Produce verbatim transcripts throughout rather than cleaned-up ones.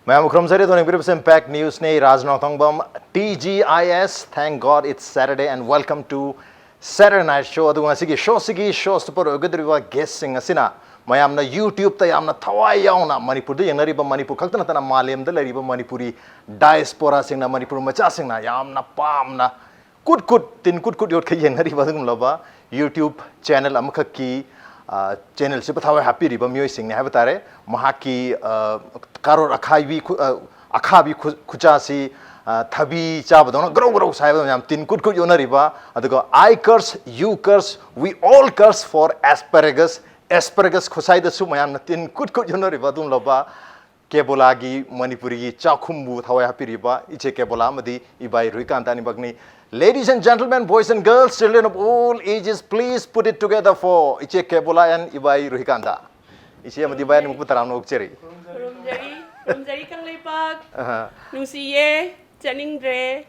ꯃꯌꯥꯝ ꯈꯨꯔꯨꯝꯖꯔꯤ꯫ ꯑꯗꯣ ꯌꯦꯡꯕꯤꯔꯤꯕꯁꯤ Impact News ꯅꯤ, ꯔꯥꯖ ꯅꯣꯡꯊꯣꯡꯕꯝ, T G I S. Thank God it's Saturday and welcome to Saturday Night Show. ꯑꯗꯨꯒ ꯉꯁꯤꯒꯤ ꯁꯣꯁꯤꯒꯤ ꯁꯣ ꯁ꯭ꯇꯣꯄꯔ ꯑꯣꯏꯒꯗꯧꯔꯤꯕ ꯒꯦꯁꯁꯤꯡ ꯑꯁꯤꯅ ꯃꯌꯥꯝꯅ YouTube-ꯇ ꯌꯥꯝꯅ ꯊꯋꯥꯏ ꯌꯥꯎꯅ ꯃꯅꯤꯄꯨꯔꯗ ꯌꯦꯡꯅꯔꯤꯕ, ꯃꯅꯤꯄꯨꯔ ꯈꯛꯇ ꯅꯠꯇꯅ ꯃꯥꯂꯦꯝꯗ ꯂꯩꯔꯤꯕ ꯃꯅꯤꯄꯨꯔꯤ ꯗꯥꯏꯁꯄꯣꯔꯥꯁꯤꯡꯅ, ꯃꯅꯤꯄꯨꯔ ꯃꯆꯥꯁꯤꯡꯅ ꯌꯥꯝꯅ ꯄꯥꯝꯅ ꯀꯨꯠ ꯀꯨꯠ, ꯇꯤꯟ ꯀꯨꯠ ꯀꯨꯠ ꯌꯣꯠꯈꯩ ꯌꯦꯡꯅꯔꯤꯕ ꯑꯗꯨꯒꯨꯝꯂꯕ YouTube ꯆꯦꯅꯦꯜ ꯑꯃꯈꯛꯀꯤ, ꯑ, ꯆꯦꯅꯦꯜꯁꯤꯕꯨ ꯊꯋꯥꯏ ꯍꯥꯞꯄꯤꯔꯤꯕ ꯃꯤꯑꯣꯏꯁꯤꯡꯅꯤ ꯍꯥꯏꯕ ꯇꯥꯔꯦ꯫ ꯃꯍꯥꯛꯀꯤ, ꯑ, ꯀꯥꯔꯣꯠ ꯑꯈꯥꯏꯕꯤ ꯈꯨ-, ꯑ, ꯑꯈꯥꯕꯤ ꯈꯨ-, ꯈꯨꯆꯥꯁꯤ, ꯑ, ꯊꯕꯤ ꯆꯥꯕꯗꯧꯅ ꯒ꯭ꯔꯧ ꯒ꯭ꯔꯧ ꯁꯥꯏꯕꯗꯧꯅ ꯌꯥꯝ ꯇꯤꯟ ꯀꯨꯠ ꯀꯨꯠ ꯌꯣꯠꯅꯔꯤꯕ, ꯑꯗꯨꯒ "I curse, you curse, we all curse for asparagus, asparagus" ꯈꯨꯁꯥꯏꯗꯁꯨ ꯃꯌꯥꯝꯅ ꯇꯤꯟ ꯀꯨꯠ ꯀꯨꯠ ꯌꯣꯠꯅꯔꯤꯕ ꯑꯗꯨꯒꯨꯝꯂꯕ ꯀꯦꯕꯣꯂꯥꯒꯤ ꯃꯅꯤꯄꯨꯔꯤꯒꯤ ꯆꯥꯛꯈꯨꯝꯕꯨ ꯊꯋꯥꯏ ꯍꯥꯞꯄꯤꯔꯤꯕ ꯏꯆꯦ ꯀꯦꯕꯣꯂꯥ ꯑꯃꯗꯤ ꯏꯕꯥꯏ ꯔꯨꯍꯤꯀꯥꯟꯇ ꯑꯅꯤꯃꯛꯅꯤ꯫ Ladies and gentlemen, boys and girls, children of all ages, please put it together for ꯏꯆꯦ ꯀꯦꯕꯣꯂꯥ and ꯏꯕꯥꯏ ꯔꯨꯍꯤꯀꯥꯟꯇ꯫ ꯏꯆꯦ ꯑꯃꯗꯤ ꯏꯕꯥꯏ ꯑꯅꯤꯃꯛꯄꯨ ꯇꯔꯥꯝꯅ ꯑꯣꯛꯆꯔꯤ꯫ ꯈꯨꯔꯨꯝꯖꯔꯤ, ꯈꯨꯔꯨꯝꯖꯔꯤ ꯀꯪꯂꯩꯄꯥꯛ꯫ ꯑꯍ꯫ ꯅꯨꯡꯁꯤꯌꯦ, ꯆꯠꯅꯤꯡꯗ꯭ꯔꯦ꯫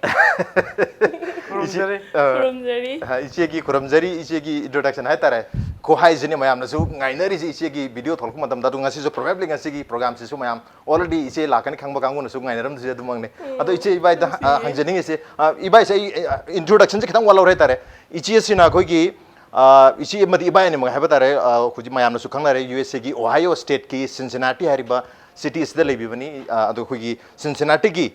ꯈꯨꯔꯨꯝꯖꯔꯤ꯫ ꯑ, ꯈꯨꯔꯨꯝꯖꯔꯤ꯫ ꯑ, ꯏꯆꯦꯒꯤ ꯈꯨꯔꯨꯝꯖꯔꯤ, ꯏꯆꯦꯒꯤ introduction ꯍꯥꯏꯇꯥꯔꯦ꯫ ꯈꯨꯍꯥꯏꯁꯤꯅꯤ ꯃꯌꯥꯝꯅꯁꯨ ꯉꯥꯏꯅꯔꯤꯁꯦ ꯏꯆꯦꯒꯤ video ꯊꯣꯛꯂꯛꯄ ꯃꯇꯝꯗ꯫ ꯑꯗꯣ ꯉꯁꯤꯁꯨ probably ꯉꯁꯤꯒꯤ programꯁꯤꯁꯨ ꯃꯌꯥꯝ already ꯏꯆꯦ ꯂꯥꯛꯀꯅꯤ ꯈꯪꯕ ꯀꯥꯡꯕꯨꯅꯁꯨ ꯉꯥꯏꯅꯔꯝꯗꯣꯏꯁꯦ ꯑꯗꯨꯃꯛꯅꯤ꯫ ꯎꯝ, ꯑꯗꯣ ꯏꯆꯦ ꯏꯕꯥꯏꯗ, ꯑ, ꯅꯨꯡꯁꯤꯌꯦ꯫ ꯍꯪꯖꯅꯤꯡꯉꯤꯁꯦ, ꯑ, ꯏꯕꯥꯏꯁꯦ ꯑꯩ, ꯑ, introductionꯁꯦ ꯈꯤꯇꯪ ꯋꯥꯠꯍꯧꯔꯦ ꯍꯥꯏꯇꯥꯔꯦ꯫ ꯏꯆꯦꯁꯤꯅ ꯑꯩꯈꯣꯏꯒꯤ, ꯑ, ꯏꯆꯦ ꯑꯃꯗꯤ ꯏꯕꯥꯏ ꯑꯅꯤꯃꯛ ꯍꯥꯏꯕ ꯇꯥꯔꯦ, ꯑ, ꯍꯧꯖꯤꯛ ꯃꯌꯥꯝꯅꯁꯨ ꯈꯪꯅꯔꯦ, USAꯒꯤ Ohio stateꯀꯤ Cincinnati ꯍꯥꯏꯔꯤꯕ city ꯑꯁꯤꯗ ꯂꯩꯕꯤꯕꯅꯤ꯫ ꯑ, ꯑꯗꯣ ꯑꯩꯈꯣꯏꯒꯤ Cincinnatiꯒꯤ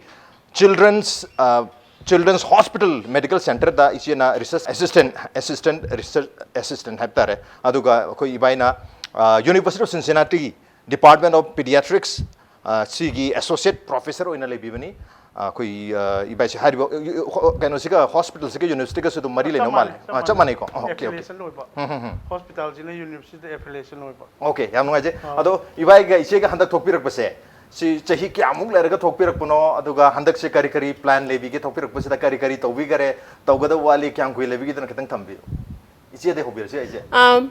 Children's, ꯑ, Children's Hospital Medical Centerꯗ ꯏꯆꯦꯅ research assistant, assistant, research assistant ꯍꯥꯏꯕ ꯇꯥꯔꯦ꯫ ꯑꯗꯨꯒ ꯑꯩꯈꯣꯏ ꯏꯕꯥꯏꯅ, ꯑ, University of Cincinnati Department of Pediatrics, ꯑ, ꯁꯤꯒꯤ associate professor ꯑꯣꯏꯅ ꯂꯩꯕꯤꯕꯅꯤ꯫ ꯑ, ꯑꯩꯈꯣꯏ, ꯑ, ꯏꯕꯥꯏꯁꯦ ꯍꯥꯏꯔꯤꯕ, ꯑ, ꯑ, ꯀꯩꯅꯣꯁꯤꯒ, hospitalꯁꯤꯒ universityꯒꯁꯨ ꯑꯗꯨꯝ ꯃꯔꯤ ꯆꯞ ꯂꯩꯅꯕ ꯃꯥꯜꯂꯦ꯫ ꯃꯥꯟꯅꯩ, ꯆꯞ ꯑ, ꯆꯞ ꯃꯥꯟꯅꯩ꯫ ꯃꯥꯟꯅꯩꯀꯣ? ꯑ, okay, okay. Affiliation ꯑꯣꯏꯕ꯫ ꯎꯝ, ꯍꯝ, ꯍꯝ꯫ Hospitalꯁꯤꯅ universityꯗ affiliation ꯑꯣꯏꯕ꯫ Okay, ꯌꯥꯝ ꯅꯨꯡꯉꯥꯏꯖꯩ꯫ ꯑ꯫ ꯑꯗꯣ ꯏꯕꯥꯏꯒ ꯏꯆꯦꯒ ꯍꯟꯗꯛ ꯊꯣꯛꯄꯤꯔꯛꯄꯁꯦ, ꯁꯤ ꯆꯍꯤ ꯀꯌꯥꯃꯨꯛ ꯂꯩꯔꯒ ꯊꯣꯛꯄꯤꯔꯛꯄꯅꯣ? ꯑꯗꯨꯒ ꯍꯟꯗꯛꯁꯦ ꯀꯔꯤ ꯀꯔꯤ plan ꯂꯩꯕꯤꯒꯦ? ꯊꯣꯛꯄꯤꯔꯛꯄꯁꯤꯗ ꯀꯔꯤ ꯀꯔꯤ ꯇꯧꯕꯤꯈꯔꯦ? ꯇꯧꯒꯗꯕ ꯋꯥꯠꯂꯤ? ꯀꯌꯥꯝ ꯀꯨꯏ ꯂꯩꯕꯤꯒꯦꯗꯅ ꯈꯤꯇꯪ ꯊꯝꯕꯤꯌꯨ꯫ ꯏꯆꯦꯗꯩ ꯍꯧꯕꯤꯔꯁꯤ ꯑꯩꯁꯦ꯫ ꯑꯝ,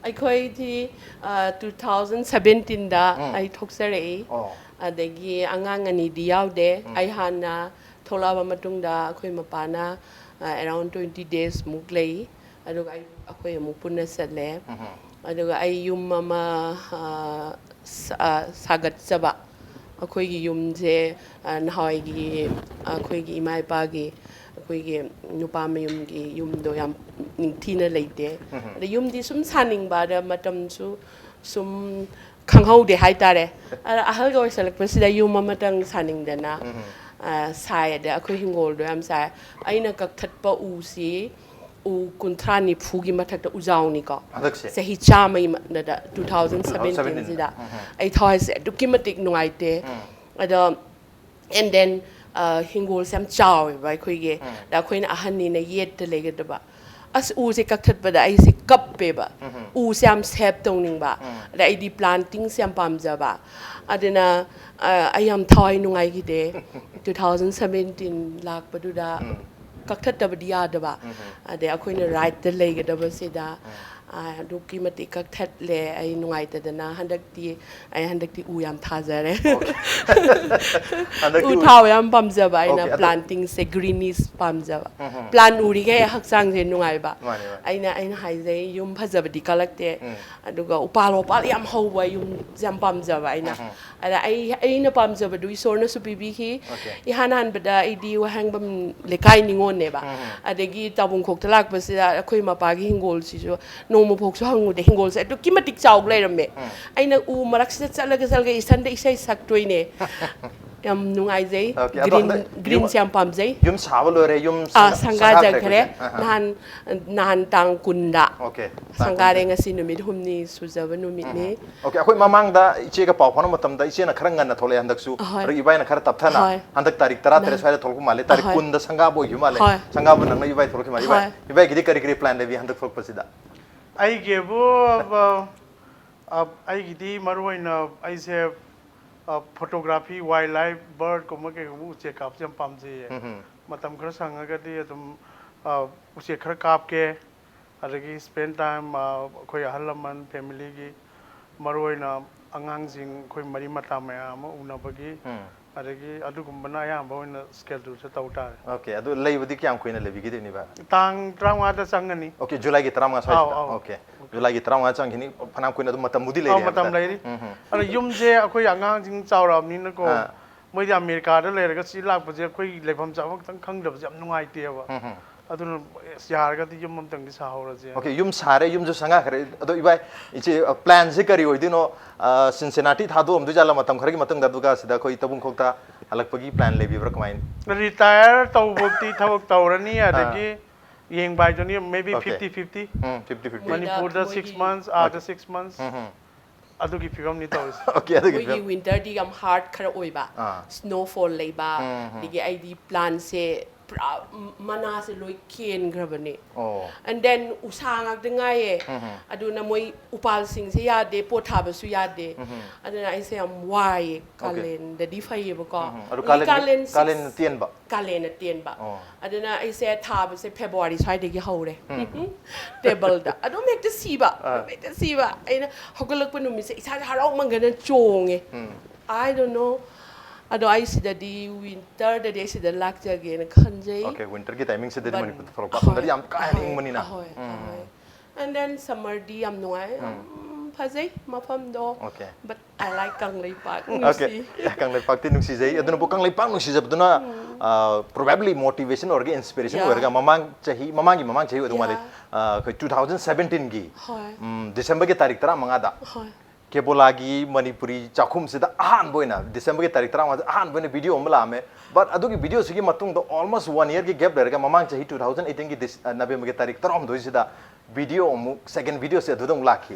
ꯑꯩꯈꯣꯏꯗꯤ, ꯑ, two thousand seventeenꯗ ꯎꯝ꯫ ꯑꯩ ꯊꯣꯛꯆꯔꯛꯏ꯫ ꯑꯣ꯫ ꯑꯗꯒꯤ ꯑꯉꯥꯡ ꯑꯅꯤꯗꯤ ꯌꯥꯎꯗꯦ꯫ ꯎꯝ꯫ ꯑꯩ ꯍꯥꯟꯅ ꯊꯣꯛꯂꯛꯑꯕ ꯃꯇꯨꯡꯗ ꯑꯩꯈꯣꯏ ꯃꯄꯥꯅ, ꯑ, around twenty days ꯃꯨꯛ ꯂꯩ꯫ ꯑꯗꯨꯒ ꯑꯩ, ꯑꯩꯈꯣꯏ ꯑꯃꯨꯛ ꯄꯨꯟꯅ ꯆꯠꯂꯦ꯫ ꯎꯝ꯫ ꯑꯗꯨꯒ ꯑꯩ ꯌꯨꯝ ꯑꯃ, ꯑ, ꯁꯥ-, ꯑ, ꯁꯥꯒꯠꯆꯕ꯫ ꯑꯩꯈꯣꯏꯒꯤ ꯌꯨꯝꯁꯦ, ꯑ, ꯅꯍꯥꯟꯋꯥꯏꯒꯤ ꯑꯩꯈꯣꯏꯒꯤ ꯏꯃꯥ ꯏꯄꯥꯒꯤ, ꯑꯩꯈꯣꯏꯒꯤ ꯅꯨꯄꯥ ꯃꯌꯨꯝꯒꯤ ꯌꯨꯝꯗꯣ ꯌꯥꯝ ꯅꯤꯡꯊꯤꯅ ꯂꯩꯇꯦ꯫ ꯑꯗ ꯌꯨꯝꯗꯤ ꯁꯨꯝ ꯁꯥꯅꯤꯡꯕ, ꯑꯗ ꯃꯇꯝꯁꯨ ꯁꯨꯝ ꯈꯪꯍꯧꯗꯦ ꯍꯥꯏꯇꯥꯔꯦ꯫ ꯑꯗ ꯑꯍꯜꯒ ꯑꯣꯏꯁꯜꯂꯛꯄꯁꯤꯗ ꯌꯨꯝ ꯑꯃꯇꯪ ꯁꯥꯅꯤꯡꯗꯅ, ꯑ, ꯁꯥꯏ꯫ ꯑꯗ ꯑꯩꯈꯣꯏ ꯍꯤꯡꯒꯣꯜꯗꯣ ꯌꯥꯝ ꯆꯥꯏ꯫ ꯑꯩꯅ ꯀꯛꯊꯠꯄ ꯎꯁꯤ ꯎ ꯀꯨꯟꯊ꯭ꯔꯥ ꯅꯤꯐꯨꯒꯤ ꯃꯊꯛꯇ ꯎꯖꯥꯎꯅꯤꯀꯣ꯫ ꯍꯟꯗꯛꯁꯦ? ꯆꯍꯤ ꯆꯥꯝꯃꯒꯤ ꯃꯅꯨꯡꯗ, ꯇꯨ ꯊꯥꯎꯖꯟ ꯁꯕꯦꯟꯇꯤꯟꯁꯤꯗ꯫ ꯑꯩ ꯊꯋꯥꯏꯁꯦ ꯑꯗꯨꯛꯀꯤ ꯃꯇꯤꯛ ꯅꯨꯡꯉꯥꯏꯇꯦ꯫ ꯑꯗꯣ, and then, ꯑ, ꯍꯤꯡꯒꯣꯜꯁꯦ ꯌꯥꯝ ꯆꯥꯎꯋꯦꯕ ꯑꯩꯈꯣꯏꯒꯤ꯫ ꯑꯗ ꯑꯩꯈꯣꯏꯅ ꯑꯍꯟꯅꯤꯅ ꯌꯦꯠꯇ ꯂꯩꯒꯗꯕ꯫ ꯑꯁ, ꯎꯁꯦ ꯀꯛꯊꯠꯄꯗ ꯑꯩꯁꯦ ꯀꯞꯄꯦꯕ꯫ ꯎꯁꯦ ꯌꯥꯝ save ꯇꯧꯅꯤꯡꯕ꯫ ꯑꯗ ꯑꯩꯗꯤ plantingꯁꯦ ꯌꯥꯝ ꯄꯥꯝꯖꯕ꯫ ꯑꯗꯨꯅ, ꯑ, ꯑꯩ ꯌꯥꯝ ꯊꯋꯥꯏ ꯅꯨꯡꯉꯥꯏꯈꯤꯗꯦ꯫ ꯇꯨ ꯊꯥꯎꯖꯟ ꯁꯕꯦꯟꯇꯤꯟ ꯂꯥꯛꯄꯗꯨꯗ ꯀꯛꯊꯠꯇꯕꯗꯤ ꯌꯥꯗꯕ꯫ ꯑꯗꯩ ꯑꯩꯈꯣꯏꯅ rightꯇ ꯂꯩꯒꯗꯕꯁꯤꯗ, ꯑ, ꯑꯗꯨꯛꯀꯤ ꯃꯇꯤꯛ ꯀꯛꯊꯠꯂꯦ꯫ ꯑꯩ ꯅꯨꯡꯉꯥꯏꯇꯗꯅ ꯍꯟꯗꯛꯇꯤ, ꯑꯩ ꯍꯟꯗꯛꯇꯤ ꯎ ꯌꯥꯝ ꯊꯥꯖꯔꯦ꯫ ꯍꯟꯗꯛꯇꯤ ꯎ ꯎ- ꯊꯥꯕ ꯌꯥꯝ ꯄꯥꯝꯖꯕ ꯑꯩꯅ꯫ Okay, ꯑꯗꯨ- plantingꯁꯦ, greenish ꯄꯥꯝꯖꯕ꯫ Plant ꯎꯔꯤꯈꯩ ꯍꯛꯆꯥꯡꯁꯦ ꯅꯨꯡꯉꯥꯏꯕ꯫ ꯃꯥꯅꯦ, ꯃꯥꯅꯦ꯫ ꯑꯩꯅ, ꯑꯩꯅ ꯍꯥꯏꯖꯩ, ꯌꯨꯝ ꯐꯖꯕꯗꯤ ꯀꯜꯂꯛꯇꯦ꯫ ꯑꯗꯨꯒ ꯎꯄꯥꯜ ꯋꯥꯄꯥꯜ ꯌꯥꯝ ꯍꯧꯕ ꯌꯨꯝꯁꯦ ꯌꯥꯝ ꯄꯥꯝꯖꯕ ꯑꯩꯅ꯫ ꯑꯗ ꯑꯩ, ꯑꯩꯅ ꯄꯥꯝꯖꯕꯗꯨ ꯏꯁꯣꯔꯅꯁꯨ ꯄꯤꯕꯤꯈꯤ꯫ Okay. ꯏꯍꯥꯟ ꯍꯥꯟꯕꯗ ꯑꯩꯗꯤ ꯋꯥꯍꯦꯡꯕꯝ ꯂꯩꯀꯥꯏ ꯅꯤꯉꯣꯜꯅꯦꯕ꯫ ꯑꯗꯒꯤ ꯇꯥꯕꯨꯡꯈꯣꯛꯇ ꯂꯥꯛꯄꯁꯤꯗ ꯑꯩꯈꯣꯏ ꯃꯄꯥꯒꯤ ꯍꯤꯡꯒꯣꯜꯁꯤꯁꯨ ꯅꯣꯡꯃ ꯐꯥꯎꯁꯨ ꯍꯪꯉꯨꯗꯦ꯫ ꯍꯤꯡꯒꯣꯜꯁꯦ ꯑꯗꯨꯛꯀꯤ ꯃꯇꯤꯛ ꯆꯥꯎ ꯂꯩꯔꯝꯃꯦ꯫ ꯑꯩꯅ ꯎ ꯃꯔꯛꯁꯤꯗ ꯆꯠꯂꯒ, ꯆꯠꯂꯒ ꯏꯊꯟꯗ ꯏꯁꯩ ꯁꯛꯇꯣꯏꯅꯦ꯫ ꯌꯥꯝ ꯅꯨꯡꯉꯥꯏꯖꯩ꯫ Okay, ꯑꯗꯣ Green, ꯍꯟꯗꯛ ꯌꯨꯝ- greensꯁꯦ ꯌꯥꯝ ꯄꯥꯝꯖꯩ꯫ ꯌꯨꯝ ꯁꯥꯕ ꯂꯣꯏꯔꯦ, ꯌꯨꯝ ꯑꯥ, ꯁꯪ- ꯁꯪꯒꯥꯖꯈ꯭ꯔꯦ꯫ ꯁꯪꯒꯥꯈ꯭ꯔꯦ ꯑꯩꯈꯣꯏꯁꯦ꯫ ꯑꯍ꯫ ꯅꯍꯥꯟ, ꯅꯍꯥꯟ ꯇꯥꯡ ꯀꯨꯟꯗ Okay, ꯇꯥꯡ ꯁꯪꯒꯥꯔꯦ꯫ ꯀꯨꯟꯗ꯫ ꯉꯁꯤ ꯅꯨꯃꯤꯠ ꯍꯨꯝꯅꯤ ꯁꯨꯖꯕ ꯅꯨꯃꯤꯠꯅꯤ꯫ Okay, ꯑꯩꯈꯣꯏ ꯃꯃꯥꯡꯗ ꯏꯆꯦꯒ ꯄꯥꯎ ꯐꯥꯎꯅꯕ ꯃꯇꯝꯗ ꯏꯆꯦꯅ ꯈꯔ ꯉꯟꯅ ꯊꯣꯛꯂꯛꯑꯦ, ꯍꯟꯗꯛꯁꯨ꯫ ꯑꯍꯣꯏ꯫ ꯑꯗꯣ ꯏꯕꯥꯏꯅ ꯈꯔ ꯇꯞꯊꯅ ꯑꯍꯣꯏ꯫ ꯍꯟꯗꯛ ꯇꯥꯔꯤꯛ ꯇꯔꯥ ꯇꯔꯦꯠ ꯅ- ꯁ꯭ꯋꯥꯏꯗ ꯊꯣꯛꯂꯛꯄ ꯃꯥꯜꯂꯦ, ꯇꯥꯔꯤꯛ ꯑꯍꯣꯏ꯫ ꯀꯨꯟꯗ ꯁꯪꯒꯥꯕ ꯑꯣꯏꯈꯤꯕ ꯃꯥꯜꯂꯦ꯫ ꯍꯣꯏ꯫ ꯁꯪꯒꯥꯕ ꯅꯪꯅ ꯏꯕꯥꯏ ꯊꯣꯛꯂꯛꯈꯤ ꯃꯥꯜꯂꯦ꯫ ꯏꯕꯥꯏ, ꯍꯣꯏ꯫ ꯏꯕꯥꯏꯒꯤꯗꯤ ꯀꯔꯤ ꯀꯔꯤ plan ꯂꯩꯕꯤ ꯍꯟꯗꯛ ꯊꯣꯛꯂꯛꯄꯁꯤꯗ? ꯑꯩꯒꯤꯕꯨ ꯑ, ꯑ, ꯑꯩꯒꯤꯗꯤ ꯃꯔꯨ ꯑꯣꯏꯅ ꯑꯩꯁꯦ photography, wildlife, birdꯀꯨꯝꯕ ꯀꯩꯒꯨꯝꯕ ꯎꯆꯦꯛ ꯀꯥꯞꯄꯁꯦ ꯌꯥꯝ ꯄꯥꯝꯖꯩꯌꯦ꯫ ꯃꯇꯝ ꯈꯔ ꯁꯪꯉꯒꯗꯤ ꯑꯗꯨꯝ ꯑ, ꯎꯆꯦꯛ ꯈꯔ ꯀꯥꯞꯀꯦ꯫ ꯑꯗꯒꯤ spend time, ꯑ, ꯑꯩꯈꯣꯏ ꯑꯍꯜ ꯂꯃꯟ, familyꯒꯤ, ꯃꯔꯨ ꯑꯣꯏꯅ ꯑꯉꯥꯡꯁꯤꯡ, ꯑꯩꯈꯣꯏ ꯃꯔꯤ ꯃꯇꯥ ꯃꯌꯥꯝ ꯑꯃ ꯎꯅꯕꯒꯤ ꯑꯗꯒꯤ ꯑꯗꯨꯒꯨꯝꯕꯅ ꯑꯌꯥꯝꯕ ꯑꯣꯏꯅ ꯁ꯭ꯀꯦꯗꯨꯜꯁꯦ ꯇꯧ ꯇꯥꯔꯦ꯫ ꯑꯣꯀꯦ, ꯑꯗꯨ ꯂꯩꯕꯗꯤ ꯀꯌꯥꯝ ꯀꯨꯏꯅ ꯂꯩꯕꯤꯒꯗꯣꯏꯅꯤꯕ? ꯇꯥꯡ ꯇꯔꯥꯃꯉꯥꯗ ꯆꯪꯒꯅꯤ꯫ ꯑꯣꯀꯦ, ꯖꯨꯂꯥꯏꯒꯤ ꯇꯔꯥꯃꯉꯥ ꯁ꯭ꯋꯥꯏꯁꯤꯗ꯫ ꯑꯧ, ꯑꯧ꯫ ꯑꯣꯀꯦ, ꯖꯨꯂꯥꯏꯒꯤ ꯇꯔꯥꯃꯉꯥ ꯆꯪꯈꯤꯅꯤ꯫ ꯐꯅꯌꯥꯝ ꯀꯨꯏꯅ ꯑꯗꯨꯝ ꯃꯇꯝꯕꯨꯗꯤ ꯑꯧ, ꯂꯩꯔꯤ ꯃꯇꯝ ꯍꯥꯏꯕ ꯇꯥꯔꯦ꯫ ꯂꯩꯔꯤ꯫ ꯎꯝ, ꯎꯝ꯫ ꯑꯗꯣ ꯌꯨꯝꯁꯦ ꯑꯩꯈꯣꯏ ꯑꯉꯥꯡꯁꯤꯡ ꯆꯥꯎꯔꯛꯑꯕꯅꯤꯅꯀꯣ, ꯑꯥ꯫ ꯃꯣꯏꯗꯤ ꯑꯃꯦꯔꯤꯀꯥꯗ ꯂꯩꯔꯒ ꯁꯤ ꯂꯥꯛꯄꯁꯦ ꯑꯩꯈꯣꯏ ꯂꯩꯐꯝ ꯆꯥꯐꯝ ꯈꯤꯇꯪ ꯈꯪꯗꯕꯁꯦ ꯌꯥꯝ ꯅꯨꯡꯉꯥꯏꯇꯦꯕ꯫ ꯎꯝ, ꯎꯝ꯫ ꯑꯗꯨꯅ ꯑꯁ, ꯌꯥꯔꯒꯗꯤ ꯌꯨꯝ ꯑꯝꯇꯪꯗꯤ ꯁꯥꯍꯧꯔꯁꯦ꯫ ꯑꯣꯀꯦ, ꯌꯨꯝ ꯁꯥꯔꯦ, ꯌꯨꯝꯁꯨ ꯁꯪꯉꯛꯈ꯭ꯔꯦ꯫ ꯑꯗꯣ ꯏꯕꯥꯏ, ꯏꯆꯦ, ꯑ, ꯄ꯭ꯂꯥꯟꯁꯦ ꯀꯔꯤ ꯑꯣꯏꯗꯣꯏꯅꯣ? ꯑ, ꯁꯤꯟꯁꯤꯅꯥꯇꯤ ꯊꯥꯗꯣꯛꯑꯝꯗꯣꯏꯖꯥꯠꯂ ꯃꯇꯝ ꯈꯔꯒꯤ ꯃꯇꯨꯡꯗ, ꯑꯗꯨꯒ ꯁꯤꯗ ꯑꯩꯈꯣꯏ ꯇꯧꯕꯨꯡꯈꯣꯛꯇ ꯍꯜꯂꯛꯄꯒꯤ ꯄ꯭ꯂꯥꯟ ꯂꯩꯕꯤꯕ꯭ꯔꯥ ꯀꯃꯥꯏꯅ? ꯔꯤꯇꯥꯌꯔ ꯇꯧꯕꯃꯛꯇꯤ ꯊꯕꯛ ꯇꯧꯔꯅꯤ, ꯑꯗꯒꯤ ꯌꯦꯡꯕ ꯍꯥꯏꯗꯨꯅꯤ, maybe ꯑꯣꯀꯦ꯫ fifty fifty꯫ ꯎꯝ, fifty fifty꯫ ꯃꯅꯤ- ꯃꯅꯤꯄꯨꯔꯗ ꯃꯣꯏꯒꯤ- six months, ꯑꯥꯗ ꯑꯣꯀꯦ꯫ six months꯫ ꯎꯝ, ꯎꯝ꯫ ꯑꯗꯨꯒꯤ ꯐꯤꯕꯝꯅꯤ ꯇꯧꯔꯤꯁꯦ꯫ ꯑꯣꯀꯦ, ꯑꯗꯨꯒꯤ ꯃꯣꯏꯒꯤ ꯐꯤꯕꯝ꯫ ꯋꯤꯟꯇꯔꯗꯤ ꯌꯥꯝ ꯍꯥꯔꯗ ꯈꯔ ꯑꯣꯏꯕ, ꯑꯥ꯫ ꯁ꯭ꯅꯣꯐꯣꯜ ꯂꯩꯕ, ꯎꯝ, ꯎꯝ꯫ ꯑꯗꯒꯤ ꯑꯩꯗꯤ ꯄ꯭ꯂꯥꯟꯁꯦ ꯄꯨꯔꯥ ꯃꯅꯥꯁꯦ ꯂꯣꯏ ꯀꯦꯟꯈ꯭ꯔꯕꯅꯦ꯫ ꯑꯣ꯫ And then ꯎꯁꯥ ꯉꯥꯛꯇ ꯉꯥꯏꯌꯦ꯫ ꯎꯝ, ꯎꯝ꯫ ꯑꯗꯨꯅ ꯃꯣꯏ ꯎꯄꯥꯜꯁꯤꯡꯁꯦ ꯌꯥꯗꯦ, ꯄꯣꯠ ꯊꯥꯕꯁꯨ ꯌꯥꯗꯦ꯫ ꯎꯝ, ꯎꯝ꯫ ꯑꯗꯨꯅ ꯑꯩꯁꯦ ꯌꯥꯝ ꯋꯥꯏꯌꯦ꯫ ꯑꯣꯀꯦ꯫ ꯀꯥꯂꯦꯟꯗꯗꯤ ꯐꯩꯌꯦꯕꯀꯣ꯫ ꯎꯝ, ꯎꯝ꯫ ꯑꯗꯨ ꯍꯧꯖꯤꯛ ꯀꯥꯂꯦꯟ, ꯀꯥꯂꯦꯟ six- ꯀꯥꯂꯦꯟ ꯇꯦꯟꯕ? ꯀꯥꯂꯦꯟꯅ ꯇꯦꯟꯕ꯫ ꯑꯣ꯫ ꯑꯗꯨꯅ ꯑꯩꯁꯦ ꯊꯥꯕꯁꯦ ꯐꯦꯕꯋꯥꯔꯤ ꯁ꯭ꯋꯥꯏꯗꯒꯤ ꯍꯧꯔꯦ꯫ ꯇꯦꯕꯜꯗ ꯑꯗꯨꯝ ꯍꯦꯛꯇ ꯁꯤꯕ, ꯑꯥ꯫ ꯑꯗꯨꯝ ꯍꯦꯛꯇ ꯁꯤꯕ꯫ ꯑꯩꯅ ꯍꯧꯒꯠꯂꯛꯄ ꯅꯨꯃꯤꯠꯁꯦ ꯏꯁꯥꯁꯦ ꯍꯔꯥꯎꯃꯟꯒꯅ ꯆꯣꯡꯉꯦ꯫ ꯎꯝ꯫ I don't know꯫ ꯑꯗꯣ ꯑꯩ ꯁꯤꯗꯗꯤ ꯋꯤꯟꯇꯔꯗꯗꯤ ꯑꯩ ꯁꯤꯗ ꯂꯥꯛꯆꯒꯦꯅ ꯈꯟꯖꯩ꯫ ꯑꯣꯀꯦ, ꯋꯤꯟꯇꯔꯒꯤ ꯇꯥꯏꯃꯤꯡꯁꯤꯗꯗꯤ But- ꯃꯅꯤꯄꯨꯔꯗ ꯊꯣꯛꯂꯛꯄ꯫ ꯑꯁꯣꯝꯗꯗꯤ ꯌꯥꯝ ꯀꯥ ꯍꯦꯟꯅ ꯍꯣꯏ, ꯏꯪꯕꯅꯤꯅ꯫ ꯍꯣꯏ, ꯎꯝ꯫ ꯍꯣꯏ꯫ And then summerꯗꯤ ꯌꯥꯝ ꯅꯨꯡꯉꯥꯏ, ꯌꯥꯝ ꯐꯖꯩ ꯃꯐꯝꯗꯣ꯫ Okay. But I like Kangleipak. Okay, ꯅꯨꯡꯁꯤ꯫ ꯀꯪꯂꯩꯄꯥꯛꯇꯤ ꯅꯨꯡꯁꯤꯖꯩ꯫ ꯑꯗꯨꯅꯕꯨ ꯀꯪꯂꯩꯄꯥꯛ ꯅꯨꯡꯁꯤꯖꯕꯗꯨꯅ, ꯑ, probably motivation ꯑꯣꯏꯔꯒ, inspiration Yeah. ꯑꯣꯏꯔꯒ, ꯃꯃꯥꯡ ꯆꯍꯤ, ꯃꯃꯥꯡꯒꯤ ꯃꯃꯥꯡ ꯆꯍꯤ ꯑꯣꯏꯗꯧ ꯃꯥꯜꯂꯦ꯫ Yeah. ꯑ, ꯑꯩꯈꯣꯏ two thousand seventeenꯒꯤ, ꯍꯣꯏ꯫ ꯎꯝ, ꯗꯤꯁꯦꯝꯕꯔꯒꯤ ꯇꯥꯔꯤꯛ ꯇꯔꯥꯃꯉꯥꯗ ꯍꯣꯏ꯫ ꯀꯦꯕꯣꯂꯥꯒꯤ ꯃꯅꯤꯄꯨꯔꯤ ꯆꯥꯛꯈꯨꯝꯁꯤꯗ ꯑꯍꯥꯟꯕ ꯑꯣꯏꯅ, ꯗꯤꯁꯦꯝꯕꯔꯒꯤ ꯇꯥꯔꯤꯛ ꯇꯔꯥꯃꯉꯥꯗ ꯑꯍꯥꯟꯕ ꯑꯣꯏꯅ video ꯑꯃ ꯂꯥꯛꯑꯝꯃꯦ꯫ But ꯑꯗꯨꯒꯤ videoꯁꯤꯒꯤ ꯃꯇꯨꯡꯗ almost one yearꯒꯤ gap ꯂꯩꯔꯒ, ꯃꯃꯥꯡ ꯆꯍꯤ two thousand eighteenꯒꯤ ꯗꯤꯁ-, ꯑ, ꯅꯕꯦꯝꯕꯔꯒꯤ ꯇꯥꯔꯤꯛ ꯇꯔꯥꯍꯨꯝꯗꯣꯏꯁꯤꯗ video ꯑꯃꯨꯛ, second videoꯁꯦ ꯑꯗꯨꯗ ꯑꯃꯨꯛ ꯂꯥꯛꯈꯤ꯫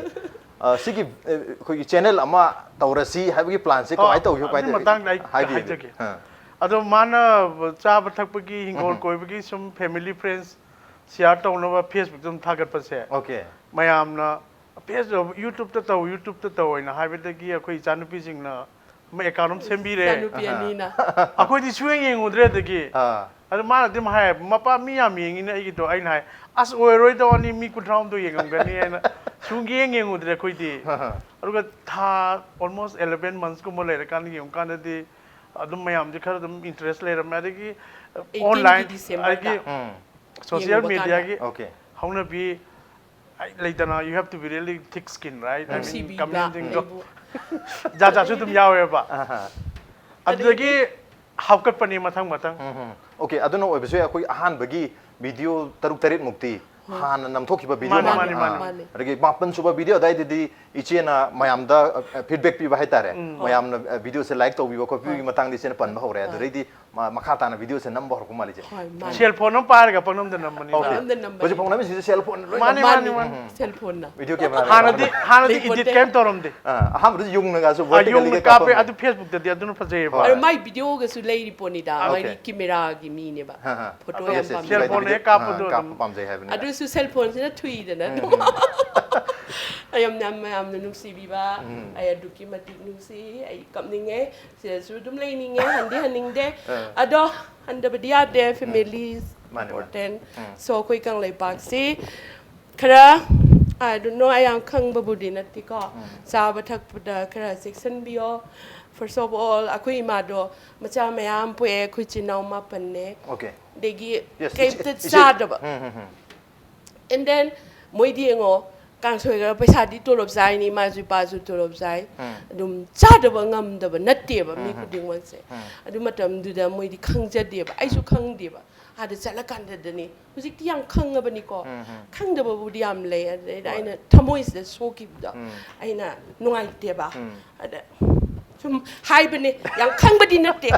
ꯑ, ꯁꯤꯒꯤ, ꯑ, ꯑꯩꯈꯣꯏꯒꯤ channel ꯑꯃ ꯇꯧꯔꯁꯤ ꯍꯥꯏꯕꯒꯤ planꯁꯦ ꯀꯃꯥꯏꯅ ꯇꯧꯈꯤꯕ, ꯑꯗꯨꯒꯤ ꯀꯃꯥꯏꯅ ꯃꯇꯥꯡꯗ ꯑꯩ ꯍꯥꯏꯕꯤꯌꯨ꯫ ꯍꯥꯏꯖꯒꯦ꯫ ꯑ꯫ ꯑꯗꯣ ꯃꯥꯅ ꯆꯥꯕ ꯊꯛꯄꯒꯤ, ꯍꯤꯡꯒꯣꯜ ꯎꯝ꯫ ꯀꯣꯏꯕꯒꯤ, ꯁꯨꯝ family friends share ꯇꯧꯅꯕ Facebookꯇ ꯑꯗꯨꯝ ꯊꯥꯒꯠꯄꯁꯦ, ꯑꯣꯀꯦ꯫ ꯃꯌꯥꯝꯅ Facebookꯇ ꯇꯧ, YouTubeꯇ ꯇꯧ ꯍꯥꯏꯅ ꯍꯥꯏꯕꯗꯒꯤ ꯑꯩꯈꯣꯏ ꯏꯆꯥꯅꯨꯄꯤꯁꯤꯡꯅ ꯑꯃ account ꯑꯃ ꯁꯦꯝꯕꯤꯔꯦ꯫ ꯏꯆꯥꯅꯨꯄꯤ ꯑꯍꯥ꯫ ꯑꯅꯤꯅ꯫ ꯑꯩꯈꯣꯏꯗꯤ ꯁꯨꯡꯌꯦꯡ ꯌꯦꯡꯉꯨꯗ꯭ꯔꯦ꯫ ꯑꯗꯒꯤ ꯑꯥ꯫ ꯑꯗꯨ ꯃꯥꯅ ꯑꯗꯨꯝ ꯍꯥꯏ, "ꯃꯄꯥ, ꯃꯤ ꯌꯥꯝ ꯌꯦꯡꯉꯤꯅꯦ ꯑꯩꯒꯤꯗꯣ"꯫ ꯑꯩꯅ ꯍꯥꯏ, "ꯑꯁ, ꯑꯣꯏꯔꯣꯏꯗꯧ, ꯑꯅꯤ, ꯃꯤ ꯀꯨꯟꯊ꯭ꯔꯥ ꯍꯨꯝꯗꯣꯏ ꯌꯦꯡꯉꯝꯒꯅꯤ" ꯍꯥꯏꯅ꯫ ꯁꯨꯡꯌꯦꯡ ꯌꯦꯡꯉꯨꯗ꯭ꯔꯦ ꯑꯩꯈꯣꯏꯗꯤ꯫ ꯑꯗꯨꯒ ꯊꯥ almost eleven monthsꯀꯨꯝꯕ ꯂꯩꯔꯀꯥꯟꯗ ꯌꯦꯡꯉꯨꯀꯥꯟꯗꯗꯤ ꯑꯗꯨꯝ ꯃꯌꯥꯝꯁꯦ ꯈꯔ ꯑꯗꯨꯝ interest ꯂꯩꯔꯝꯃꯦ꯫ ꯑꯗꯒꯤ ꯑꯩꯠꯇꯤꯟꯒꯤ online December ꯑꯩꯒꯤ ꯗ social ꯌꯦꯡꯉꯨꯕ media ꯀꯥꯟꯗ꯫ ꯒꯤ Okay. ꯍꯧꯅꯕꯤ ꯑꯩ ꯂꯩꯗꯅ, you have to be really thick skin, right? I mean, ꯅꯨꯡꯁꯤꯕꯤꯕ comment ꯁꯤꯡꯗꯣ ꯑꯩꯕꯨ꯫ ꯖꯥꯠ ꯖꯥꯠꯁꯨ ꯑꯗꯨꯝ ꯌꯥꯎꯋꯦꯕ꯫ ꯑꯍꯥ. ꯑꯗꯨꯗꯒꯤ ꯍꯥꯞꯀꯠꯄꯅꯤ ꯃꯊꯪ ꯃꯊꯪ꯫ ꯎꯝ, ꯎꯝ. Okay, ꯑꯗꯨꯅ ꯑꯣꯏꯕꯁꯨ ꯌꯥꯏ꯫ ꯑꯩꯈꯣꯏ ꯑꯍꯥꯟꯕꯒꯤ video ꯇꯔꯨꯛ ꯇꯔꯦꯠ ꯃꯨꯛꯇꯤ ꯍꯥꯟꯅ ꯅꯝꯊꯣꯛꯈꯤꯕ video ꯃꯥꯅꯦ, ꯃꯥꯜꯂꯦ꯫ ꯃꯥꯅꯦ, ꯃꯥꯅꯦ꯫ ꯃꯥꯅꯦ꯫ ꯑꯗꯒꯤ ꯃꯥꯄꯟ ꯁꯨꯕ video ꯑꯗꯥꯏꯗꯗꯤ ꯏꯆꯦꯅ ꯃꯌꯥꯝꯗ feedback ꯄꯤꯕ ꯍꯥꯏꯇꯥꯔꯦ, ꯃꯌꯥꯝꯅ videoꯁꯦ like ꯇꯧꯕꯤꯕ ꯈꯣꯠꯄꯤꯕꯒꯤ ꯃꯇꯥꯡꯗ ꯏꯆꯦꯅ ꯄꯟꯕ ꯍꯧꯔꯦ꯫ ꯑꯗꯨꯗꯩꯗꯤ ꯃ- ꯃꯈꯥ ꯇꯥꯅ videoꯁꯦ ꯅꯝꯕ ꯍꯧꯔꯛꯄ ꯃꯥꯜꯂꯦ ꯏꯆꯦ꯫ ꯍꯣꯏ, ꯃꯥꯅꯦ꯫ Cell phone ꯑꯃ ꯄꯥꯏꯔꯒ ꯄꯪꯅꯝꯗ ꯅꯝꯕꯅꯤꯗ꯫ Okay. ꯄꯪꯅꯝꯗ ꯅꯝꯕꯅꯤ꯫ ꯍꯧꯖꯤꯛ ꯐꯥꯎ ꯅꯝꯃꯤꯁꯤꯁꯨ cell phone ꯂꯣꯏ ꯃꯥꯅꯦ, ꯅꯝꯃꯤ꯫ ꯃꯥꯅꯦ, ꯃꯥꯅꯦ꯫ Cell phone ꯅ꯫ Video camera ꯍꯥꯟꯅꯗꯤ ꯍꯥꯟꯅꯗꯤ ꯂꯩꯄꯣꯠꯇꯦ꯫ Edit ꯀꯩꯝ ꯇꯧꯔꯝꯗꯦ꯫ ꯑꯥ, ꯑꯍꯥꯟꯕꯗ ꯌꯨꯡꯅꯒꯁꯨ ꯑꯥ, vertically ꯌꯨꯡꯅ ꯒ ꯀꯥꯞꯄꯦ꯫ ꯀꯥꯞꯄꯝꯃꯤ꯫ ꯑꯗꯨ Facebookꯇꯗꯤ ꯑꯗꯨꯅ ꯐꯖꯩꯌꯦꯕ꯫ ꯍꯣꯏ꯫ ꯑꯗꯣ ꯃꯥꯏ videoꯒꯁꯨ ꯂꯩꯔꯤ ꯄꯣꯠꯅꯤꯗ꯫ ꯑꯥ, ꯃꯥꯏꯗꯤ okay. cameraꯒꯤ ꯃꯤꯅꯦꯕ꯫ ꯑꯥ, ꯑꯥ. Photo Yes, ꯌꯥꯝ yes, ꯄꯥꯝꯖꯩ꯫ cell Cell phone ꯅ ꯍꯦꯛ ꯀꯥꯞꯄꯗꯣ ꯑꯥ, ꯑꯗꯨꯝ꯫ ꯀꯥꯞꯄ ꯄꯥꯝꯖꯩ ꯍꯥꯏꯕꯅꯤꯅ꯫ ꯑꯗꯨꯁꯨ cell phone ꯁꯤꯅ ꯊꯨꯏꯗꯅ ꯑꯗꯨꯝ꯫ ꯑꯩ ꯌꯥꯝ ꯌꯥꯝ ꯃꯌꯥꯝꯅ ꯅꯨꯡꯁꯤꯕꯤꯕ꯫ ꯑꯩ ꯑꯗꯨꯛꯀꯤ ꯃꯇꯤꯛ ꯅꯨꯡꯁꯤ꯫ ꯑꯩ ꯀꯞꯅꯤꯡꯉꯦ꯫ ꯁꯤꯗꯁꯨ ꯑꯗꯨꯝ ꯂꯩꯅꯤꯡꯉꯦ꯫ ꯍꯟꯗꯤ ꯍꯟꯅꯤꯡꯗꯦ꯫ ꯑꯥ. ꯑꯗꯣ ꯍꯟꯗꯕꯗꯤ ꯌꯥꯗꯦ꯫ Family is ꯃꯥꯅꯦ, ꯃꯥꯅꯦ. important꯫ ꯎꯝ. So ꯑꯩꯈꯣꯏ ꯀꯪꯂꯩꯄꯥꯛꯁꯤ ꯈꯔ, I don't know, ꯑꯩ ꯌꯥꯝ ꯈꯪꯕꯕꯨꯗꯤ ꯅꯠꯇꯦꯀꯣ꯫ ꯆꯥꯕ ꯊꯛꯄꯗ ꯈꯔ ꯆꯦꯛꯁꯤꯟꯕꯤꯌꯣ꯫ First of all, ꯑꯩꯈꯣꯏ ꯏꯃꯥꯗꯣ ꯃꯆꯥ ꯃꯌꯥꯝ ꯄꯣꯛꯑꯦ꯫ ꯑꯩꯈꯣꯏ ꯏꯆꯤꯟ ꯏꯅꯥꯎ ꯃꯥꯄꯟꯅꯦ꯫ Okay. ꯑꯗꯒꯤ Yes, ꯀꯩꯝꯇ ꯏꯆꯦ, ꯏꯆꯦ. ꯆꯥꯗꯕ꯫ ꯎꯝ, ꯎꯝ, ꯎꯝ. And then ꯃꯣꯏꯗꯤ ꯌꯦꯡꯉꯣ, ꯀꯥꯡꯁꯣꯏ ꯈꯔ, ꯄꯩꯁꯥꯗꯤ ꯇꯣꯂꯣꯞ ꯆꯥꯏꯅꯤ, ꯏꯃꯥꯁꯨ ꯏꯄꯥꯁꯨ ꯇꯣꯂꯣꯞ ꯆꯥꯏ꯫ ꯑꯗꯨꯝ ꯆꯥꯗꯕ ꯉꯝꯗꯕ ꯅꯠꯇꯦꯕ ꯃꯤ ꯈꯨꯗꯤꯡꯃꯛꯁꯦ꯫ ꯑꯗꯨ ꯃꯇꯝꯗꯨꯗ ꯃꯣꯏꯗꯤ ꯈꯪꯖꯗꯦꯕ, ꯑꯩꯁꯨ ꯈꯪꯗꯦꯕ꯫ ꯑꯥꯗ ꯆꯠꯂꯀꯥꯟꯗꯗꯅꯤ꯫ ꯍꯧꯖꯤꯛꯇꯤ ꯌꯥꯝ ꯈꯪꯉꯕꯅꯤꯀꯣ꯫ ꯈꯪꯗꯕꯕꯨꯗꯤ ꯌꯥꯝ ꯂꯩ꯫ ꯑꯗꯩꯗ ꯑꯩꯅ ꯊꯃꯣꯏꯁꯤꯗ ꯁꯣꯛꯈꯤꯕꯗꯣ ꯑꯩꯅ ꯅꯨꯡꯉꯥꯏꯇꯦꯕ꯫ ꯑꯗ ꯁꯨꯝ ꯍꯥꯏꯕꯅꯦ, ꯌꯥꯝ ꯈꯪꯕꯗꯤ ꯅꯠꯇꯦ꯫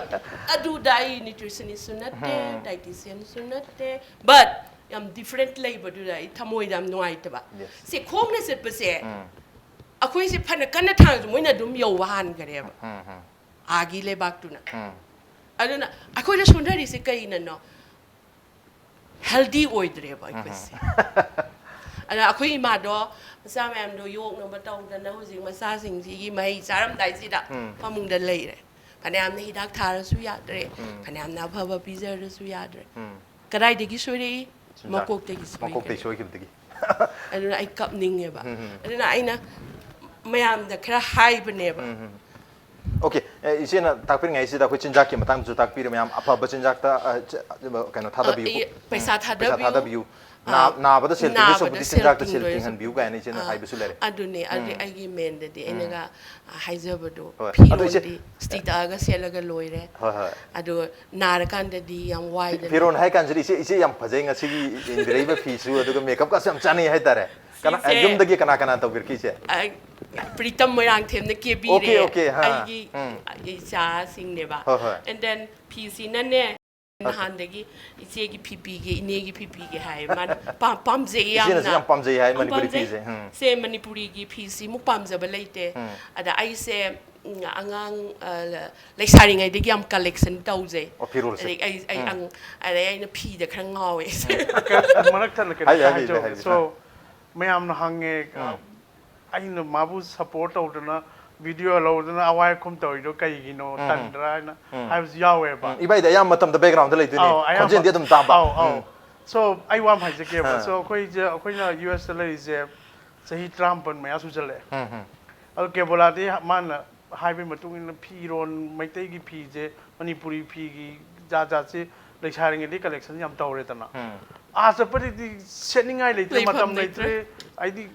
ꯑꯗꯨꯗ ꯑꯩ nutritionistꯁꯨ ꯅꯠꯇꯦ, dietitianꯁꯨ ꯅꯠꯇꯦ, but ꯌꯥꯝ different ꯂꯩꯕꯗꯨꯗ ꯑꯩ ꯊꯃꯣꯏꯗ ꯌꯥꯝ ꯅꯨꯡꯉꯥꯏꯇꯕ꯫ Yes. ꯁꯤ ꯈꯣꯡꯅ ꯆꯠꯄꯁꯦ ꯑꯩꯈꯣꯏꯁꯦ ꯐꯅ ꯀꯟꯅ ꯊꯥꯡꯉꯁꯨ ꯃꯣꯏꯅ ꯑꯗꯨꯝ ꯌꯧꯕ ꯍꯥꯟꯈꯔꯦꯕ꯫ ꯑꯥꯒꯤ ꯂꯩꯕꯥꯛꯇꯨꯅ꯫ ꯑꯗꯨꯅ ꯑꯩꯈꯣꯏꯅ ꯁꯣꯟꯊꯔꯤꯁꯦ ꯀꯩꯅꯅꯣ? Healthy ꯑꯣꯏꯗ꯭ꯔꯦꯕ ꯑꯩꯈꯣꯏꯁꯦ꯫ ꯑꯗ ꯑꯩꯈꯣꯏ ꯏꯃꯥꯗꯣ ꯃꯆꯥ ꯃꯌꯥꯝꯗꯣ ꯌꯣꯛꯅꯕ ꯇꯧꯗꯅ ꯍꯧꯖꯤꯛ ꯃꯆꯥꯁꯤꯡꯁꯤꯒꯤ ꯃꯍꯩ ꯆꯥꯔꯝꯗꯥꯏꯁꯤꯗ ꯐꯃꯨꯡꯗ ꯂꯩꯔꯦ꯫ ꯐꯅꯌꯥꯝꯅ ꯍꯤꯗꯥꯛ ꯊꯥꯔꯁꯨ ꯌꯥꯗ꯭ꯔꯦ, ꯐꯅꯌꯥꯝꯅ ꯑꯐꯕ ꯄꯤꯖꯔꯁꯨ ꯌꯥꯗ꯭ꯔꯦ꯫ ꯀꯗꯥꯏꯗꯒꯤ ꯁꯣꯏꯔꯛꯏ? ꯆꯤꯟꯖꯥꯛ꯫ ꯃꯀꯣꯛꯇꯒꯤ ꯃꯀꯣꯛꯇꯒꯤ ꯁꯣꯏꯈ꯭ꯔꯦ꯫ ꯁꯣꯏꯈꯤꯕꯗꯒꯤ. ꯑꯗꯨꯅ ꯑꯩ ꯀꯞꯅꯤꯡꯉꯦꯕ꯫ ꯑꯗꯨꯅ ꯑꯩꯅ ꯃꯌꯥꯝꯗ ꯈꯔ ꯍꯥꯏꯕꯅꯦꯕ꯫ ꯑꯣꯀꯦ, ꯏꯆꯦꯅ ꯇꯥꯛꯄꯤꯔꯤꯉꯩꯁꯤꯗ ꯑꯩꯈꯣꯏ ꯆꯤꯟꯖꯥꯛꯀꯤ ꯃꯇꯥꯡꯗꯁꯨ ꯇꯥꯛꯄꯤꯔꯦ ꯃꯌꯥꯝ꯫ ꯑꯐꯕ ꯆꯤꯟꯖꯥꯛꯇ ꯑ, ꯆ- ꯑ, ꯀꯩꯅꯣ ꯊꯥꯗꯕꯤꯌꯨ꯫ ꯑ, ꯏ- ꯄꯩꯁꯥ ꯄꯩꯁꯥ ꯊꯥꯗꯕꯤꯌꯨ꯫ ꯊꯥꯗꯕꯤꯌꯨ꯫ ꯑ, ꯅꯥ- ꯅꯥꯕꯗ ꯁꯦꯜ ꯇꯤꯡꯗꯣꯏ ꯅꯥꯕꯗ ꯁꯔꯨꯛꯄꯨꯗꯤ ꯁꯦꯜ ꯆꯤꯟꯖꯥꯛꯇ ꯁꯦꯜ ꯇꯤꯡꯗꯣꯏ ꯇꯤꯡꯍꯟꯕꯤꯌꯨ ꯁꯔꯨꯛ- ꯀꯥꯏꯅ ꯏꯆꯦꯅ ꯑ, ꯍꯥꯏꯕꯁꯨ ꯂꯩꯔꯦ꯫ ꯑꯗꯨꯅꯦ ꯑꯗꯨ ꯑꯩꯒꯤ ꯃꯦꯟꯗꯗꯤ ꯑꯩꯅꯒ ꯑ, ꯍꯥꯏꯖꯕꯗꯣ ꯍꯣꯏ꯫ ꯑꯗꯣ ꯏꯆꯦ- ꯐꯤꯔꯣꯟꯗꯤ ꯏꯁꯇꯤ ꯇꯛꯑꯒ ꯁꯦꯠꯂꯒ ꯂꯣꯏꯔꯦ꯫ ꯍꯣꯏ, ꯍꯣꯏ꯫ ꯑꯗꯣ ꯅꯥꯔꯀꯥꯟꯗꯗꯤ ꯌꯥꯝ ꯋꯥꯏꯗꯅ꯫ ꯐꯤꯔꯣꯟ ꯍꯥꯏ ꯀꯥꯟꯁꯤꯗ ꯏꯆꯦ, ꯏꯆꯦ ꯌꯥꯝ ꯐꯖꯩ ꯉꯁꯤꯒꯤ ꯏꯟꯕꯤꯔꯛꯏꯕ ꯐꯤꯁꯨ, ꯑꯗꯨꯒ ꯃꯦꯀꯞꯀꯁꯨ ꯌꯥꯝ ꯆꯥꯅꯩ ꯍꯥꯏꯇꯥꯔꯦ꯫ ꯀꯅꯥ ꯁꯤꯁꯦ- ꯌꯨꯝꯗꯒꯤ ꯀꯅꯥ ꯀꯅꯥ ꯇꯧꯕꯤꯔꯛꯀꯦ ꯏꯆꯦ? ꯑ, ꯄ꯭ꯔꯤꯇꯝ ꯃꯣꯏꯔꯥꯡꯊꯦꯝꯅ ꯀꯦꯕꯤꯔꯦ꯫ ꯑꯣꯀꯦ, ꯑꯣꯀꯦ, ꯍꯥ꯫ ꯑꯩꯒꯤ ꯎꯝ꯫ ꯏꯆꯥꯁꯤꯡꯅꯦꯕ꯫ ꯍꯣꯏ, ꯍꯣꯏ꯫ And then ꯐꯤꯁꯤꯅꯅꯦ ꯅꯍꯥꯟꯗꯒꯤ ꯏꯆꯦꯒꯤ ꯐꯤ ꯄꯤꯒꯦ, ꯏꯅꯦꯒꯤ ꯐꯤ ꯄꯤꯒꯦ ꯍꯥꯏ꯫ ꯃꯥꯅ ꯄꯥꯝ- ꯄꯥꯝꯖꯩ ꯏꯆꯦꯅꯁꯨ ꯌꯥꯝꯅ꯫ ꯌꯥꯝ ꯄꯥꯝꯖꯩ ꯍꯥꯏ ꯌꯥꯝ ꯃꯅꯤꯄꯨꯔꯤ ꯄꯥꯝꯖꯩ꯫ ꯐꯤꯁꯦ꯫ ꯎꯝ꯫ ꯁꯦ ꯃꯅꯤꯄꯨꯔꯤꯒꯤ ꯐꯤꯁꯤꯃꯨꯛ ꯄꯥꯝꯖꯕ ꯂꯩꯇꯦ꯫ ꯎꯝ꯫ ꯑꯗ ꯑꯩꯁꯦ ꯎꯝ, ꯑꯉꯥꯡ ꯑ, ꯂꯩꯁꯥꯔꯤꯉꯩꯗꯒꯤ ꯌꯥꯝ ꯀꯂꯦꯛꯁꯟ ꯇꯧꯖꯩ꯫ ꯑꯣ, ꯐꯤꯔꯣꯜꯁꯦ? ꯑꯗꯩ ꯑꯩ ꯑꯩ ꯎꯝ꯫ ꯑꯪ- ꯑꯗꯩ ꯑꯩꯅ ꯐꯤꯗ ꯈꯔ ꯉꯥꯎꯋꯦ꯫ ꯃꯔꯛ ꯊꯠꯅ ꯀꯩꯅꯣ ꯍꯥꯏꯕꯤꯌꯨ, ꯍꯥꯏꯕꯤꯌꯨ, ꯍꯥꯏꯖꯍꯧꯒꯦ꯫ ꯍꯥꯏꯕꯤꯌꯨ꯫ So, ꯃꯌꯥꯝꯅ ꯍꯪꯉꯦ, ꯎꯝ꯫ ꯑꯩꯅ ꯃꯥꯕꯨ ꯁꯞꯄꯣꯔꯠ ꯇꯧꯗꯅ ꯚꯤꯗꯤꯑꯣ ꯂꯧꯗꯅ ꯑꯋꯥꯏ ꯑꯈꯨꯝ ꯇꯧꯔꯤꯗꯣ ꯀꯩꯒꯤꯅꯣ? ꯎꯝ꯫ ꯇꯟꯗ꯭ꯔꯥ ꯍꯥꯏꯅ ꯎꯝ꯫ ꯍꯥꯏꯕꯁꯨ ꯌꯥꯎꯋꯦꯕ꯫ ꯎꯝ, ꯏꯕꯥꯏꯗꯤ ꯑꯌꯥꯝꯕ ꯃꯇꯝꯗ ꯕꯦꯛꯒ꯭ꯔꯥꯎꯟꯗ ꯂꯩꯗꯣꯏꯅꯦ꯫ ꯑꯧ, ꯑꯌꯥꯝꯕ- ꯈꯣꯟꯖꯦꯜꯗꯤ ꯑꯗꯨꯝ ꯇꯥꯕ꯫ ꯑꯧ, ꯑꯧ꯫ ꯎꯝ꯫ So, ꯑꯩ ꯋꯥ ꯑꯃ ꯍꯥꯏꯖꯒꯦꯕ꯫ ꯑꯥ꯫ So, ꯑꯩꯈꯣꯏꯁꯦ, ꯑꯩꯈꯣꯏꯅ ꯌꯨ ꯑꯦꯁꯇ ꯂꯩꯔꯤꯁꯦ ꯆꯍꯤ ꯇꯔꯥꯃꯥꯄꯟ ꯃꯌꯥ ꯁꯨꯖꯜꯂꯛꯑꯦ꯫ ꯎꯝ, ꯎꯝ꯫ ꯑꯗꯣ ꯀꯦꯕꯣꯂꯥꯗꯤ ꯃꯥꯅ ꯍꯥꯏꯕꯒꯤ ꯃꯇꯨꯡ ꯏꯟꯅ ꯐꯤꯔꯣꯟ, ꯃꯩꯇꯩꯒꯤ ꯐꯤꯁꯦ, ꯃꯅꯤꯄꯨꯔꯤ ꯐꯤꯒꯤ ꯖꯥꯠ ꯖꯥꯠꯁꯦ ꯂꯩꯁꯥꯔꯤꯉꯩꯗꯤ ꯀꯂꯦꯛꯁꯟ ꯌꯥꯝ ꯇꯧꯔꯦꯗꯅ꯫ ꯎꯝ꯫ ꯑꯥ ꯆꯠꯄꯗꯗꯤ ꯁꯦꯠꯅꯤꯡꯉꯥꯏ ꯂꯩꯇ꯭ꯔꯦ, ꯂꯩꯐꯝ ꯃꯇꯝ ꯂꯩꯇ꯭ꯔꯦ꯫ ꯂꯩꯇ꯭ꯔꯦ꯫ ꯍꯥꯏꯗꯤ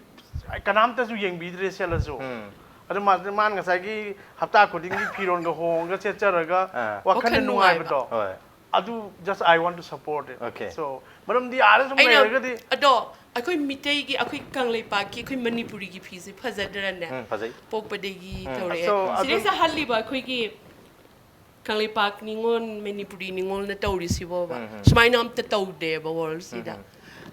ꯀꯅꯥꯝꯇꯁꯨ ꯌꯦꯡꯕꯤꯗ꯭ꯔꯦ ꯁꯦꯠꯂꯁꯨ꯫ ꯎꯝ꯫ ꯑꯗꯨ ꯃꯥ-, ꯃꯥꯅ ꯉꯁꯥꯏꯒꯤ ꯍꯞꯇꯥ ꯈꯨꯗꯤꯡꯒꯤ ꯐꯤꯔꯣꯟꯒ ꯍꯣꯡꯉꯒ ꯁꯦꯠꯆꯔꯒ ꯑꯥ꯫ ꯋꯥꯈꯜꯗ ꯋꯥꯈꯜ ꯅꯨꯡꯉꯥꯏꯕꯗꯣ꯫ ꯍꯣꯏ꯫ ꯑꯗꯨ just I want to support it. Okay. So, ꯃꯔꯝꯗꯤ ꯑꯥꯗ ꯁꯨꯝ ꯑꯩꯅ ꯂꯩꯔꯒꯗꯤ ꯑꯗꯣ ꯑꯩꯈꯣꯏ ꯃꯤꯇꯩꯒꯤ, ꯑꯩꯈꯣꯏ ꯀꯪꯂꯩꯄꯥꯛꯀꯤ, ꯑꯩꯈꯣꯏ ꯃꯅꯤꯄꯨꯔꯤꯒꯤ ꯐꯤꯁꯦ ꯐꯖꯗ꯭ꯔꯅꯦ? ꯎꯝ, ꯐꯖꯩ꯫ ꯄꯣꯛꯄꯗꯒꯤ ꯎꯝ꯫ ꯇꯧꯔꯛꯑꯦ꯫ So, ꯑꯗꯨ- ꯁꯤꯗꯩꯁꯤꯗ ꯍꯜꯂꯤꯕ ꯑꯩꯈꯣꯏꯒꯤ ꯀꯪꯂꯩꯄꯥꯛ ꯅꯤꯉꯣꯜ, ꯃꯅꯤꯄꯨꯔꯤ ꯅꯤꯉꯣꯜꯅ ꯇꯧꯔꯤꯁꯤꯕꯣꯕ꯫ ꯎꯝ, ꯎꯝ꯫ ꯁꯨꯃꯥꯏꯅ ꯑꯝꯇ ꯇꯧꯗꯦꯕ ꯋꯥꯔꯜꯁꯤꯗ꯫ ꯎꯝ,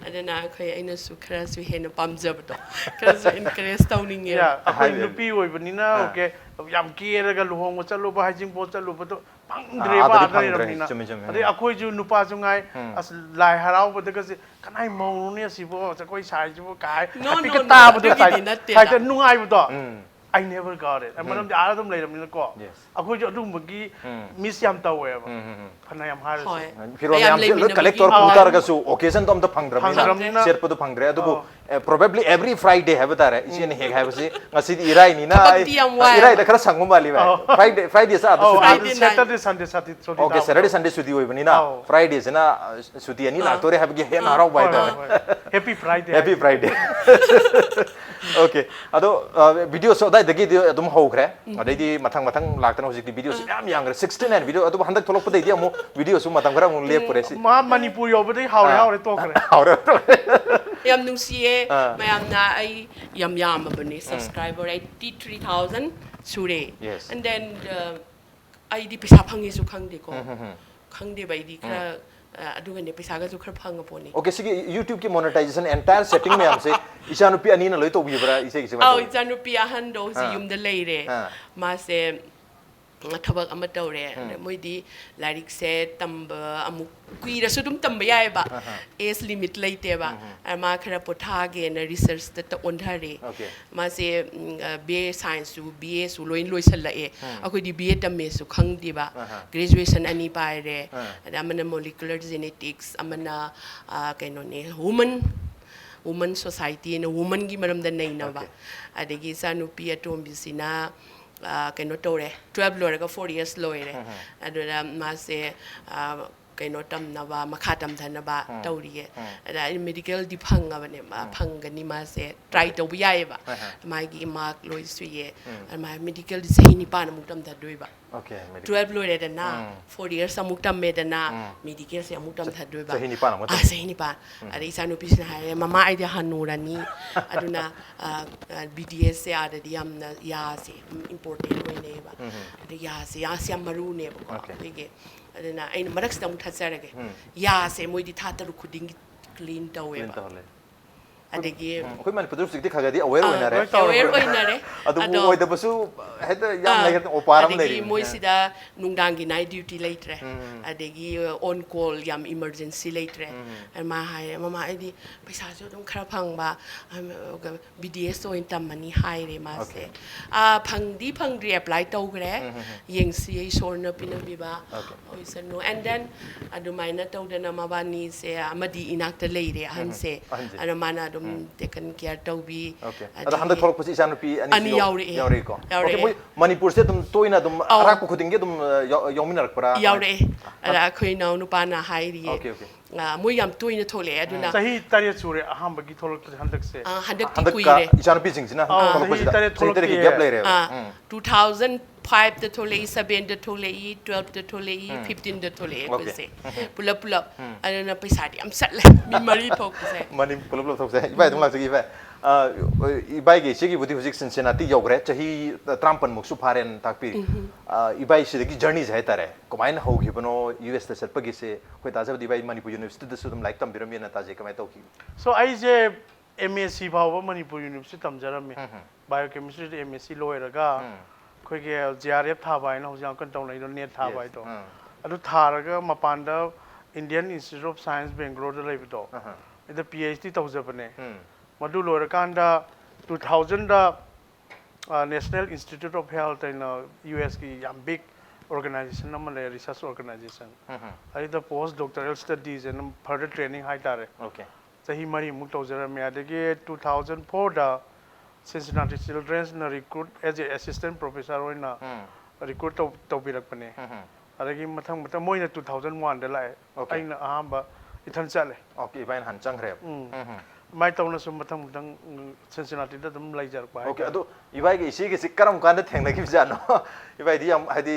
ꯑꯗꯨꯅ ꯑꯩꯈꯣꯏ, ꯑꯩꯅꯁꯨ ꯈꯔꯁꯨ ꯍꯦꯟꯅ ꯄꯥꯝꯖꯕꯗꯣ, ꯈꯔꯁꯨ ꯏꯟꯀꯔꯦꯖ ꯇꯧꯅꯤꯡꯉꯦꯕ꯫ Yeah, ꯑꯩꯈꯣꯏ ꯍꯥꯏꯕꯤꯌꯨ꯫ ꯅꯨꯄꯤ ꯑꯣꯏꯕꯅꯤꯅ, ꯑꯥ꯫ okay, ꯌꯥꯝ ꯀꯦꯔꯒ ꯂꯨꯍꯣꯡꯕ ꯆꯠꯂꯨꯕ, ꯍꯩꯖꯤꯡꯄꯣꯠ ꯆꯠꯂꯨꯕꯗꯣ ꯐꯪꯗ꯭ꯔꯦꯕ ꯑꯥꯗꯗꯤ ꯑꯥꯗ ꯐꯪꯗ꯭ꯔꯦ꯫ ꯂꯩꯔꯕꯅꯤꯅ꯫ ꯆꯨꯝꯃꯤ, ꯆꯨꯝꯃꯤ꯫ ꯑꯗꯩ ꯑꯩꯈꯣꯏꯁꯨ ꯅꯨꯄꯥꯁꯨ ꯉꯥꯏ, ꯎꯝ꯫ ꯑꯁ, ꯂꯥꯏ ꯍꯔꯥꯎꯕꯗꯒꯁꯦ, "ꯀꯅꯥꯏ ꯃꯧꯅꯣꯅꯦ ꯑꯁꯤꯕꯣ, ꯖꯒꯣꯏ ꯁꯥꯏꯁꯤꯕꯣ?" ꯀꯥꯏ No, no, ꯍꯥꯏꯐꯦꯠꯀ no, ꯇꯥꯕꯗꯣ ꯑꯗꯨꯒꯤꯗꯤ ꯁꯥꯏꯗ, ꯅꯠꯇꯦꯗ꯫ ꯁꯥꯏꯗ ꯅꯨꯡꯉꯥꯏꯕꯗꯣ꯫ ꯎꯝ꯫ I never got it. ꯃꯔꯝꯗꯤ ꯑꯥꯗ ꯑꯗꯨꯝ ꯂꯩꯔꯕꯅꯤꯅꯀꯣ꯫ Yes. ꯑꯩꯈꯣꯏꯁꯨ ꯑꯗꯨꯒꯨꯝꯕꯒꯤ ꯎꯝ꯫ ꯃꯤꯁ ꯌꯥꯝ ꯇꯧꯋꯦꯕ꯫ ꯎꯝ, ꯎꯝ, ꯎꯝ꯫ ꯐꯅꯌꯥꯝ ꯍꯥꯏꯔꯁꯨ꯫ ꯍꯣꯏ꯫ ꯐꯤꯔꯣꯜ ꯃꯌꯥꯝ ꯃꯌꯥꯝꯁꯦ ꯂꯣꯏ ꯂꯩꯃꯤꯟꯅꯕꯒꯤ ꯀꯂꯦꯛ ꯇꯧꯔ ꯃꯑꯣꯡ꯫ ꯄꯨ ꯇꯥꯔꯒꯁꯨ ꯑꯣꯀꯦꯖꯟꯗꯣ ꯑꯝꯇ ꯐꯪꯗ꯭ꯔꯕꯅꯤꯅ ꯐꯪꯗ꯭ꯔꯕꯅꯤꯅ꯫ ꯁꯦꯠꯄꯗꯣ ꯐꯪꯗ꯭ꯔꯦ꯫ ꯑꯗꯨꯕꯨ ꯑꯧ꯫ Probably every Friday ꯍꯥꯏꯕ ꯇꯥꯔꯦ, ꯏꯆꯦꯅ ꯍꯦꯛ ꯍꯥꯏꯕꯁꯤ꯫ ꯉꯁꯤꯗꯤ ꯏꯔꯥꯏꯅꯤꯅ ꯊꯕꯛꯇꯤ ꯌꯥꯝ ꯋꯥꯏ꯫ ꯏꯔꯥꯏꯗ ꯈꯔ ꯁꯪꯕ ꯃꯥꯜꯂꯤ ꯚꯥꯏ꯫ ꯑꯧ꯫ Friday, Friday ꯁꯦ ꯑꯥꯗ ꯑꯧ ꯁꯨꯇꯤ꯫ Friday ꯑꯗꯨ night. Saturday Sunday ꯁꯨꯇꯤ ꯁꯨꯇꯤ Okay, ꯇꯥꯕ꯫ Saturday Sunday ꯁꯨꯇꯤ ꯑꯣꯏꯕꯅꯤꯅ ꯑꯧ꯫ Friday ꯁꯤꯅ ꯑ, ꯁꯨꯇꯤ ꯑꯅꯤ ꯑꯥ꯫ ꯂꯥꯛꯇꯣꯔꯦ ꯍꯥꯏꯕꯒꯤ ꯍꯦꯟꯅ ꯍꯔꯥꯎꯕ ꯍꯣꯏ ꯍꯥꯏꯇꯥꯔꯦ꯫ ꯍꯣꯏ ꯍꯣꯏ Happy Friday Happy Friday. Okay, ꯑꯗꯣ ꯚꯤꯗꯤꯑꯣꯁꯨ ꯑꯗꯥꯏꯗꯒꯤꯗꯤ ꯑꯗꯨꯝ ꯍꯧꯈ꯭ꯔꯦ꯫ ꯑꯗꯩꯗꯤ ꯃꯊꯪ ꯃꯊꯪ ꯂꯥꯛꯇꯅ ꯍꯧꯖꯤꯛꯇꯤ ꯚꯤꯗꯤꯑꯣꯁꯤ ꯃꯌꯥꯝ ꯌꯥꯝꯈ꯭ꯔꯦ, sixty nine video꯫ ꯑꯗꯨꯕꯨ ꯍꯟꯗꯛ ꯊꯣꯛꯂꯛꯄꯗꯩꯗꯤ ꯑꯃꯨꯛ ꯚꯤꯗꯤꯑꯣꯁꯨ ꯃꯇꯝ ꯈꯔ ꯑꯃꯨꯛ ꯂꯦꯞꯄꯨꯔꯦ꯫ ꯁꯤ ꯃꯥ ꯃꯅꯤꯄꯨꯔ ꯌꯧꯕꯗꯒꯤ ꯍꯥꯎꯔꯦ ꯑꯥ꯫ ꯍꯥꯎꯔꯦ ꯇꯣꯛꯈ꯭ꯔꯦ꯫ ꯍꯧꯔꯦ꯫ ꯌꯥꯝ ꯅꯨꯡꯁꯤꯌꯦ꯫ ꯑꯥ꯫ ꯃꯌꯥꯝꯅ ꯑꯩ ꯌꯥꯝ ꯌꯥꯝꯃꯕꯅꯦ, subscriber eighty three thousand ꯁꯨꯔꯦ꯫ Yes. And then ꯑꯩꯗꯤ ꯄꯩꯁꯥ ꯐꯪꯉꯦꯁꯨ ꯈꯪꯗꯦꯀꯣ꯫ ꯈꯪꯗꯦꯕ ꯑꯩꯗꯤ ꯈꯔ ꯑ, ꯑꯗꯨꯒꯅꯦ ꯄꯩꯁꯥꯒꯁꯨ ꯈꯔ ꯐꯪꯉꯄꯣꯠꯅꯤ꯫ Okay, ꯁꯤꯒꯤ YouTubeꯀꯤ monetization entire setting ꯃꯌꯥꯝꯁꯦ ꯏꯆꯥꯅꯨꯄꯤ ꯑꯅꯤꯅ ꯂꯣꯏ ꯇꯧꯕꯤꯕ꯭ꯔꯥ, ꯏꯆꯦꯒꯤꯁꯦ ꯀꯃꯥꯏꯅ ꯑꯧ, ꯇꯧꯒꯦ? ꯏꯆꯥꯅꯨꯄꯤ ꯑꯍꯟꯗꯣ ꯍꯧꯖꯤꯛ ꯑꯥ꯫ ꯌꯨꯝꯗ ꯂꯩꯔꯦ꯫ ꯑꯥ꯫ ꯃꯥꯁꯦ ꯎꯝ, ꯊꯕꯛ ꯑꯃ ꯇꯧꯔꯦ꯫ ꯑꯗ ꯃꯣꯏꯗꯤ ꯂꯥꯏꯔꯤꯛꯁꯦ ꯇꯝꯕ ꯑꯃꯨꯛ ꯀꯨꯏꯔꯁꯨ ꯑꯗꯨꯝ ꯇꯝꯕ ꯌꯥꯏꯑꯕ꯫ Age limit ꯂꯩꯇꯦꯕ꯫ ꯑ, ꯃꯥ ꯈꯔ ꯄꯣꯊꯥꯒꯦꯅ researchꯇ ꯑꯣꯟꯊꯔꯦ꯫ Okay. ꯃꯥꯁꯦ ꯎꯝ, ꯑ, B A Scienceꯁꯨ B Aꯁꯨ ꯂꯣꯏ ꯂꯣꯏꯁꯜꯂꯛꯑꯦ꯫ ꯑꯩꯈꯣꯏꯗꯤ B A ꯇꯝꯃꯦꯁꯨ ꯈꯪꯗꯦꯕ꯫ ꯑꯍꯥ꯫ Graduation ꯑꯅꯤ ꯄꯥꯏꯔꯦ꯫ ꯑꯥ꯫ ꯑꯗ ꯑꯃꯅ molecular genetics, ꯑꯃꯅ ꯑ, ꯀꯩꯅꯣꯅꯦ, women women societyꯅ womenꯒꯤ ꯃꯔꯝꯗ ꯅꯩꯅꯕ꯫ Okay. ꯑꯗꯒꯤ ꯏꯆꯥꯅꯨꯄꯤ ꯑꯇꯣꯝꯕꯤꯁꯤꯅ ꯑ, ꯀꯩꯅꯣ ꯇꯧꯔꯦ, twelve ꯂꯣꯏꯔꯒ four years ꯂꯣꯏꯔꯦ꯫ ꯑꯗꯨꯗ ꯃꯥꯁꯦ ꯑ, ꯀꯩꯅꯣ ꯇꯝꯅꯕ, ꯃꯈꯥ ꯇꯝꯊꯅꯕ ꯇꯧꯔꯤꯌꯦ꯫ ꯑꯗ ꯑꯩ medicalꯗꯤ ꯐꯪꯉꯕꯅꯦ, ꯃꯥ ꯐꯪꯒꯅꯤ, ꯃꯥꯁꯦ try ꯇꯧꯕ ꯌꯥꯏꯑꯕ꯫ ꯃꯥꯒꯤ mark ꯂꯣꯏ ꯁꯨꯏꯌꯦ꯫ ꯑꯗ ꯃꯥ medicalꯗꯤ ꯆꯍꯤ ꯅꯤꯄꯥꯟ ꯑꯃꯨꯛ ꯇꯝꯊꯗꯣꯏꯕ꯫ Okay, medical. Twelve ꯂꯣꯏꯔꯦꯗꯅ, four years ꯑꯃꯨꯛ ꯇꯝꯃꯦꯗꯅ, medicalꯁꯦ ꯑꯃꯨꯛ ꯇꯝꯊꯗꯣꯏꯕ꯫ ꯆꯍꯤ ꯅꯤꯄꯥꯟ ꯑꯃꯨꯛ ꯑꯥ, ꯇꯝ- ꯆꯍꯤ ꯅꯤꯄꯥꯟ꯫ ꯑꯗꯩ ꯏꯆꯥꯅꯨꯄꯤꯁꯤꯅ ꯍꯥꯏꯔꯦ, "ꯃꯃꯥ, ꯑꯩꯗꯤ ꯍꯟꯅꯨꯔꯅꯤ, ꯑꯗꯨꯅ ꯑ, ꯑ, B D Sꯁꯦ ꯑꯥꯗꯗꯤ ꯌꯥꯝꯅ ꯌꯥꯁꯦ important ꯑꯣꯏꯅꯩꯌꯦꯕ꯫ ꯑꯗꯩ ꯌꯥꯁꯦ, ꯌꯥꯁꯦ ꯌꯥꯝ ꯃꯔꯨꯅꯦꯕꯀꯣ Okay. ꯑꯩꯈꯣꯏꯒꯤ꯫ ꯑꯗꯨꯅ ꯑꯩꯅ ꯃꯔꯛꯁꯤꯗ ꯑꯃꯨꯛ ꯊꯠꯆꯔꯒꯦ꯫ ꯌꯥꯁꯦ ꯃꯣꯏꯗꯤ ꯊꯥ ꯇꯔꯨꯛ ꯈꯨꯗꯤꯡꯒꯤ clean ꯇꯧꯋꯦꯕ꯫ Clean ꯇꯧꯍꯜꯂꯦ꯫ ꯑꯗꯒꯤ ꯎꯝ, ꯑꯩꯈꯣꯏ ꯃꯅꯤꯄꯨꯔꯗ ꯍꯧꯖꯤꯛꯇꯤ ꯈꯔ ꯈꯔꯗꯤ aware ꯑꯥ, ꯑꯣꯏꯅꯔꯦ꯫ ꯂꯣꯏ ꯇꯧꯔꯦ, aware ꯂꯣꯏ꯫ ꯑꯣꯏꯅꯔꯦ꯫ ꯑꯗꯨꯕꯨ ꯑꯗꯣ, ꯑꯣꯏꯗꯕꯁꯨ ꯍꯦꯛꯇ ꯌꯥꯝ ꯑꯥ, ꯂꯩꯈ꯭ꯔꯦ, ꯑꯣꯄꯥꯔ ꯑꯃ ꯑꯗꯒꯤ ꯂꯩꯔꯤ꯫ ꯃꯣꯏꯁꯤꯗ ꯅꯨꯡꯗꯥꯡꯒꯤ night duty ꯂꯩꯇ꯭ꯔꯦ꯫ ꯑꯗꯒꯤ on call ꯌꯥꯝ emergency ꯂꯩꯇ꯭ꯔꯦ꯫ ꯑꯗꯨ ꯃꯥ ꯍꯥꯏꯔꯦ, "ꯃꯃꯥ, ꯑꯩꯗꯤ ꯄꯩꯁꯥꯁꯨ ꯑꯗꯨꯝ ꯈꯔ ꯐꯪꯕ, ꯑꯝ, B D S ꯑꯣꯏꯅ ꯇꯝꯃꯅꯤ" ꯍꯥꯏꯔꯦ ꯃꯥꯁꯦ꯫ Okay. ꯑꯥ, ꯐꯪꯗꯤ ꯐꯪꯗ꯭ꯔꯤ, apply ꯇꯧꯈ꯭ꯔꯦ꯫ ꯌꯦꯡꯁꯤ, ꯏꯁꯣꯔꯅ ꯄꯤꯅꯕꯤꯕ Okay. ꯑꯣꯏꯁꯅꯨ꯫ And then ꯑꯗꯨꯃꯥꯏꯅ ꯇꯧꯗꯅ ꯃꯕꯥꯅꯤꯁꯦ, ꯑꯃꯗꯤ ꯏꯅꯥꯛꯇ ꯂꯩꯔꯦ ꯑꯍꯟꯁꯦ꯫ ꯑꯍꯟꯁꯦ꯫ ꯑꯗꯣ ꯃꯥꯅ ꯑꯗꯨꯝ ꯇꯦꯀꯟ ꯀꯤꯌꯔ ꯇꯧꯕꯤ꯫ ꯑꯣꯀꯦ꯫ ꯑꯗꯣ ꯍꯟꯗꯛ ꯊꯣꯛꯂꯛꯄꯁꯤ ꯏꯆꯥꯅꯨꯄꯤ ꯑꯅꯤꯁꯤ ꯑꯅꯤ ꯌꯥꯎ- ꯌꯥꯎꯔꯛꯑꯦ꯫ ꯌꯥꯎꯔꯛꯏꯀꯣ? ꯌꯥꯎꯔꯛꯑꯦ꯫ ꯑꯣꯀꯦ, ꯃꯣꯏ ꯃꯅꯤꯄꯨꯔꯁꯦ ꯑꯗꯨꯝ ꯇꯣꯏꯅ ꯑꯗꯨꯝ ꯑꯧ꯫ ꯑꯔꯥꯛꯄ ꯈꯨꯗꯤꯡꯒꯤ ꯑꯗꯨꯝ ꯑ, ꯌꯥꯎ- ꯌꯥꯎꯃꯤꯟꯅꯔꯛꯄ꯭ꯔꯥ? ꯌꯥꯎꯔꯛꯑꯦ꯫ ꯑꯗ ꯑꯩꯈꯣꯏ ꯏꯅꯥꯎ ꯅꯨꯄꯥꯅ ꯍꯥꯏꯔꯤꯌꯦ꯫ Okay, okay. ꯑ, ꯃꯣꯏ ꯌꯥꯝ ꯇꯣꯏꯅ ꯊꯣꯛꯂꯛꯑꯦ ꯑꯗꯨꯅ꯫ ꯆꯍꯤ ꯇꯔꯦꯠ ꯁꯨꯔꯦ ꯑꯍꯥꯟꯕꯒꯤ ꯊꯣꯛꯂꯛꯄꯁꯦ ꯍꯟꯗꯛꯁꯦ꯫ ꯑ, ꯍꯟꯗꯛꯇꯤ ꯍꯟꯗꯛꯀ ꯀꯨꯏꯔꯦ꯫ ꯏꯆꯥꯅꯨꯄꯤꯁꯤꯡꯁꯤꯅ ꯑꯧ, ꯊꯣꯛꯂꯛꯄꯁꯤꯗ ꯆꯍꯤ ꯇꯔꯦꯠ ꯆꯍꯤ ꯇꯔꯦꯠꯀꯤ ꯊꯣꯛꯂꯛꯇꯦ꯫ ꯒꯦꯞ ꯂꯩꯔꯦꯕ꯫ ꯑ, ꯎꯝ꯫ two thousand five ꯇ ꯊꯣꯛꯂꯛꯏ, seven ꯗ ꯊꯣꯛꯂꯛꯏ, twelve ꯇ ꯊꯣꯛꯂꯛꯏ, fifteen ꯗ ꯊꯣꯛꯂꯛꯑꯦ ꯑꯣꯀꯦ꯫ ꯑꯩꯈꯣꯏꯁꯦ꯫ ꯄꯨꯂꯞ ꯄꯨꯂꯞ꯫ ꯎꯝ꯫ ꯑꯗꯨꯅ ꯄꯩꯁꯥꯗꯤ ꯌꯥꯝ ꯆꯠꯂꯦ꯫ ꯃꯤ ꯃꯔꯤ ꯊꯣꯛꯄꯁꯦ꯫ ꯃꯅꯤ ꯄꯨꯂꯞ ꯄꯨꯂꯞ ꯊꯣꯛꯁꯦ꯫ ꯏꯕꯥꯏ ꯑꯗꯨꯝ ꯂꯥꯛꯆꯒꯦ, ꯏꯕꯥꯏ꯫ ꯑ, ꯏꯕꯥꯏꯒꯤ ꯏꯆꯦꯒꯤꯕꯨꯗꯤ ꯍꯧꯖꯤꯛ ꯁꯤꯟꯁꯤꯅꯥꯇꯤ ꯌꯧꯈ꯭ꯔꯦ꯫ ꯆꯍꯤ ꯇꯔꯥꯃꯥꯄꯟꯃꯨꯛꯁꯨ ꯐꯥꯔꯦꯅ ꯇꯥꯛꯄꯤꯔꯤ꯫ ꯑ, ꯏꯕꯥꯏ ꯁꯤꯗꯒꯤ ꯖꯔꯅꯤꯁꯦ ꯍꯥꯏꯇꯥꯔꯦ꯫ ꯀꯃꯥꯏꯅ ꯍꯧꯈꯤꯕꯅꯣ ꯌꯨ ꯑꯦꯁꯇ ꯆꯠꯄꯒꯤꯁꯦ? ꯑꯩꯈꯣꯏ ꯇꯥꯖꯕꯗꯤ ꯏꯕꯥꯏ ꯃꯅꯤꯄꯨꯔ ꯌꯨꯅꯤꯚꯔꯁꯤꯇꯤꯗꯁꯨ ꯑꯗꯨꯝ ꯂꯥꯏꯔꯤꯛ ꯇꯝꯕꯤꯔꯝꯃꯦꯅ ꯇꯥꯖꯩ꯫ ꯀꯃꯥꯏꯅ ꯇꯧꯈꯤ? So ꯑꯩꯁꯦ ꯑꯦꯝ ꯑꯦꯁ ꯁꯤ ꯐꯥꯎꯕ ꯃꯅꯤꯄꯨꯔ ꯌꯨꯅꯤꯚꯔꯁꯤꯇꯤ ꯇꯝꯖꯔꯝꯃꯤ꯫ ꯎꯝ, ꯎꯝ꯫ ꯕꯥꯏꯑꯣꯀꯦꯃꯤꯁꯇ꯭ꯔꯤꯗ ꯑꯦꯝ ꯑꯦꯁ ꯁꯤ ꯂꯣꯏꯔꯒ ꯎꯝ꯫ ꯑꯩꯈꯣꯏꯒꯤ ꯖꯤ ꯑꯥꯔ ꯑꯦꯐ ꯊꯥꯕ ꯍꯥꯏꯅ ꯍꯧꯖꯤꯛ ꯌꯥꯝ ꯀꯟꯅ ꯇꯧꯅꯩꯗꯣ, ꯅꯦꯠ ꯊꯥꯕ Yes. ꯍꯥꯏꯗꯣ꯫ ꯎꯝ꯫ ꯑꯗꯨ ꯊꯥꯔꯒ ꯃꯄꯥꯟꯗ Indian Institute of Science Bangalore ꯗ ꯂꯩꯕꯗꯣ, ꯑꯍ꯫ ꯑꯗ ꯄꯤ ꯑꯩꯆ ꯗꯤ ꯇꯧꯖꯕꯅꯦ꯫ ꯎꯝ꯫ ꯃꯗꯨ ꯂꯣꯏꯔꯀꯥꯟꯗ two thousand the National Institute of Health ꯍꯥꯏꯅ ꯌꯨ ꯑꯦꯁꯀꯤ ꯌꯥꯝ ꯕꯤꯛ ꯑꯣꯔꯒꯅꯥꯏꯖꯦꯁꯟ ꯑꯃ ꯂꯩ, ꯔꯤꯁꯔꯁ ꯑꯣꯔꯒꯅꯥꯏꯖꯦꯁꯟ꯫ ꯎꯝ, ꯎꯝ꯫ ꯑꯗꯨꯗ ꯄꯣꯁ ꯗꯣꯛꯇꯔꯦꯜ ꯁ꯭ꯇꯗꯤꯁ ꯍꯥꯏꯅ ꯐꯔꯗꯔ ꯇ꯭ꯔꯦꯅꯤꯡ ꯍꯥꯏꯇꯥꯔꯦ꯫ ꯑꯣꯀꯦ꯫ ꯆꯍꯤ ꯃꯔꯤꯃꯨꯛ ꯇꯧꯖꯔꯝꯃꯦ꯫ ꯑꯗꯒꯤ two thousand four ꯗ Cincinnati Children's ꯅ recruit as a assistant professor ꯑꯣꯏꯅ ꯎꯝ꯫ ꯔꯤꯀ꯭ꯔꯨꯠ ꯇꯧ ꯇꯧꯕꯤꯔꯛꯄꯅꯦ꯫ ꯎꯝ, ꯎꯝ꯫ ꯑꯗꯒꯤ ꯃꯊꯪ ꯃꯊꯪ ꯃꯣꯏꯅ two thousand one ꯗ ꯂꯥꯛꯑꯦ꯫ ꯑꯣꯀꯦ꯫ ꯑꯩꯅ ꯑꯍꯥꯟꯕ ꯏꯊꯟ ꯆꯠꯂꯦ꯫ ꯑꯣꯀꯦ, ꯏꯕꯥꯏꯅ ꯍꯥꯟꯅ ꯆꯪꯈ꯭ꯔꯦꯕ꯫ ꯎꯝ꯫ ꯎꯝ, ꯎꯝ꯫ ꯑꯗꯨꯃꯥꯏꯅ ꯇꯧꯅ ꯁꯨꯝ ꯃꯊꯪ ꯃꯊꯪ ꯎꯝ, Cincinnati ꯗ ꯑꯗꯨꯝ ꯂꯩꯖꯔꯛꯄ ꯑꯣꯀꯦ, ꯍꯥꯏꯇꯥꯔꯦ꯫ ꯑꯗꯣ ꯏꯕꯥꯏꯒꯤ ꯏꯆꯦꯒꯤꯁꯤ ꯀꯔꯝ ꯀꯥꯟꯗ ꯊꯦꯡꯅꯈꯤꯕꯖꯥꯠꯅꯣ? ꯏꯕꯥꯏꯗꯤ ꯌꯥꯝ, ꯍꯥꯏꯗꯤ,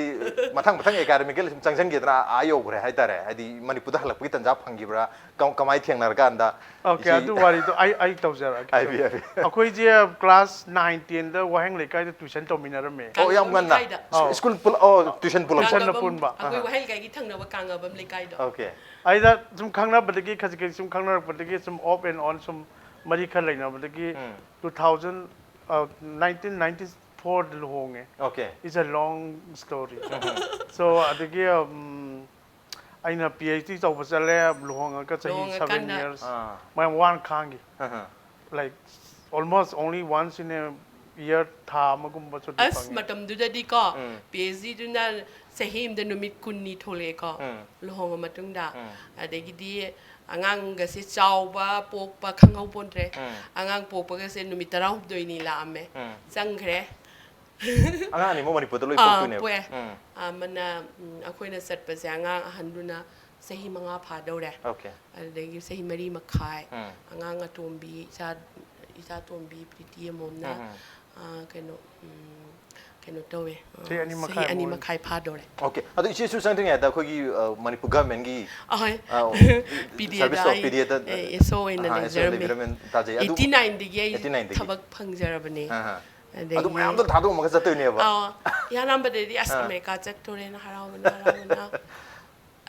ꯃꯊꯪ ꯃꯊꯪ ꯑꯦꯀꯥꯗꯃꯤꯀꯦꯜ ꯁꯨꯝ ꯆꯪꯁꯤꯟꯈꯤꯗꯅ ꯑꯥ ꯌꯧꯈ꯭ꯔꯦ ꯍꯥꯏꯇꯥꯔꯦ꯫ ꯍꯥꯏꯗꯤ ꯃꯅꯤꯄꯨꯔꯗ ꯍꯜꯂꯛꯄꯒꯤ ꯇꯥꯟꯖꯥ ꯐꯪꯈꯤꯕ꯭ꯔꯥ? ꯀ- ꯀꯃꯥꯏꯅ ꯊꯦꯡꯅꯔꯀꯥꯟꯗ? ꯑꯣꯀꯦ, ꯏꯆꯦ- ꯑꯗꯨ ꯋꯥꯔꯤꯗꯣ ꯑꯩ ꯑꯩ ꯇꯧꯖꯔꯛꯑꯒꯦ꯫ ꯍꯥꯏꯕꯤꯌꯨ, ꯍꯥꯏꯕꯤꯌꯨ꯫ ꯑꯩꯈꯣꯏꯁꯦ ꯀ꯭ꯂꯥꯁ ꯅꯥꯏꯟ ꯇꯦꯟꯗ ꯋꯥꯍꯦꯡ ꯂꯩꯀꯥꯏꯗ ꯇ꯭ꯋꯤꯁꯟ ꯇꯧꯃꯤꯟꯅꯔꯝꯃꯦ꯫ ꯑꯣ, ꯌꯥꯝ ꯉꯟꯅ? ꯂꯩꯀꯥꯏꯗ꯫ ꯑꯧ꯫ ꯁ꯭ꯀꯨꯜ ꯄꯨꯂꯞ, ꯑꯣ, ꯇ꯭ꯋꯤꯁꯟ ꯄꯨꯂꯞ? ꯇ꯭ꯋꯤꯁꯟꯅ ꯀꯥꯡꯉꯕꯝ, ꯄꯨꯟꯕ꯫ ꯑꯩꯈꯣꯏ ꯑꯍ꯫ ꯋꯥꯍꯦꯡ ꯂꯩꯀꯥꯏꯒꯤ ꯊꯪꯅꯕ ꯀꯥꯡꯉꯕꯝ ꯂꯩꯀꯥꯏꯗꯣ꯫ ꯑꯣꯀꯦ꯫ ꯑꯩꯗ ꯁꯨꯝ ꯈꯪꯅꯕꯗꯒꯤ ꯈꯖꯤꯛ ꯈꯖꯤꯛ ꯁꯨꯝ ꯈꯪꯅꯔꯛꯄꯗꯒꯤ ꯁꯨꯝ off and on ꯁꯨꯝ ꯃꯔꯤ ꯈꯔ ꯂꯩꯅꯕꯗꯒꯤ ꯎꯝ꯫ two thousand, uh, nineteen ninety four ꯗ ꯂꯨꯍꯣꯡꯉꯦ꯫ Okay. It's a long story. So ꯑꯗꯒꯤ ꯎꯝ, ꯑꯩꯅ ꯄꯤ ꯑꯩꯆ ꯗꯤ ꯇꯧꯕ ꯆꯠꯂꯦ, ꯂꯨꯍꯣꯡꯉꯒ ꯆꯍꯤ seven ꯂꯨꯍꯣꯡꯉꯀꯥꯟꯗ꯫ years ꯑꯥ꯫ ꯃꯌꯥꯝ ꯋꯥꯅ ꯈꯥꯡꯈꯤ꯫ ꯑꯍ꯫ Like almost only once in a year ꯊꯥ ꯑꯃꯒꯨꯝꯕ ꯁꯨꯇꯤ ꯑꯁ, ꯐꯪꯉꯦ꯫ ꯃꯇꯝꯗꯨꯗꯗꯤꯀꯣ, ꯎꯝ꯫ ꯄꯤ ꯑꯩꯆ ꯗꯤꯗꯨꯅ ꯆꯍꯤ ꯑꯃꯗ ꯅꯨꯃꯤꯠ ꯀꯨꯟꯅꯤ ꯊꯣꯛꯂꯛꯑꯦꯀꯣ, ꯎꯝ꯫ ꯂꯨꯍꯣꯡꯉ ꯃꯇꯨꯡꯗ꯫ ꯎꯝ꯫ ꯑꯗꯒꯤꯗꯤ ꯑꯉꯥꯡꯒꯁꯦ ꯆꯥꯎꯕ ꯄꯣꯛꯄ ꯈꯪꯍꯧ ꯄꯣꯟꯗ꯭ꯔꯦ꯫ ꯎꯝ꯫ ꯑꯉꯥꯡ ꯄꯣꯛꯄꯒꯁꯦ ꯅꯨꯃꯤꯠ ꯇꯔꯥꯍꯨꯝꯗꯣꯏꯅꯤ ꯂꯥꯛꯑꯝꯃꯦ꯫ ꯎꯝ꯫ ꯆꯪꯈ꯭ꯔꯦ꯫ ꯑꯉꯥꯡ ꯑꯅꯤꯃꯛ ꯃꯅꯤꯄꯨꯔꯗ ꯂꯣꯏ ꯑꯥ, ꯄꯣꯛꯇꯣꯏꯅꯦꯕ꯫ ꯄꯣꯛꯑꯦ꯫ ꯎꯝ꯫ ꯑꯃꯅ, ꯎꯝ, ꯑꯩꯈꯣꯏꯅ ꯆꯠꯄꯁꯦ ꯑꯉꯥꯡ ꯑꯍꯟꯗꯨꯅ ꯆꯍꯤ ꯃꯉꯥ ꯐꯥꯗꯧꯔꯦ꯫ Okay꯫ ꯑꯗꯨꯗꯒꯤ ꯆꯍꯤ ꯃꯔꯤ ꯃꯈꯥꯏ꯫ ꯎꯝ꯫ ꯑꯉꯥꯡ ꯑꯇꯣꯝꯕꯤ, ꯏꯆꯥ, ꯏꯆꯥ ꯑꯇꯣꯝꯕꯤ ꯄ꯭ꯔꯤꯇꯤ ꯑꯃꯣꯝꯅ, ꯎꯝ, ꯎꯝ꯫ ꯑ, ꯀꯩꯅꯣ, ꯎꯝ, ꯀꯩꯅꯣ ꯇꯧꯋꯦ, ꯑ, ꯆꯍꯤ ꯑꯅꯤ ꯆꯍꯤ ꯃꯈꯥꯏ ꯑꯅꯤ ꯃꯨꯛ꯫ ꯃꯈꯥꯏ ꯐꯥꯗꯧꯔꯦ꯫ Okay꯫ ꯑꯗꯣ ꯏꯆꯦꯁꯨ ꯆꯪꯗ꯭ꯔꯤꯉꯩꯗ ꯑꯩꯈꯣꯏꯒꯤ, ꯑ, ꯃꯅꯤꯄꯨꯔ ꯒꯚꯔꯟꯃꯦꯟꯠꯀꯤ, ꯑꯍꯣꯏ꯫ ꯑ, ꯄꯤ ꯗꯤ ꯑꯦꯗ service of ꯑꯩ, ꯄꯤ ꯗꯤ ꯑꯦꯗ, ꯑꯦ, ꯑꯦꯁ ꯑꯣ ꯑꯣꯏꯅ ꯑꯍꯥ, ꯑꯦꯁ ꯑꯣ ꯂꯩꯖꯔꯝꯃꯦ꯫ ꯂꯩꯖꯔꯝꯃꯦ, ꯇꯥꯖꯩ꯫ ꯑꯗꯨ ꯑꯩꯠꯇꯤ ꯅꯥꯏꯟꯗꯒꯤ ꯑꯩ ꯑꯩꯠꯇꯤ ꯅꯥꯏꯟꯗꯒꯤ꯫ ꯊꯕꯛ ꯐꯪꯖꯔꯕꯅꯦ꯫ ꯑꯍꯥ꯫ ꯑꯗꯒꯤ ꯑꯗꯨ ꯃꯌꯥꯝꯗꯣ ꯊꯥꯗꯣꯛꯑꯝꯃꯒ ꯆꯠꯇꯣꯏꯅꯦꯕ꯫ ꯑꯥ, ꯌꯥꯔꯝꯕꯗꯩꯗꯤ ꯑꯁ ꯑꯥ꯫ ꯑꯃꯦꯔꯤꯀꯥ ꯆꯠꯇꯣꯔꯦꯅ ꯍꯔꯥꯎꯕꯅ, ꯍꯔꯥꯎꯕꯅ꯫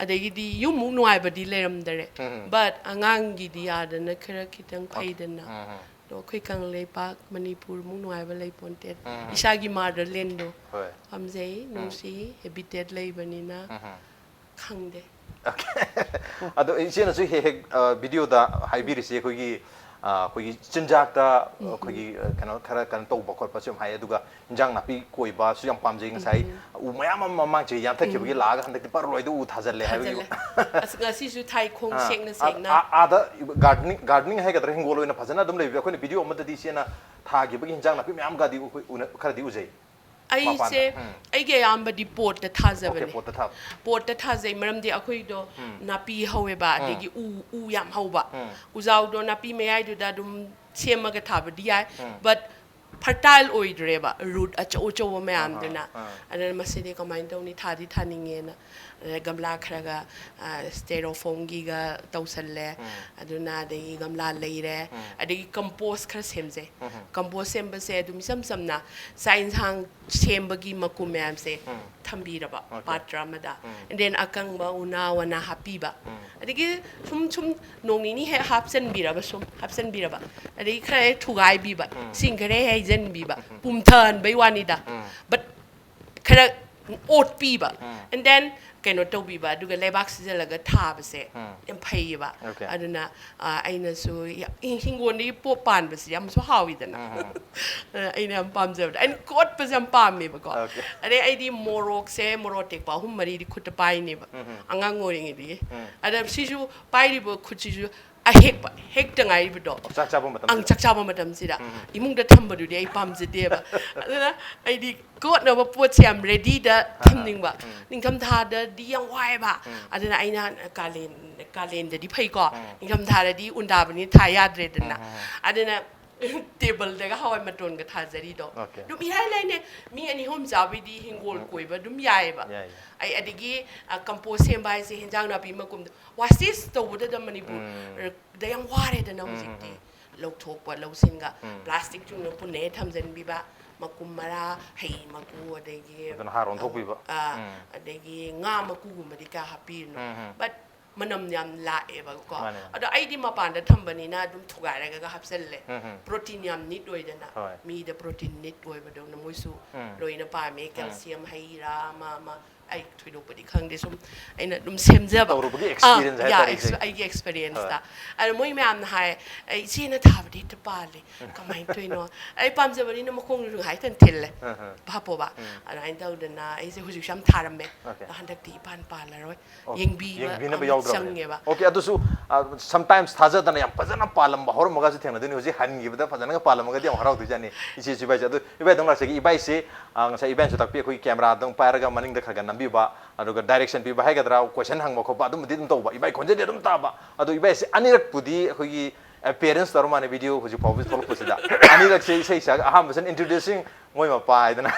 ꯑꯗꯒꯤꯗꯤ ꯌꯨꯝꯃꯨꯛ ꯅꯨꯡꯉꯥꯏꯕꯗꯤ ꯂꯩꯔꯝꯗꯔꯦ꯫ ꯎꯝ꯫ But ꯑꯉꯥꯡꯒꯤꯗꯤ ꯑꯥꯗꯅ ꯈꯔ ꯈꯤꯇꯪ ꯑꯣꯀꯦ꯫ ꯐꯩꯗꯅ꯫ ꯎꯝ, ꯎꯝ꯫ ꯑꯗꯣ ꯑꯩꯈꯣꯏ ꯀꯪꯂꯩꯄꯥꯛ ꯃꯅꯤꯄꯨꯔꯃꯨꯛ ꯅꯨꯡꯉꯥꯏꯕ ꯂꯩ ꯄꯣꯟꯇꯦ꯫ ꯎꯝ, ꯎꯝ꯫ ꯏꯁꯥꯒꯤ motherland ꯗꯣ ꯍꯣꯏ꯫ ꯄꯥꯝꯖꯩ, ꯎꯝ꯫ ꯅꯨꯡꯁꯤ, habitat ꯂꯩꯕꯅꯤꯅ꯫ ꯎꯝ, ꯎꯝ꯫ ꯈꯪꯗꯦ꯫ Okay꯫ ꯑꯗꯣ ꯏꯆꯦꯅꯁꯨ ꯍꯦꯛ ꯍꯦꯛ, ꯑ, video ꯗ ꯍꯥꯏꯕꯤꯔꯤꯁꯦ ꯑꯩꯈꯣꯏꯒꯤ, ꯑ, ꯑꯩꯈꯣꯏꯒꯤ ꯆꯤꯟꯖꯥꯛꯇ, ꯎꯝ, ꯎꯝ꯫ ꯑꯩꯈꯣꯏꯒꯤ, ꯑ, ꯀꯩꯅꯣ ꯈꯔ ꯀꯩꯅꯣ ꯇꯧꯕ ꯈꯣꯠꯄꯁꯨ ꯌꯥꯝ ꯍꯥꯏ, ꯑꯗꯨꯒ ꯏꯟꯖꯥꯡ ꯅꯥꯄꯤ ꯀꯣꯏꯕꯁꯨ ꯌꯥꯝ ꯄꯥꯝꯖꯩ꯫ ꯉꯁꯥꯏ ꯎꯝ, ꯎꯝ꯫ ꯎ ꯃꯌꯥꯝ ꯑꯃ ꯃꯃꯥꯡ ꯆꯍꯤ ꯌꯥꯟꯊꯠꯈꯤꯕꯒꯤ ꯎꯝ꯫ ꯂꯥꯛꯑꯒ ꯍꯟꯗꯛꯇꯤ ꯄꯔꯂꯣꯏꯗ ꯎ ꯊꯥꯖꯜꯂꯦ ꯍꯥꯏꯕꯒꯤ꯫ ꯊꯥꯖꯜꯂꯦ꯫ ꯑꯁ, ꯉꯁꯤꯁꯨ ꯊꯥꯏ ꯈꯣꯡ ꯑꯥ, ꯁꯦꯡꯅ ꯑꯥ, ꯁꯦꯡꯅ꯫ ꯑꯥ, ꯑꯥꯗ gardening, gardening ꯍꯥꯏꯒꯗ꯭ꯔꯥ, ꯍꯤꯡꯒꯣꯜ ꯑꯣꯏꯅ ꯐꯖꯅ ꯑꯗꯨꯝ ꯂꯩꯕ꯫ ꯑꯩꯈꯣꯏꯅ video ꯑꯃꯗꯗꯤ ꯏꯆꯦꯅ ꯊꯥꯈꯤꯕꯒꯤ ꯏꯟꯖꯥꯡ ꯅꯥꯄꯤ ꯃꯌꯥꯝꯒꯗꯤ ꯑꯩꯈꯣꯏ ꯎꯅ-, ꯈꯔꯗꯤ ꯎꯖꯩ꯫ ꯑꯩꯁꯦ, ꯃꯄꯥꯟꯗ꯫ ꯎꯝ꯫ ꯑꯩꯒꯤ ꯑꯌꯥꯝꯕꯗꯤ ꯄꯣꯠꯇ ꯊꯥꯖꯕꯅꯦ꯫ Okay, ꯄꯣꯠꯇ ꯊꯥꯕ꯫ ꯄꯣꯠꯇ ꯊꯥꯖꯩ, ꯃꯔꯝꯗꯤ ꯑꯩꯈꯣꯏꯗꯣ ꯎꯝ꯫ ꯅꯥꯄꯤ ꯍꯧꯋꯦꯕ, ꯎꯝ꯫ ꯑꯗꯒꯤ ꯎ, ꯎ ꯌꯥꯝ ꯍꯧꯕ꯫ ꯎꯝ꯫ ꯎꯖꯥꯎꯗꯣ ꯅꯥꯄꯤ ꯃꯌꯥꯏꯗꯨꯗ ꯑꯗꯨꯝ ꯁꯦꯝꯃꯒ ꯊꯥꯕꯗꯤ ꯌꯥꯏ, ꯎꯝ꯫ But fertile ꯑꯣꯏꯗ꯭ꯔꯦꯕ, root ꯑꯆꯧ ꯑꯆꯧꯕ ꯃꯌꯥꯝꯗꯨꯅ꯫ ꯑꯍꯥ, ꯑꯥ꯫ ꯑꯗꯨꯅ ꯃꯁꯤꯗꯤ ꯀꯃꯥꯏꯅ ꯇꯧꯅꯤ? ꯊꯥꯗꯤ ꯊꯥꯅꯤꯡꯉꯦꯅ꯫ ꯑꯗ ꯒꯝꯂꯥ ꯈꯔꯒ, ꯑ, styrofoam ꯒꯤꯒ ꯇꯧꯁꯜꯂꯦ꯫ ꯎꯝ꯫ ꯑꯗꯨꯅ ꯑꯗꯒꯤ ꯒꯝꯂꯥ ꯂꯩꯔꯦ꯫ ꯎꯝ꯫ ꯑꯗꯒꯤ compost ꯈꯔ ꯁꯦꯝꯖꯩ꯫ ꯎꯝ꯫ Compost ꯁꯦꯝꯕꯁꯦ ꯑꯗꯨꯝ ꯏꯆꯝ ꯆꯝꯅ ꯆꯥꯛ ꯏꯟꯁꯥꯡ ꯁꯦꯝꯕꯒꯤ ꯃꯀꯨꯝ ꯃꯌꯥꯝꯁꯦ ꯎꯝ꯫ ꯊꯝꯕꯤꯔꯕ Okay꯫ ꯄꯥꯇ꯭ꯔ ꯑꯃꯗ꯫ ꯎꯝ꯫ And then ꯑꯀꯪꯕ ꯎꯅꯥ ꯋꯥꯅꯥ ꯍꯥꯞꯄꯤꯕ꯫ ꯎꯝ꯫ ꯑꯗꯒꯤ ꯁꯨꯝ, ꯁꯨꯝ ꯅꯣꯡ ꯅꯤꯅꯤ ꯍꯦꯛ ꯍꯥꯞꯆꯟꯕꯤꯔꯕ, ꯁꯨꯝ ꯍꯥꯞꯆꯟꯕꯤꯔꯕ꯫ ꯑꯗꯒꯤ ꯈꯔ ꯍꯦꯛ ꯊꯨꯒꯥꯏꯕꯤꯕ꯫ ꯎꯝ꯫ ꯏꯁꯤꯡ ꯈꯔ ꯍꯦꯛ ꯍꯩꯖꯟꯕꯤꯕ꯫ ꯎꯝ꯫ ꯄꯨꯝꯊꯍꯟꯕꯩ ꯋꯥꯅꯤꯗ꯫ ꯎꯝ꯫ But ꯈꯔ ꯑꯣꯠꯄꯤꯕ꯫ ꯎꯝ꯫ And then ꯀꯩꯅꯣ ꯇꯧꯕꯤꯕ, ꯑꯗꯨꯒ ꯂꯩꯕꯥꯛ ꯁꯤꯖꯤꯜꯂꯒ ꯊꯥꯕꯁꯦ ꯌꯥꯝ ꯐꯩꯌꯦꯕ꯫ ꯑꯗꯨꯅ ꯑꯩꯅꯁꯨ ꯍꯤꯡꯒꯣꯜꯗꯒꯤ ꯄꯣꯠ ꯄꯥꯟꯕꯁꯦ ꯌꯥꯝꯁꯨ ꯍꯥꯎꯏꯗꯅ꯫ ꯑꯩꯅ ꯌꯥꯝ ꯄꯥꯝꯖꯕꯗꯣ, ꯑꯩꯅ ꯀꯣꯠꯄꯁꯦ ꯌꯥꯝ ꯄꯥꯝꯃꯦꯕꯀꯣ꯫ ꯑꯗꯩ ꯑꯩꯗꯤ ꯃꯣꯔꯣꯛꯁꯦ, ꯃꯣꯔꯣꯛ ꯑꯇꯦꯛꯄ ꯑꯍꯨꯝ ꯃꯔꯤꯗꯤ ꯈꯨꯠꯇ ꯄꯥꯏꯅꯦꯕ, ꯑꯉꯥꯡ ꯑꯣꯏꯔꯤꯉꯩꯗꯒꯤ꯫ ꯑꯗ ꯁꯤꯁꯨ, ꯄꯥꯏꯔꯤꯕ ꯈꯨꯠꯁꯤꯁꯨ ꯑꯍꯦꯛꯄ ꯍꯦꯛꯇ ꯉꯥꯏꯔꯤꯕꯗꯣ꯫ ꯆꯥꯛ ꯆꯥꯕ ꯃꯇꯝ ꯑꯪ ꯆꯥꯛ ꯆꯥꯕ ꯃꯇꯝꯁꯤꯗ ꯏꯃꯨꯡꯗ ꯊꯝꯕꯗꯨꯗꯤ ꯑꯩ ꯄꯥꯝꯖꯗꯦꯕ꯫ ꯑꯗꯨꯅ ꯑꯩꯗꯤ ꯀꯣꯠꯅꯕ ꯄꯣꯠꯁꯦ ꯌꯥꯝ ꯔꯦꯗꯤꯗ ꯊꯝꯅꯤꯡꯕ꯫ ꯅꯤꯡꯊꯝꯊꯥꯗꯗꯤ ꯌꯥꯝ ꯋꯥꯏꯑꯦꯕ꯫ ꯑꯗꯨꯅ ꯑꯩꯅ ꯀꯥꯂꯦꯟ ꯀꯥꯂꯦꯟꯗꯗꯤ ꯐꯩꯀꯣ, ꯅꯤꯡꯊꯝꯊꯥꯗꯗꯤ ꯎꯟ ꯇꯥꯕꯅꯤꯅ ꯊꯥ ꯌꯥꯗ꯭ꯔꯦꯗꯅ꯫ ꯑꯗꯨꯅ ꯇꯦꯕꯜꯗꯒ ꯍꯋꯥꯏ ꯃꯇꯣꯟꯒ ꯊꯥꯖꯔꯤꯗꯣ ꯑꯗꯨꯝ ꯏꯔꯥꯏ ꯂꯥꯏꯅ ꯃꯤ ꯑꯅꯤ ꯑꯍꯨꯝ ꯆꯥꯕꯩꯗꯤ ꯍꯤꯡꯒꯣꯜ ꯀꯣꯏꯕ ꯑꯗꯨꯝ ꯌꯥꯏꯑꯕ꯫ ꯑꯩ ꯑꯗꯒꯤ ꯀꯝꯄꯣꯁ ꯁꯦꯝꯕ ꯍꯥꯏꯁꯦ ꯍꯤꯟꯖꯥꯡ ꯅꯥꯄꯤ ꯃꯀꯨꯝꯗꯣ ꯋꯥꯁꯇꯦꯖ ꯇꯧꯕꯗꯗ ꯃꯅꯤꯄꯨꯔꯗ ꯌꯥꯝ ꯋꯥꯔꯦꯗꯅ ꯍꯧꯖꯤꯛꯇꯤ꯫ ꯂꯧꯊꯣꯛꯄ, ꯂꯧꯁꯤꯡꯒ ꯄ꯭ꯂꯥꯁꯇꯤꯛ ꯆꯨꯝꯅ ꯄꯨꯟꯅ ꯍꯦꯛ ꯊꯝꯖꯤꯟꯕꯤꯕ, ꯃꯀꯨꯝ ꯃꯔꯥ, ꯍꯩ ꯃꯀꯨ, ꯑꯗꯒꯤ ꯑꯗꯨꯅ ꯍꯥꯔ ꯑꯣꯟꯊꯣꯛꯄꯤꯕ꯫ ꯑꯗꯒꯤ ꯉꯥ ꯃꯀꯨꯒꯨꯝꯕꯗꯤ ꯀꯌꯥ ꯍꯥꯞꯄꯤꯔꯨꯅꯨ꯫ But ꯃꯅꯝ ꯌꯥꯝ ꯂꯥꯛꯑꯦꯕꯀꯣ꯫ ꯃꯥꯅꯦ, ꯃꯥꯅꯦ꯫ ꯑꯗꯣ ꯑꯩꯗꯤ ꯃꯄꯥꯟꯗ ꯊꯝꯕꯅꯤꯅ ꯑꯗꯨꯝ ꯊꯨꯒꯥꯏꯔꯒ ꯍꯥꯞꯆꯜꯂꯦ꯫ ꯄ꯭ꯔꯣꯇꯤꯟ ꯌꯥꯝ ꯅꯤꯠ ꯑꯣꯏꯗꯅ꯫ ꯍꯣꯏ꯫ ꯃꯤꯗ ꯄ꯭ꯔꯣꯇꯤꯟ ꯅꯤꯠ ꯑꯣꯏꯕꯗꯧꯅ ꯃꯣꯏꯁꯨ ꯂꯣꯏꯅ ꯄꯥꯝꯃꯦ꯫ ꯀꯦꯜꯁꯤꯌꯝ, ꯍꯩ ꯔꯥ, ꯑꯃ ꯑꯃ꯫ ꯑꯩ ꯊꯣꯏꯗꯣꯛꯄꯗꯤ ꯈꯪꯗꯦ, ꯁꯨꯝ ꯑꯩꯅ ꯑꯗꯨꯝ ꯁꯦꯝꯖꯕ꯫ ꯇꯧꯔꯨꯕꯒꯤ ꯑꯥ, experience ꯌꯥ, ꯍꯥꯏꯇꯥꯔꯦ, ꯑꯦꯛꯁ-, ꯏꯆꯦ꯫ ꯑꯩꯒꯤ experience ꯍꯣꯏ꯫ ꯇ꯫ ꯑꯗꯣ ꯃꯣꯏ ꯃꯌꯥꯝꯅ ꯍꯥꯏ, "ꯑꯩ ꯏꯆꯦꯅ ꯊꯥꯕꯗꯤ ꯍꯦꯛꯇ ꯄꯥꯜꯂꯦ, ꯀꯃꯥꯏꯅ ꯇꯧꯔꯤꯅꯣ?" ꯑꯩ ꯄꯥꯝꯖꯕꯅꯤꯅ ꯃꯈꯣꯡꯗꯁꯨ ꯉꯥꯏꯍꯥꯛꯇꯪ ꯊꯤꯜꯂꯦ, ꯍꯥꯞꯄꯣꯕ꯫ ꯑꯗꯨꯃꯥꯏꯅ ꯇꯧꯗꯅ ꯑꯩꯁꯦ ꯍꯧꯖꯤꯛꯁꯨ ꯌꯥꯝ ꯊꯥꯔꯝꯃꯦ꯫ ꯑꯗꯣ ꯍꯟꯗꯛꯇꯤ ꯏꯄꯥꯟ ꯄꯥꯜꯂꯔꯣꯏ꯫ ꯑꯣ, ꯌꯦꯡꯕꯤꯕ ꯌꯦꯡꯕꯤꯅꯕ ꯑꯃ ꯌꯥꯎꯗ꯭ꯔꯕꯅꯦ꯫ ꯆꯪꯉꯦꯕ꯫ Okay, ꯑꯗꯨꯁꯨ, ꯑ, sometimes ꯊꯥꯖꯗꯅ ꯌꯥꯝ ꯐꯖꯅ ꯄꯥꯜꯂꯝꯕ ꯍꯧꯔꯝꯃꯒꯁꯨ ꯊꯦꯡꯅꯗꯣꯏꯅꯤ꯫ ꯍꯧꯖꯤꯛ ꯍꯟꯈꯤꯕꯗ ꯐꯖꯅꯒ ꯄꯥꯜꯂꯝꯃꯒꯗꯤ ꯌꯥꯝ ꯍꯔꯥꯎꯗꯣꯏꯖꯥꯠꯅꯤ꯫ ꯏꯆꯦꯁꯨ ꯏꯕꯥꯏꯁꯦ꯫ ꯑꯗꯨ ꯏꯕꯥꯏꯗꯪ ꯂꯥꯛꯆꯒꯦ꯫ ꯏꯕꯥꯏꯁꯦ, ꯑ, ꯉꯁꯥꯏ ꯏꯕꯥꯏꯅꯁꯨ ꯇꯥꯛꯄꯤ, ꯑꯩꯈꯣꯏꯒꯤ camera ꯑꯗꯨꯝ ꯄꯥꯏꯔꯒ ꯃꯅꯤꯡꯗ ꯈꯔ ꯈꯔ ꯅꯝꯕꯤꯕ, ꯑꯗꯨꯒ direction ꯄꯤꯕ ꯍꯥꯏꯒꯗ꯭ꯔꯥ, question ꯍꯪꯕ ꯈꯣꯠꯄ ꯑꯗꯨꯝꯕꯗꯤ ꯑꯗꯨꯝ ꯇꯧꯕ꯫ ꯏꯕꯥꯏ ꯈꯣꯟꯖꯦꯜꯗꯤ ꯑꯗꯨꯝ ꯇꯥꯕ꯫ ꯑꯗꯣ ꯏꯕꯥꯏꯁꯦ ꯑꯅꯤꯔꯛꯄꯨꯗꯤ ꯑꯩꯈꯣꯏꯒꯤ appearance ꯇꯧꯔ ꯃꯥꯜꯂꯦ video ꯍꯧꯖꯤꯛ ꯐꯥꯎꯕ ꯊꯣꯛꯂꯛꯄꯁꯤꯗ꯫ ꯑꯅꯤꯔꯛꯁꯦ ꯏꯁꯩ ꯁꯛꯑꯒ ꯑꯍꯥꯟꯕꯁꯤꯅ introducing ꯃꯣꯏ ꯃꯄꯥ ꯍꯥꯏꯗꯅ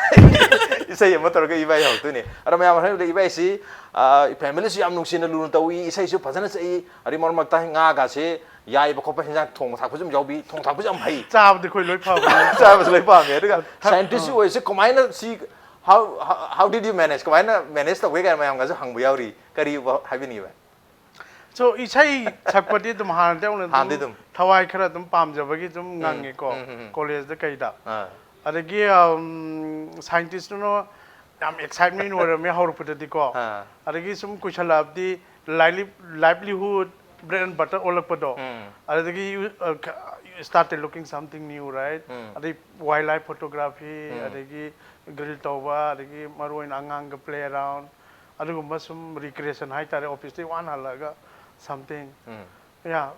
ꯏꯁꯩ ꯑꯃ ꯇꯧꯔꯒ ꯏꯕꯥꯏ ꯍꯧꯔꯛꯇꯣꯏꯅꯦ꯫ ꯑꯗꯣ ꯃꯌꯥꯝ ꯍꯥꯏꯕꯗ ꯏꯕꯥꯏꯁꯤ, ꯑ, familyꯁꯨ ꯌꯥꯝ ꯅꯨꯡꯁꯤꯅ ꯂꯨꯅ ꯇꯧꯏ, ꯏꯁꯩꯁꯨ ꯐꯖꯅ ꯁꯛꯏ, ꯑꯗꯩ ꯃꯔꯛ ꯃꯔꯛꯇ ꯉꯥꯒꯁꯦ ꯌꯥꯏꯕ ꯈꯣꯠꯄ, ꯍꯤꯟꯖꯥꯡ ꯊꯣꯡꯕ ꯊꯥꯛꯄꯁꯨ ꯌꯥꯝ ꯌꯥꯎꯕꯤ, ꯊꯣꯡ ꯊꯥꯛꯄꯁꯨ ꯌꯥꯝ ꯍꯩ꯫ ꯆꯥꯕꯗꯤ ꯑꯩꯈꯣꯏ ꯂꯣꯏ ꯐꯕꯅꯤ꯫ ꯆꯥꯕꯁꯨ ꯂꯣꯏ ꯄꯥꯝꯃꯦ꯫ ꯑꯗꯨꯒ scientistꯁꯨ ꯑꯣꯏꯔꯤꯁꯦ ꯀꯃꯥꯏꯅ ꯁꯤ, how, how, how did you manage? ꯀꯃꯥꯏꯅ manage ꯇꯧꯒꯦ ꯀꯥꯏꯅ ꯃꯌꯥꯝꯒꯁꯨ ꯍꯪꯕ ꯌꯥꯎꯔꯤ꯫ ꯀꯔꯤ ꯍꯥꯏꯕꯤꯅꯤꯡꯉꯤ ꯚꯥꯏ? So, ꯏꯁꯩ ꯁꯛꯄꯗꯤ ꯑꯗꯨꯝ ꯍꯥꯟꯅꯗꯤ ꯍꯧꯅ ꯑꯗꯨꯝ ꯍꯥꯟꯅꯗꯤ ꯑꯗꯨꯝ꯫ ꯊꯋꯥꯏ ꯈꯔ ꯑꯗꯨꯝ ꯄꯥꯝꯖꯕꯒꯤ ꯑꯗꯨꯝ ꯎꯝ, ꯉꯪꯉꯦꯀꯣ, ꯎꯝ, ꯎꯝ, ꯎꯝ꯫ Collegeꯇ ꯀꯩꯗ꯫ ꯑꯥ꯫ ꯑꯗꯒꯤ, ꯎꯝ, scientistꯇꯨꯅ ꯌꯥꯝ excitement ꯑꯣꯏꯔꯝꯃꯦ ꯍꯧꯔꯛꯄꯗꯗꯤꯀꯣ꯫ ꯑꯥ꯫ ꯑꯗꯒꯤ ꯁꯨꯝ ꯀꯨꯏꯁꯜꯂꯛꯑꯕꯗꯤ livelihood, bread and butter ꯑꯣꯜꯂꯛꯄꯗꯣ꯫ ꯎꯝ꯫ ꯑꯗꯨꯗꯒꯤ you, uh, you started looking something new, right? ꯎꯝ꯫ ꯑꯗꯩ wildlife photography, ꯎꯝ꯫ ꯑꯗꯒꯤ grill ꯇꯧꯕ, ꯑꯗꯒꯤ ꯃꯔꯨ ꯑꯣꯏꯅ ꯑꯉꯥꯡꯒ play around, ꯑꯗꯨꯒꯨꯝꯕ ꯁꯨꯝ recreation ꯍꯥꯏꯇꯥꯔꯦ, office ꯇꯩ ꯋꯥꯅ ꯍꯜꯂꯛꯑꯒ something. Um. Yeah,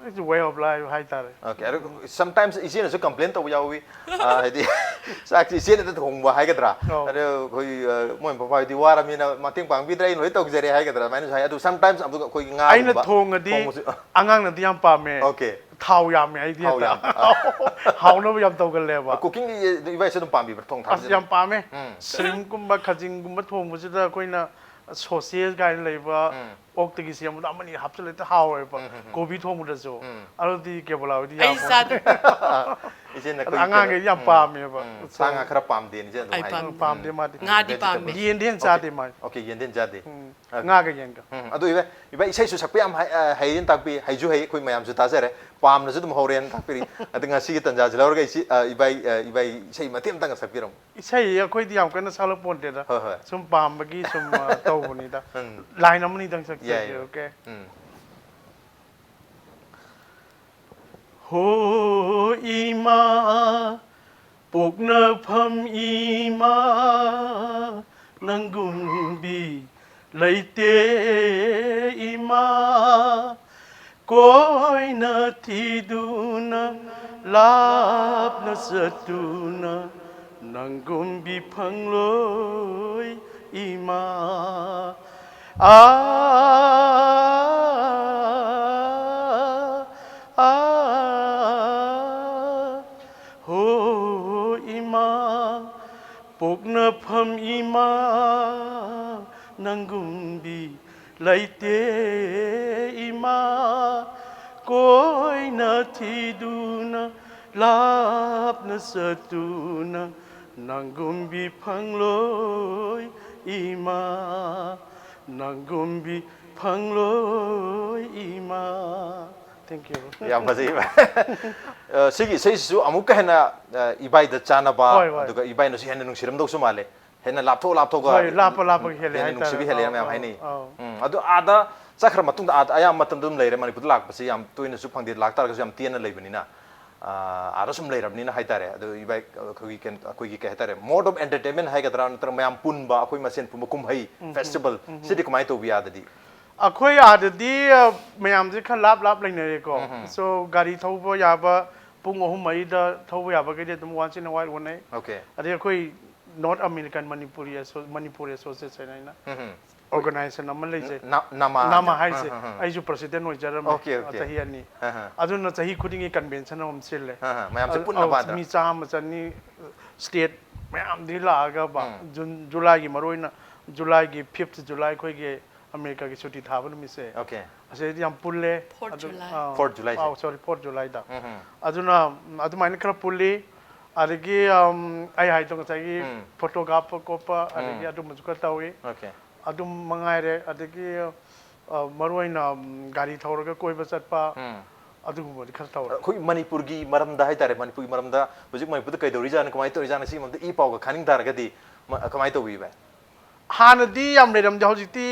it's a way of life ꯍꯥꯏꯇꯥꯔꯦ꯫ Okay, ꯑꯗꯨ sometimes ꯏꯆꯦꯅꯁꯨ complain ꯇꯧꯕ ꯌꯥꯎꯏ꯫ ꯑꯥ, ꯍꯥꯏꯗꯤ ꯆꯥꯛꯁꯤ ꯏꯆꯦꯅ ꯑꯗꯨꯝ ꯊꯣꯡꯕ ꯍꯥꯏꯒꯗ꯭ꯔꯥ? ꯑꯧ꯫ ꯑꯗꯨ ꯑꯩꯈꯣꯏ, ꯑ, ꯃꯣꯏ ꯃꯄꯥ ꯍꯣꯏꯗꯤ ꯋꯥꯔꯕꯅꯤꯅ ꯃꯇꯦꯡ ꯄꯥꯡꯕꯤꯗ꯭ꯔꯦ, ꯑꯩꯅ ꯂꯣꯏ ꯇꯧꯖꯔꯦ ꯍꯥꯏꯒꯗ꯭ꯔꯥ? ꯑꯗꯨꯃꯥꯏꯅꯁꯨ ꯍꯥꯏ꯫ ꯑꯗꯨ sometimes ꯑꯗꯨꯒ ꯑꯩꯈꯣꯏꯒꯤ ꯉꯥꯒꯨꯝꯕ ꯑꯩꯅ ꯊꯣꯡꯉꯗꯤ ꯊꯣꯡꯕꯁꯨ ꯑꯉꯥꯡꯅꯗꯤ ꯌꯥꯝ ꯄꯥꯝꯃꯦ꯫ Okay. ꯊꯥꯎ ꯌꯥꯝꯃꯦ ꯑꯩꯗꯤ ꯊꯥꯎ ꯍꯦꯛꯇ꯫ ꯌꯥꯝ ꯍꯥꯎꯅꯕ ꯌꯥꯝ ꯇꯧꯒꯜꯂꯦꯕ꯫ Cooking ꯏꯕꯥꯏꯁꯨ ꯑꯗꯨꯝ ꯄꯥꯝꯕꯤꯕ꯭ꯔꯥ, ꯊꯣꯡ ꯑꯁ, ꯊꯥꯛꯄꯁꯦ? ꯌꯥꯝ ꯄꯥꯝꯃꯦ꯫ ꯎꯝ꯫ Shrimp ꯀꯨꯝꯕ, ꯈꯖꯤꯡꯒꯨꯝꯕ ꯊꯣꯡꯕꯁꯤꯗ ꯑꯩꯈꯣꯏꯅ sausage ꯀꯥꯏꯅ ꯂꯩꯕ ꯎꯝ꯫ ꯑꯣꯛꯇꯒꯤ ꯁꯦꯝꯕꯗꯣ ꯑꯃꯅꯤ ꯍꯥꯞꯆꯤꯜꯂꯦ ꯍꯦꯛꯇ ꯍꯥꯎꯋꯦꯕ꯫ ꯎꯝ, ꯎꯝ, ꯎꯝ꯫ ꯀꯣꯕꯤ ꯊꯣꯡꯕꯗꯁꯨ꯫ ꯎꯝ꯫ ꯑꯗꯨꯗꯤ ꯀꯦꯕꯣꯂꯥ ꯍꯣꯏꯗꯤ ꯑꯩ ꯌꯥꯝ ꯆꯥꯗꯦ꯫ ꯏꯆꯦꯅ ꯑꯗꯣ ꯑꯩꯈꯣꯏ ꯑꯉꯥꯡꯈꯩꯗꯤ ꯌꯥꯝ ꯎꯝ, ꯄꯥꯝꯃꯦꯕ꯫ ꯎꯝ꯫ ꯁꯥ ꯉꯥ ꯈꯔ ꯄꯥꯝꯗꯦꯅ ꯏꯆꯦꯅ ꯑꯗꯨꯝ ꯑꯩ ꯍꯥꯏ꯫ ꯄꯥꯝ- ꯎꯝ, ꯄꯥꯝꯗꯦ ꯃꯥꯗꯤ꯫ ꯉꯥꯗꯤ Vegetable. ꯄꯥꯝꯃꯦ꯫ ꯌꯦꯟꯗꯤ ꯍꯦꯟꯅ Okay. ꯆꯥꯗꯦ ꯃꯥꯗꯤ꯫ Okay, ꯌꯦꯟꯗꯤ ꯍꯦꯟꯅ ꯆꯥꯗꯦ꯫ ꯎꯝ꯫ Okay. ꯉꯥꯒ ꯌꯦꯟꯒ꯫ ꯎꯝ, ꯑꯗꯨ ꯏꯕꯥꯏ, ꯏꯕꯥꯏ ꯏꯁꯩꯁꯨ ꯁꯛꯄ ꯌꯥꯝ ꯍꯩ, ꯑ, ꯍꯩꯌꯦꯅ ꯇꯥꯛꯄꯤ, ꯍꯩꯁꯨ ꯍꯩ, ꯑꯩꯈꯣꯏ ꯃꯌꯥꯝꯁꯨ ꯇꯥꯖꯔꯦ, ꯄꯥꯝꯅꯁꯨ ꯑꯗꯨꯝ ꯍꯧꯔꯦꯅ ꯇꯥꯛꯄꯤꯔꯤ꯫ ꯑꯗꯨ ꯉꯁꯤꯒꯤ ꯇꯟꯖꯥꯁꯤ ꯂꯧꯔꯒ ꯏꯆꯦ, ꯑ, ꯏꯕꯥꯏ, ꯑ, ꯏꯕꯥꯏ ꯏꯁꯩ ꯃꯇꯦꯛ ꯑꯃꯇꯪꯒ ꯁꯛꯄꯤꯔꯝꯃꯨ꯫ ꯏꯁꯩ ꯑꯩꯈꯣꯏꯗꯤ ꯌꯥꯝ ꯀꯟꯅ ꯁꯛꯂꯛ ꯄꯣꯟꯇꯦꯗ꯫ ꯍꯣꯏ, ꯍꯣꯏ꯫ ꯁꯨꯝ ꯄꯥꯝꯕꯒꯤ ꯁꯨꯝ, ꯑ, ꯇꯧꯕꯅꯤꯗ꯫ ꯎꯝ꯫ Line ꯑꯃꯅꯤꯗꯪ ꯌꯥꯏ, ꯁꯛꯆꯒꯦ, ꯌꯥꯏ꯫ okay? ꯎꯝ꯫ ꯍꯣ ꯏꯃꯥ, ꯄꯣꯛꯅꯐꯝ ꯏꯃꯥ, ꯅꯪꯒꯨꯝꯕꯤ ꯂꯩꯇꯦ ꯏꯃꯥ꯫ ꯀꯣꯏꯅ ꯊꯤꯗꯨꯅ ꯂꯥꯞꯅ ꯆꯠꯇꯨꯅ ꯅꯪꯒꯨꯝꯕꯤ ꯐꯪꯂꯣꯏ ꯏꯃꯥ꯫ ꯑꯥ, ꯑꯥ, ꯍꯣ ꯏꯃꯥ, ꯄꯣꯛꯅꯐꯝ ꯏꯃꯥ, ꯅꯪꯒꯨꯝꯕꯤ ꯂꯩꯇꯦ ꯏꯃꯥ꯫ ꯀꯣꯏꯅ ꯊꯤꯗꯨꯅ ꯂꯥꯞꯅ ꯆꯠꯇꯨꯅ ꯅꯪꯒꯨꯝꯕꯤ ꯐꯪꯂꯣꯏ ꯏꯃꯥ, ꯅꯪꯒꯨꯝꯕꯤ ꯐꯪꯂꯣꯏ ꯏꯃꯥ꯫ Thank you. ꯌꯥꯝ ꯐꯖꯩ, ꯏꯕꯥꯏ꯫ ꯑ, ꯁꯤꯒꯤ ꯏꯁꯩꯁꯤꯁꯨ ꯑꯃꯨꯛꯀ ꯍꯦꯟꯅ, ꯑ, ꯏꯕꯥꯏꯗ ꯆꯥꯟꯅꯕ, ꯍꯣꯏ, ꯍꯣꯏ꯫ ꯑꯗꯨꯒ ꯏꯕꯥꯏꯅꯁꯨ ꯍꯦꯟꯅ ꯅꯨꯡꯁꯤꯔꯝꯗꯧꯁꯨ ꯃꯥꯜꯂꯦ꯫ ꯍꯦꯟꯅ ꯂꯥꯞꯊꯣꯛ ꯂꯥꯞꯊꯣꯛꯑꯒ ꯍꯣꯏ, ꯂꯥꯞꯄ ꯂꯥꯞꯄꯒ ꯍꯦꯜꯂꯦ ꯍꯦꯟꯅ ꯍꯥꯏꯇꯥꯔꯦ꯫ ꯅꯨꯡꯁꯤꯕ ꯍꯦꯜꯂꯦꯅ ꯑꯧ, ꯃꯌꯥꯝ ꯑꯧ, ꯍꯥꯏꯅꯩ꯫ ꯑꯧ꯫ ꯎꯝ, ꯑꯗꯨ ꯑꯥꯗ ꯆꯠꯈ꯭ꯔ ꯃꯇꯨꯡꯗ, ꯑꯥꯗ ꯑꯌꯥꯝꯕ ꯃꯇꯝꯗ ꯑꯗꯨꯝ ꯂꯩꯔꯦ, ꯃꯅꯤꯄꯨꯔꯗ ꯂꯥꯛꯄꯁꯤ ꯌꯥꯝ ꯇꯣꯏꯅꯁꯨ ꯐꯪꯗꯦ, ꯂꯥꯛꯇꯥꯔꯒꯁꯨ ꯌꯥꯝ ꯇꯦꯟꯅ ꯂꯩꯕꯅꯤꯅ꯫ ꯑꯥ, ꯑꯥꯗ ꯁꯨꯝ ꯂꯩꯔꯕꯅꯤꯅ ꯍꯥꯏꯇꯥꯔꯦ꯫ ꯑꯗꯨ ꯏꯕꯥꯏ, ꯑꯩꯈꯣꯏꯒꯤ ꯀꯩꯅꯣ, ꯑꯩꯈꯣꯏꯒꯤ ꯀꯩ ꯍꯥꯏꯇꯥꯔꯦ, mode of entertainment ꯍꯥꯏꯒꯗ꯭ꯔꯥ, ꯅꯠꯇ꯭ꯔꯒ ꯃꯌꯥꯝ ꯄꯨꯟꯕ, ꯑꯩꯈꯣꯏ ꯃꯁꯦꯟ ꯄꯨꯟꯕ ꯀꯨꯝꯍꯩ, festival, ꯁꯤꯗꯤ ꯀꯃꯥꯏꯅ ꯇꯧꯕꯤ ꯑꯥꯗꯗꯤ? ꯑꯩꯈꯣꯏ ꯑꯥꯗꯗꯤ, ꯑ, ꯃꯌꯥꯝꯁꯦ ꯈꯔ ꯂꯥꯞ ꯂꯥꯞ ꯂꯩꯅꯔꯦꯀꯣ꯫ So ꯒꯥꯔꯤ ꯊꯧꯕ ꯌꯥꯕ, ꯄꯨꯡ ꯑꯍꯨꯝ ꯃꯔꯤꯗ ꯊꯧꯕ ꯌꯥꯕꯈꯩꯗꯤ ꯑꯗꯨꯝ once in a while ꯑꯣꯟꯅꯩ꯫ Okay. ꯑꯗꯩ ꯑꯩꯈꯣꯏ North American Manipuri Asso-, Manipuri Association ꯍꯥꯏꯅ organization ꯑꯃ ꯂꯩꯖꯩ꯫ ꯅ-, ꯅꯃꯥ ꯅꯃꯥ ꯍꯥꯏꯗꯣ? ꯍꯥꯏꯁꯦ꯫ ꯑꯥ, ꯑꯥ, ꯑꯥ꯫ ꯑꯩꯁꯨ president ꯑꯣꯏꯖꯔꯝꯃꯦ, Okay, okay. ꯆꯍꯤ ꯑꯅꯤ꯫ ꯑꯥ, ꯑꯥ꯫ ꯑꯗꯨꯅ ꯆꯍꯤ ꯈꯨꯗꯤꯡꯒꯤ convention ꯑꯃꯃꯝ ꯁꯤꯜꯂꯦ꯫ ꯑꯥ, ꯑꯥ, ꯃꯌꯥꯝꯁꯦ ꯑ-, ꯄꯨꯟꯅꯕ ꯑ-, ꯑꯗ? ꯃꯤ ꯆꯥꯝꯃ ꯆꯅꯤ, state ꯃꯌꯥꯝꯗꯒꯤ ꯂꯥꯛꯑꯒ ꯕ-, June, Julyꯒꯤ, ꯃꯔꯨꯑꯣꯏꯅ Julyꯒꯤ fifth July ꯑꯩꯈꯣꯏꯒꯤ ꯑꯃꯦꯔꯤꯀꯥꯒꯤ ꯁꯨꯇꯤ ꯊꯥꯕ ꯅꯨꯃꯤꯠꯁꯦ꯫ Okay. ꯑꯁꯤꯗꯩꯗꯤ ꯌꯥꯝ ꯄꯨꯜꯂꯦ꯫ Fourth ꯑꯗꯨ-, July꯫ ꯑꯥ, Fourth Julyꯁꯦ꯫ ꯑꯥꯎ, sorry, fourth Julyꯗ꯫ ꯎꯝ, ꯎꯝ꯫ ꯑꯗꯨꯅ, ꯎꯝ, ꯑꯗꯨꯃꯥꯏꯅ ꯈꯔ ꯄꯨꯜꯂꯤ꯫ ꯑꯗꯒꯤ, ꯎꯝ, ꯑꯩ ꯍꯥꯏꯗꯣ ꯉꯁꯥꯏꯒꯤ ꯎꯝ꯫ photo ꯀꯥꯞꯄ ꯈꯣꯠꯄ, ꯑꯗꯒꯤ ꯑꯗꯨꯝꯕꯁꯨ ꯈꯔ ꯇꯧꯏ꯫ Okay. ꯑꯗꯨꯝ ꯃꯉꯥꯏꯔꯦ꯫ ꯑꯗꯒꯤ, ꯑ, ꯃꯔꯨꯑꯣꯏꯅ, ꯎꯝ, ꯒꯥꯔꯤ ꯊꯧꯔꯒ ꯀꯣꯏꯕ ꯆꯠꯄ, ꯎꯝ꯫ ꯑꯗꯨꯒꯨꯝꯕꯗꯤ ꯈꯔ ꯇꯧꯔꯦ꯫ ꯑꯩꯈꯣꯏ ꯃꯅꯤꯄꯨꯔꯒꯤ ꯃꯔꯝꯗ ꯍꯥꯏꯇꯥꯔꯦ, ꯃꯅꯤꯄꯨꯔꯒꯤ ꯃꯔꯝꯗ ꯍꯧꯖꯤꯛ ꯃꯅꯤꯄꯨꯔꯗ ꯀꯩꯗꯧꯔꯤꯖꯥꯠꯅꯣ, ꯀꯃꯥꯏꯅ ꯇꯧꯔꯤꯖꯥꯠꯅꯣ, ꯁꯤꯒꯤ ꯃꯔꯝꯗ ꯏ ꯄꯥꯎꯒ ꯈꯥꯅꯤꯡ ꯇꯥꯔꯒꯗꯤ ꯃ-, ꯀꯃꯥꯏꯅ ꯇꯧꯕꯤ, ꯚꯥꯏ? ꯍꯥꯟꯅꯗꯤ ꯌꯥꯝ ꯂꯩꯔꯝꯗꯦ, ꯍꯧꯖꯤꯛꯇꯤ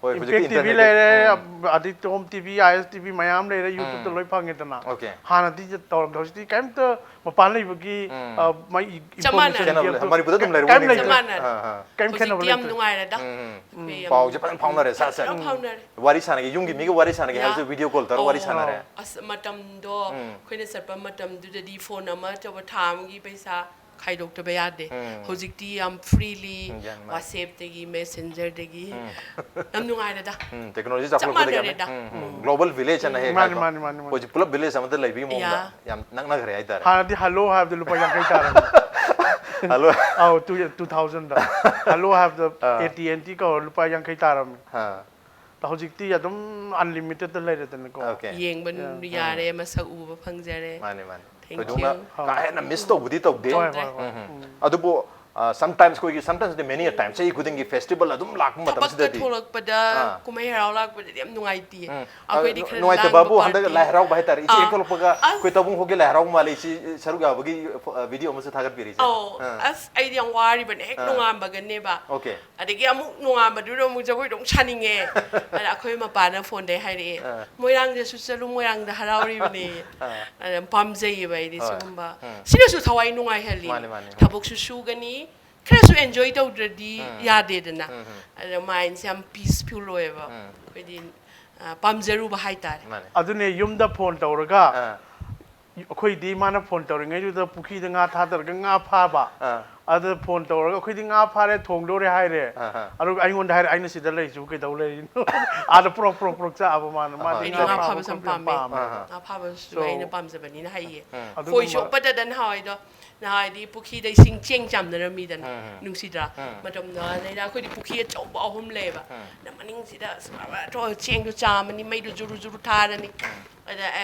ꯍꯣꯏ, ꯍꯧꯖꯤꯛꯇꯤ Impact TV internet ꯂꯩꯔꯦ, ꯎꯝ꯫ ꯑꯗꯩ ꯇꯣꯝ TV, ISTV ꯃꯌꯥꯝ ꯂꯩꯔꯦ, YouTubeꯇ ꯎꯝ꯫ ꯂꯣꯏ ꯐꯪꯉꯦꯗꯅ꯫ Okay. ꯍꯥꯟꯅꯗꯤ ꯇꯧꯔꯝꯗꯦ, ꯍꯧꯖꯤꯛꯇꯤ ꯀꯩꯝꯇ ꯃꯄꯥꯟ ꯂꯩꯕꯒꯤ, ꯎꯝ꯫ ꯑ, ꯃꯥꯏ ꯆꯞ ꯃꯥꯟꯅꯔꯦ꯫ information ꯀꯩꯅꯣ ꯒꯦꯞꯇꯣ ꯃꯅꯤꯄꯨꯔꯗ ꯑꯗꯨꯝ ꯂꯩꯔꯦ, ꯀꯩꯝ ꯃꯅꯤꯄꯨꯔꯗ꯫ ꯆꯞ ꯂꯩꯇ꯭ꯔꯦ꯫ ꯃꯥꯟꯅꯔꯦ꯫ ꯑꯥ, ꯑꯥ꯫ ꯀꯩꯝ ꯈꯦꯠꯅꯕ ꯍꯧꯖꯤꯛꯇꯤ ꯌꯥꯝ ꯂꯩꯇ꯭ꯔꯦ꯫ ꯅꯨꯡꯉꯥꯏꯔꯦꯗ꯫ ꯎꯝ, ꯎꯝ꯫ ꯑꯩꯈꯣꯏ ꯌꯥꯝ ꯄꯥꯎꯁꯦ ꯐꯖꯅ ꯐꯥꯎꯅꯔꯦ, ꯁꯠ ꯁꯠ꯫ ꯐꯖꯅ ꯐꯥꯎꯅꯔꯦ꯫ ꯋꯥꯔꯤ ꯁꯥꯟꯅꯒꯦ, ꯌꯨꯝꯒꯤ ꯃꯤꯒ ꯋꯥꯔꯤ ꯁꯥꯟꯅꯒꯦ ꯍꯥꯏꯔꯁꯨ ꯌꯥ꯫ video call ꯇꯧꯔꯒ ꯋꯥꯔꯤ ꯑꯣ, ꯁꯥꯟꯅꯔꯦ꯫ ꯑꯁ, ꯃꯇꯝꯗꯣ ꯎꯝ꯫ ꯑꯩꯈꯣꯏꯅ ꯆꯠꯄ ꯃꯇꯝꯗꯨꯗꯗꯤ phone ꯑꯃ ꯇꯧꯕ, ꯊꯥ ꯑꯃꯒꯤ ꯄꯩꯁꯥ ꯈꯥꯏꯗꯣꯛꯇꯕ ꯌꯥꯗꯦ꯫ ꯎꯝ꯫ ꯍꯧꯖꯤꯛꯇꯤ ꯌꯥꯝ freely, ꯎꯝ, ꯌꯥꯝ ꯅꯨꯡꯉꯥꯏ꯫ WhatsAppꯇꯒꯤ, Messengerꯗꯒꯤ꯫ ꯎꯝ꯫ ꯌꯥꯝ ꯅꯨꯡꯉꯥꯏꯔꯦꯗ꯫ ꯎꯝ, technology ꯆꯞ ꯆꯥꯎꯈꯠꯂꯛꯄꯗꯒꯤ꯫ ꯃꯥꯟꯅꯔꯦꯗ꯫ ꯎꯝ, ꯎꯝ꯫ ꯎꯝ꯫ Global village ꯑꯅ ꯍꯦꯛ ꯃꯥꯅꯤ, ꯍꯥꯏꯗꯣ꯫ ꯃꯥꯅꯤ, ꯃꯥꯅꯤ, ꯃꯥꯅꯤ꯫ ꯍꯧꯖꯤꯛ ꯄꯨꯂꯞ village ꯑꯃꯗ ꯂꯩꯕꯒꯤ ꯃꯑꯣꯡꯗ ꯌꯥ꯫ ꯌꯥꯝ ꯅꯛꯅꯈ꯭ꯔꯦ ꯍꯥꯏꯇꯥꯔꯦ꯫ ꯍꯥꯟꯅꯗꯤ hello ꯍꯥꯏꯕꯗ ꯂꯨꯄꯥ ꯌꯥꯡꯈꯩ ꯇꯥꯔꯝꯃꯤ꯫ Hello꯫ ꯑꯧ, two, two thousandꯗ꯫ Hello ꯍꯥꯏꯕꯗ ꯑꯥ꯫ AT&T ꯀꯧꯔ ꯂꯨꯄꯥ ꯌꯥꯡꯈꯩ ꯇꯥꯔꯝꯃꯤ꯫ ꯑꯥ꯫ ꯍꯧꯖꯤꯛꯇꯤ ꯑꯗꯨꯝ unlimitedꯇ ꯂꯩꯔꯦꯗꯅꯀꯣ꯫ Okay꯫ ꯌꯦꯡꯕ ꯌꯥ꯫ ꯌꯥꯔꯦ, ꯃꯁꯛ ꯎꯕ ꯐꯪꯖꯔꯦ꯫ ꯃꯥꯅꯦ, ꯃꯥꯅꯦ꯫ Thank ꯊꯣꯏꯗꯣꯛꯅ you꯫ ꯀꯥ ꯍꯦꯟꯅ miss ꯇꯧꯕꯗꯤ ꯇꯧꯗꯦ꯫ ꯍꯣꯏ, ꯇꯧꯗ꯭ꯔꯦ꯫ ꯍꯣꯏ, ꯍꯣꯏ꯫ ꯎꯝ, ꯎꯝ꯫ ꯎꯝ꯫ ꯑꯗꯨꯕꯨ, ꯁꯝꯇꯥꯏꯝꯁ ꯑꯩꯈꯣꯏꯒꯤ ꯁꯝꯇꯥꯏꯝꯁ ꯃꯦꯅꯤ ꯑ ꯇꯥꯏꯝ ꯆꯍꯤ ꯈꯨꯗꯤꯡꯒꯤ ꯐꯦꯁꯇꯤꯚꯦꯜ ꯑꯗꯨꯝ ꯂꯥꯛꯄ ꯊꯕꯛꯇ ꯃꯇꯝꯁꯤꯗꯗꯤ ꯊꯣꯛꯂꯛꯄꯗ ꯑꯥ꯫ ꯀꯨꯝꯍꯩ ꯍꯔꯥꯎ ꯂꯥꯛꯄꯗꯗꯤ ꯌꯥꯝ ꯅꯨꯡꯉꯥꯏꯇꯦ꯫ ꯎꯝ꯫ ꯑꯩꯈꯣꯏꯗꯤ ꯑ, ꯈꯔ ꯅꯨꯡꯉꯥꯏꯇꯕꯕꯨ ꯂꯥꯡꯕ ꯍꯟꯗꯛ ꯄꯥꯔꯇꯤ꯫ ꯂꯥꯏ ꯍꯔꯥꯎꯕ ꯍꯥꯏꯇꯥꯔꯦ, ꯏꯆꯦ ꯍꯦꯛ ꯑꯥ꯫ ꯊꯣꯛꯂꯛꯄꯒ ꯑꯁ꯫ ꯑꯩꯈꯣꯏ ꯇꯥꯕꯨꯡ ꯍꯣꯒꯤ ꯂꯥꯏ ꯍꯔꯥꯎꯕ ꯃꯥꯜꯂꯦ, ꯏꯆꯦ ꯁꯔꯨꯛ ꯌꯥꯕꯒꯤ ꯚꯤꯗꯤꯑꯣ ꯑꯃꯁꯨ ꯊꯥꯒꯠꯄꯤꯔꯛꯏꯁꯦ꯫ ꯑꯧ꯫ ꯑꯥ꯫ ꯑꯁ, ꯑꯩꯗꯤ ꯌꯥꯝ ꯋꯥꯔꯤꯕꯅꯦ ꯍꯦꯛ ꯑꯥ꯫ ꯅꯣꯡꯉꯥꯟꯕꯒꯅꯦꯕ꯫ ꯑꯣꯀꯦ꯫ ꯑꯗꯒꯤ ꯑꯃꯨꯛ ꯅꯣꯡꯉꯥꯟꯕꯗꯨꯗ ꯑꯃꯨꯛ ꯖꯒꯣꯏꯗꯣ ꯑꯃꯨꯛ ꯁꯥꯅꯤꯡꯉꯦ꯫ ꯑꯗ ꯑꯩꯈꯣꯏ ꯃꯄꯥꯅ ꯐꯣꯟꯗꯩ ꯍꯥꯏꯔꯛꯑꯦ, ꯑꯥ꯫ "ꯃꯣꯏꯔꯥꯡꯗꯁꯨ ꯆꯠꯂꯨ, ꯃꯣꯏꯔꯥꯡꯗ ꯍꯔꯥꯎꯔꯤꯕꯅꯤ"꯫ ꯑꯗ ꯌꯥꯝ ꯄꯥꯝꯖꯩꯌꯦꯕ ꯑꯩꯗꯤ ꯍꯣꯏ꯫ ꯁꯤꯒꯨꯝꯕ꯫ ꯎꯝ꯫ ꯁꯤꯅꯁꯨ ꯊꯋꯥꯏ ꯅꯨꯡꯉꯥꯏꯍꯜꯂꯤ꯫ ꯃꯥꯅꯦ, ꯃꯥꯅꯦ꯫ ꯊꯕꯛꯁꯨ ꯁꯨꯒꯅꯤ, ꯈꯔꯁꯨ ꯑꯦꯟꯖꯣꯏ ꯇꯧꯗ꯭ꯔꯗꯤ ꯎꯝ꯫ ꯌꯥꯗꯦꯗꯅ꯫ ꯎꯝ, ꯎꯝ꯫ ꯑꯗ ꯃꯥꯏꯟꯁꯦ ꯌꯥꯝ ꯄꯤꯁꯐꯨꯜ ꯑꯣꯏꯌꯦꯕ꯫ ꯎꯝ꯫ ꯑꯩꯈꯣꯏꯗꯤ, ꯑ, ꯄꯥꯝꯖꯔꯨꯕ ꯍꯥꯏꯇꯥꯔꯦ꯫ ꯃꯥꯅꯦ꯫ ꯑꯗꯨꯅꯦ, ꯌꯨꯝꯗ ꯐꯣꯟ ꯇꯧꯔꯒ ꯑꯥ꯫ ꯑꯩꯈꯣꯏꯗꯤ ꯏꯃꯥꯅ ꯐꯣꯟ ꯇꯧꯔꯤꯉꯩꯗꯨꯗ ꯄꯨꯈ꯭ꯔꯤꯗ ꯉꯥ ꯊꯥꯗꯔꯒ ꯉꯥ ꯐꯥꯕ꯫ ꯑꯥ꯫ ꯑꯗ ꯐꯣꯟ ꯇꯧꯔꯒ, "ꯑꯩꯈꯣꯏꯗꯤ ꯉꯥ ꯐꯥꯔꯦ, ꯊꯣꯡꯗꯣꯔꯦ" ꯍꯥꯏꯔꯦ꯫ ꯑꯥ, ꯑꯥ꯫ ꯑꯗꯨꯒ ꯑꯩꯉꯣꯟꯗ ꯍꯥꯏꯔꯦ, "ꯑꯩꯅ ꯁꯤꯗ ꯂꯩꯔꯤꯁꯤꯕꯨ ꯀꯩꯗꯧ ꯂꯩꯔꯤꯅꯣ?" ꯑꯥꯗ ꯄ꯭ꯔꯣꯛ ꯄ꯭ꯔꯣꯛ ꯄ꯭ꯔꯣꯛ ꯆꯥꯕ ꯃꯥꯅ꯫ ꯃꯥꯗꯤ ꯑꯩꯗꯤ ꯉꯥ ꯉꯥ ꯐꯥꯕ ꯐꯥꯕꯁꯨ ꯌꯥꯝ ꯈꯣꯠꯄ ꯌꯥꯝ ꯄꯥꯝꯃꯦ꯫ ꯄꯥꯝꯃꯦ꯫ ꯑꯥ꯫ ꯉꯥ ꯐꯥꯕꯁꯨ So, ꯑꯩꯅ ꯄꯥꯝꯖꯕꯅꯤꯅ ꯍꯩꯌꯦ꯫ ꯑꯗꯨꯒꯨꯝꯕ ꯈꯣꯏ ꯆꯣꯞꯄꯗꯗ ꯅꯍꯥꯟꯋꯥꯏꯗꯣ, ꯅꯍꯥꯟꯋꯥꯏꯗꯤ ꯄꯨꯈ꯭ꯔꯤꯗ ꯏꯁꯤꯡ ꯆꯦꯡ ꯆꯥꯝꯅꯔꯝꯃꯤꯗꯅ꯫ ꯎꯝ, ꯎꯝ꯫ ꯅꯨꯡꯁꯤꯗ꯭ꯔꯥ? ꯎꯝ꯫ ꯃꯇꯝꯗꯣ ꯑꯗꯩꯗ ꯑꯩꯈꯣꯏꯗꯤ ꯄꯨꯈ꯭ꯔꯤ ꯑꯆꯧꯕ ꯑꯍꯨꯝ ꯂꯩꯌꯦꯕ꯫ ꯎꯝ꯫ ꯑꯗ ꯃꯅꯤꯡꯁꯤꯗ ꯑꯁ, ꯆꯦꯡꯗꯣ ꯆꯥꯝꯃꯅꯤ, ꯃꯩꯗꯣ ꯖꯨꯔꯨ ꯖꯨꯔꯨ ꯊꯥꯔꯅꯤ꯫ ꯑꯗ, ꯑ,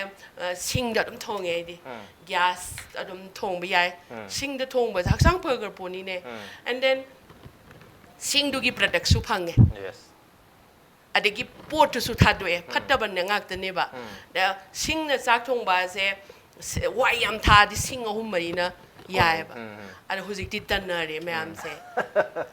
ꯑ, ꯁꯤꯡꯗ ꯑꯗꯨꯝ ꯊꯣꯡꯉꯦ ꯑꯩꯗꯤ꯫ ꯎꯝ꯫ ꯒ꯭ꯌꯥꯁ ꯑꯗꯨꯝ ꯊꯣꯡꯕ ꯌꯥꯏ꯫ ꯎꯝ꯫ ꯁꯤꯡꯗ ꯊꯣꯡꯕꯁꯦ ꯍꯛꯆꯥꯡ ꯐꯈ꯭ꯔ ꯄꯣꯠꯅꯤꯅꯦ꯫ ꯎꯝ꯫ And then ꯁꯤꯡꯗꯨꯒꯤ ꯄ꯭ꯔꯗꯛꯁꯨ ꯐꯪꯉꯦ꯫ Yes꯫ ꯑꯗꯒꯤ ꯄꯣꯠꯇꯨꯁꯨ ꯊꯥꯗꯣꯛꯑꯦ꯫ ꯐꯠꯇꯕꯅ ꯉꯥꯛꯇꯅꯦꯕ꯫ ꯎꯝ꯫ ꯑꯗ ꯁꯤꯡꯅ ꯆꯥꯛ ꯊꯣꯡꯕꯁꯦ, ꯁ-, ꯋꯥꯏ ꯌꯥꯝ ꯊꯥꯔꯗꯤ ꯁꯤꯡ ꯑꯍꯨꯝ ꯃꯔꯤꯅ ꯌꯥꯏꯑꯕ꯫ ꯎꯝ, ꯎꯝ꯫ ꯑꯗ ꯍꯧꯖꯤꯛꯇꯤ ꯇꯟꯅꯔꯦ ꯃꯌꯥꯝꯁꯦ꯫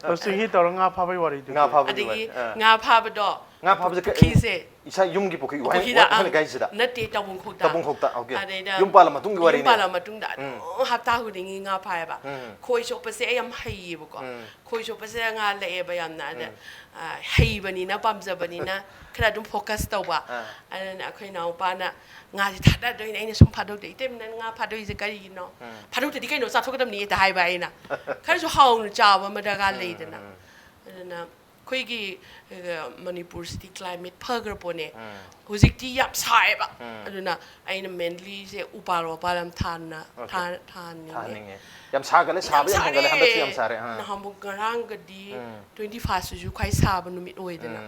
ꯑꯗꯣ ꯆꯍꯤ ꯇꯧꯔ ꯉꯥ ꯐꯥꯕꯩ ꯋꯥꯔꯤꯗꯨꯗꯤ꯫ ꯉꯥ ꯐꯥꯕꯒꯤ ꯑꯗꯒꯤ ꯋꯥꯔꯤ꯫ ꯑꯥ꯫ ꯉꯥ ꯐꯥꯕꯗꯣ, ꯉꯥ ꯐꯥꯕꯁꯦ ꯀ-, ꯄꯨꯈ꯭ꯔꯤꯁꯦ, ꯏꯁꯥ ꯌꯨꯝꯒꯤ ꯄꯨꯈ꯭ꯔꯤ, ꯋꯥꯍꯩ-, ꯄꯨꯈ꯭ꯔꯤꯗ, ꯋꯥꯍꯩ ꯑꯪ, ꯂꯩꯀꯥꯏꯁꯤꯗ? ꯅꯠꯇꯦ, ꯇꯥꯕꯨꯡꯈꯣꯛꯇ꯫ ꯇꯥꯕꯨꯡꯈꯣꯛꯇ, okay꯫ ꯑꯗꯩꯗ ꯌꯨꯝ ꯄꯥꯜꯂ ꯃꯇꯨꯡꯒꯤ ꯌꯨꯝ ꯋꯥꯔꯤꯅꯦ? ꯄꯥꯜꯂ ꯃꯇꯨꯡꯗ ꯎꯝ꯫ ꯑꯗꯨꯝ ꯍꯞꯇꯥ ꯈꯨꯗꯤꯡꯒꯤ ꯉꯥ ꯐꯥꯏꯌꯦꯕ꯫ ꯎꯝ꯫ ꯈꯣꯏ ꯆꯣꯞꯄꯁꯦ ꯑꯩ ꯌꯥꯝ ꯍꯩꯌꯦꯕꯀꯣ꯫ ꯎꯝ꯫ ꯈꯣꯏ ꯆꯣꯞꯄꯁꯦ ꯉꯥ ꯂꯛꯑꯦꯕ ꯌꯥꯝꯅ꯫ ꯑꯗ, ꯎꯝ꯫ ꯑ, ꯍꯩꯕꯅꯤꯅ, ꯄꯥꯝꯖꯕꯅꯤꯅ ꯈꯔ ꯑꯗꯨꯝ ꯐꯣꯀꯁ ꯇꯧꯕ꯫ ꯑꯥ꯫ ꯑꯗꯨꯅ ꯑꯩꯈꯣꯏ ꯏꯅꯥꯎꯄꯥꯅ ꯉꯥꯁꯦ ꯊꯥꯗꯗꯣꯏꯅꯦ, ꯑꯩꯅ ꯁꯨꯝ ꯐꯥꯗꯣꯛꯇꯦ꯫ "ꯏꯇꯩꯃ, ꯅꯪ ꯉꯥ ꯐꯥꯗꯣꯛꯏꯁꯦ ꯀꯔꯤꯒꯤꯅꯣ? ꯎꯝ꯫ ꯐꯥꯗꯣꯛꯇꯗꯤ ꯀꯩꯅꯣ ꯆꯥꯊꯣꯛꯀꯗꯕꯅꯤ" ꯍꯦꯛꯇ ꯍꯥꯏꯕ ꯑꯩꯅ꯫ ꯈꯔꯁꯨ ꯍꯥꯎꯅ ꯆꯥꯕ ꯑꯃ ꯗꯔꯀꯥꯔ ꯂꯩꯗꯅ꯫ ꯎꯝ꯫ ꯑꯗꯨꯅ ꯑꯩꯈꯣꯏꯒꯤ ꯃꯅꯤꯄꯨꯔꯁꯤꯗꯤ ꯀ꯭ꯂꯥꯏꯃꯦꯠ ꯐꯈ꯭ꯔ ꯄꯣꯠꯅꯦ꯫ ꯍꯧꯖꯤꯛꯇꯤ ꯌꯥꯝ ꯁꯥꯏꯌꯦꯕ꯫ ꯑꯗꯨꯅ ꯑꯩꯅ ꯃꯦꯟꯂꯤꯁꯦ ꯎꯄꯥꯜ ꯋꯥꯄꯥꯜ ꯌꯥꯝ ꯊꯥꯅ ꯊꯥꯍꯟꯅꯤꯡꯉꯦ꯫ ꯌꯥꯝ ꯁꯥꯒꯠꯂꯦ, ꯁꯥꯕ ꯌꯥꯝ ꯍꯦꯟꯒꯠꯂꯦ ꯍꯟꯗꯛꯁꯤ, ꯌꯥꯝ ꯁꯥꯔꯦ꯫ ꯅꯍꯥꯟꯃꯨꯛ ꯉꯔꯥꯡꯒꯗꯤ ꯇ꯭ꯋꯦꯟꯇꯤ ꯐꯥꯏꯚꯁꯤꯁꯨ ꯈ꯭ꯋꯥꯏ ꯁꯥꯕ ꯅꯨꯃꯤꯠ ꯑꯣꯏꯗꯅ꯫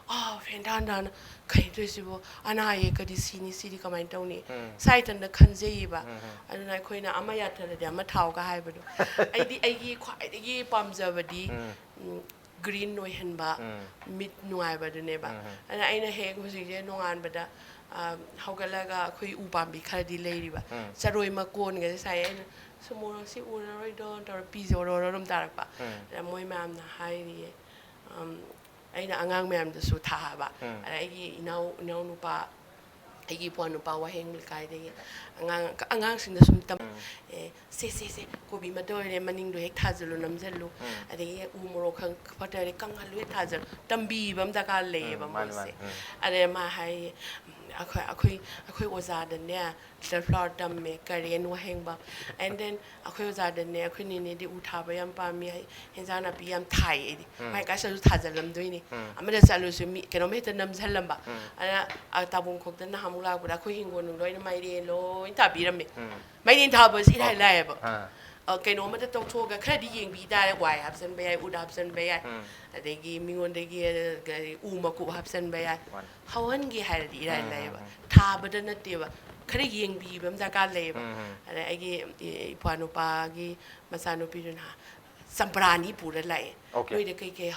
ꯑꯥ, ꯐꯦꯟ ꯊꯥꯅ ꯊꯥꯅ ꯀꯩꯅꯣ ꯇꯧꯔꯤꯁꯤꯕꯣ, ꯑꯅꯥ ꯑꯌꯦꯛꯀꯗꯤ ꯁꯤꯅꯤ, ꯁꯤꯗꯤ ꯀꯃꯥꯏꯅ ꯇꯧꯅꯤ? ꯏꯁꯥ ꯏꯊꯟꯇ ꯈꯟꯖꯩꯌꯦꯕ꯫ ꯑꯗꯨꯅ ꯑꯩꯈꯣꯏꯅ ꯑꯃ ꯌꯥꯊꯔꯗꯤ ꯑꯃ ꯊꯥꯎꯒ ꯍꯥꯏꯕꯗꯣ꯫ ꯑꯩꯗꯤ ꯑꯩꯒꯤ ꯈ꯭ꯋꯥꯏꯗꯒꯤ ꯄꯥꯝꯖꯕꯗꯤ ꯒ꯭ꯔꯤꯟ ꯑꯣꯏꯍꯟꯕ, ꯃꯤꯠ ꯅꯨꯡꯉꯥꯏꯕꯗꯨꯅꯦꯕ꯫ ꯑꯗꯨꯅ ꯑꯩꯅ ꯍꯦꯛ ꯍꯧꯖꯤꯛꯁꯦ ꯅꯣꯡꯉꯥꯟꯕꯗ ꯍꯧꯒꯠꯂꯒ ꯑꯩꯈꯣꯏ ꯎ ꯄꯥꯝꯕꯤ ꯈꯔꯗꯤ ꯂꯩꯔꯤꯕ, ꯆꯔꯣꯏ ꯃꯀꯣꯟꯒꯁꯦ ꯁꯥꯏ꯫ ꯑꯩꯅ ꯁꯨꯝ ꯃꯣꯔꯣꯛꯁꯤ ꯎꯔꯔꯣꯏꯗꯣ ꯇꯧꯔ ꯄꯤꯁꯦ ꯑꯣꯔꯣ ꯑꯣꯔꯣ ꯑꯗꯨꯝ ꯇꯥꯔꯛꯄ꯫ ꯑꯗ ꯃꯣꯏ ꯃꯌꯥꯝꯅ ꯍꯥꯏꯔꯤꯌꯦ, ꯑꯩꯅ ꯑꯉꯥꯡ ꯃꯌꯥꯝꯗꯁꯨ ꯊꯥꯍꯕ꯫ ꯑꯗ ꯑꯩꯒꯤ ꯏꯅꯥꯎ ꯏꯅꯥꯎꯅꯨꯄꯥ ꯑꯩꯒꯤ ꯏꯄ꯭ꯋꯥ ꯅꯨꯄꯥ ꯋꯥꯍꯦꯡ ꯂꯩꯀꯥꯏꯗꯒꯤ ꯑꯉꯥꯡ ꯑꯉꯥꯡꯁꯤꯡꯗ ꯁꯨꯝ ꯇꯝ ꯑꯦ ꯁꯦ ꯁꯦ ꯁꯦ ꯀꯣꯕꯤ ꯃꯇꯣꯏꯔꯦ ꯃꯅꯤꯡꯗꯣ ꯍꯦꯛ ꯊꯥꯖꯤꯜꯂꯨ ꯅꯝꯁꯤꯜꯂꯨ꯫ ꯑꯗꯒꯤ ꯎ ꯃꯣꯔꯣꯛ ꯈꯪ ꯐꯠꯇꯔꯦ ꯀꯪꯍꯜꯂꯨ ꯍꯦꯛ ꯊꯥꯖꯤꯜꯂꯨ ꯇꯝꯕꯤꯕ ꯑꯃ ꯗꯔꯀꯥꯔ ꯂꯩꯌꯦꯕ ꯃꯥꯅꯦ, ꯃꯣꯏꯁꯦ꯫ ꯃꯥꯅꯦ꯫ ꯑꯗꯩ ꯃꯥ ꯍꯥꯏꯌꯦ, ꯑꯩꯈꯣꯏ ꯑꯩꯈꯣꯏ ꯑꯩꯈꯣꯏ ꯑꯣꯖꯥꯗꯅꯦ ꯂꯤꯇꯜ ꯐ꯭ꯂꯥꯋꯔ ꯇꯝꯃꯦ ꯀꯔꯦꯟ ꯋꯥꯍꯦꯡꯕꯝ꯫ And then ꯑꯩꯈꯣꯏ ꯑꯣꯖꯥꯗꯅꯦ ꯑꯩꯈꯣꯏ ꯅꯦꯅꯦꯗꯤ ꯎ ꯊꯥꯕ ꯌꯥꯝ ꯄꯥꯝꯃꯤ ꯍꯥꯏ, ꯍꯦꯟꯖꯥꯡ ꯅꯥꯄꯤ ꯌꯥꯝ ꯊꯥꯏ꯫ ꯑꯩꯗꯤ ꯃꯥꯏ ꯀꯥꯏ ꯆꯠꯂꯁꯨ ꯊꯥꯖꯤꯜꯂꯝꯗꯣꯏꯅꯤ꯫ ꯑꯃꯗ ꯆꯠꯂꯨꯁꯨ ꯃꯤ ꯀꯩꯅꯣꯝ ꯍꯦꯛꯇ ꯅꯝꯁꯤꯜꯂꯝꯕ꯫ ꯑꯗ ꯇꯥꯕꯣꯡꯈꯣꯛꯇ ꯅꯍꯥꯟꯃꯨꯛ ꯂꯥꯛꯄꯗ ꯑꯩꯈꯣꯏ ꯍꯤꯡꯒꯣꯜ ꯅꯨꯡ ꯂꯣꯏꯅ ꯃꯥꯏꯔꯦꯟ ꯂꯣꯏ ꯊꯥꯕꯤꯔꯝꯃꯦ꯫ ꯃꯥꯏꯔꯦꯟ ꯊꯥꯕꯁꯤ ꯏꯔꯥꯏ ꯂꯥꯏꯌꯦꯕ꯫ ꯀꯩꯅꯣꯝꯃꯗ ꯇꯧꯊꯣꯛꯑꯒ ꯈꯔꯗꯤ ꯌꯦꯡꯕꯤ ꯇꯥꯔꯦ꯫ ꯋꯥꯏ ꯍꯥꯞꯆꯤꯟꯕ ꯌꯥꯏ, ꯎꯠ ꯍꯥꯞꯆꯤꯟꯕ ꯌꯥꯏ, ꯑꯗꯒꯤ ꯃꯤꯉꯣꯟꯗꯒꯤ ꯎ ꯃꯀꯨꯞ ꯍꯥꯞꯆꯤꯟꯕ ꯌꯥꯏ꯫ ꯍꯧꯍꯟꯒꯦ ꯍꯥꯏꯔꯗꯤ ꯏꯔꯥꯏ ꯂꯥꯏꯌꯦꯕ꯫ ꯊꯥꯕꯗ ꯅꯠꯇꯦꯕ, ꯈꯔ ꯌꯦꯡꯕꯤꯕ ꯑꯃ ꯗꯔꯀꯥꯔ ꯂꯩꯌꯦꯕ꯫ ꯑꯗ ꯑꯩꯒꯤ ꯏꯄ꯭ꯋꯥ ꯅꯨꯄꯥꯒꯤ ꯃꯆꯥꯅꯨꯄꯤꯗꯨꯅ ꯆꯝꯄ꯭ꯔꯥ ꯑꯅꯤ ꯄꯨꯔ ꯂꯥꯛꯑꯦ꯫ ꯅꯣꯏꯗ ꯀꯩꯀꯩ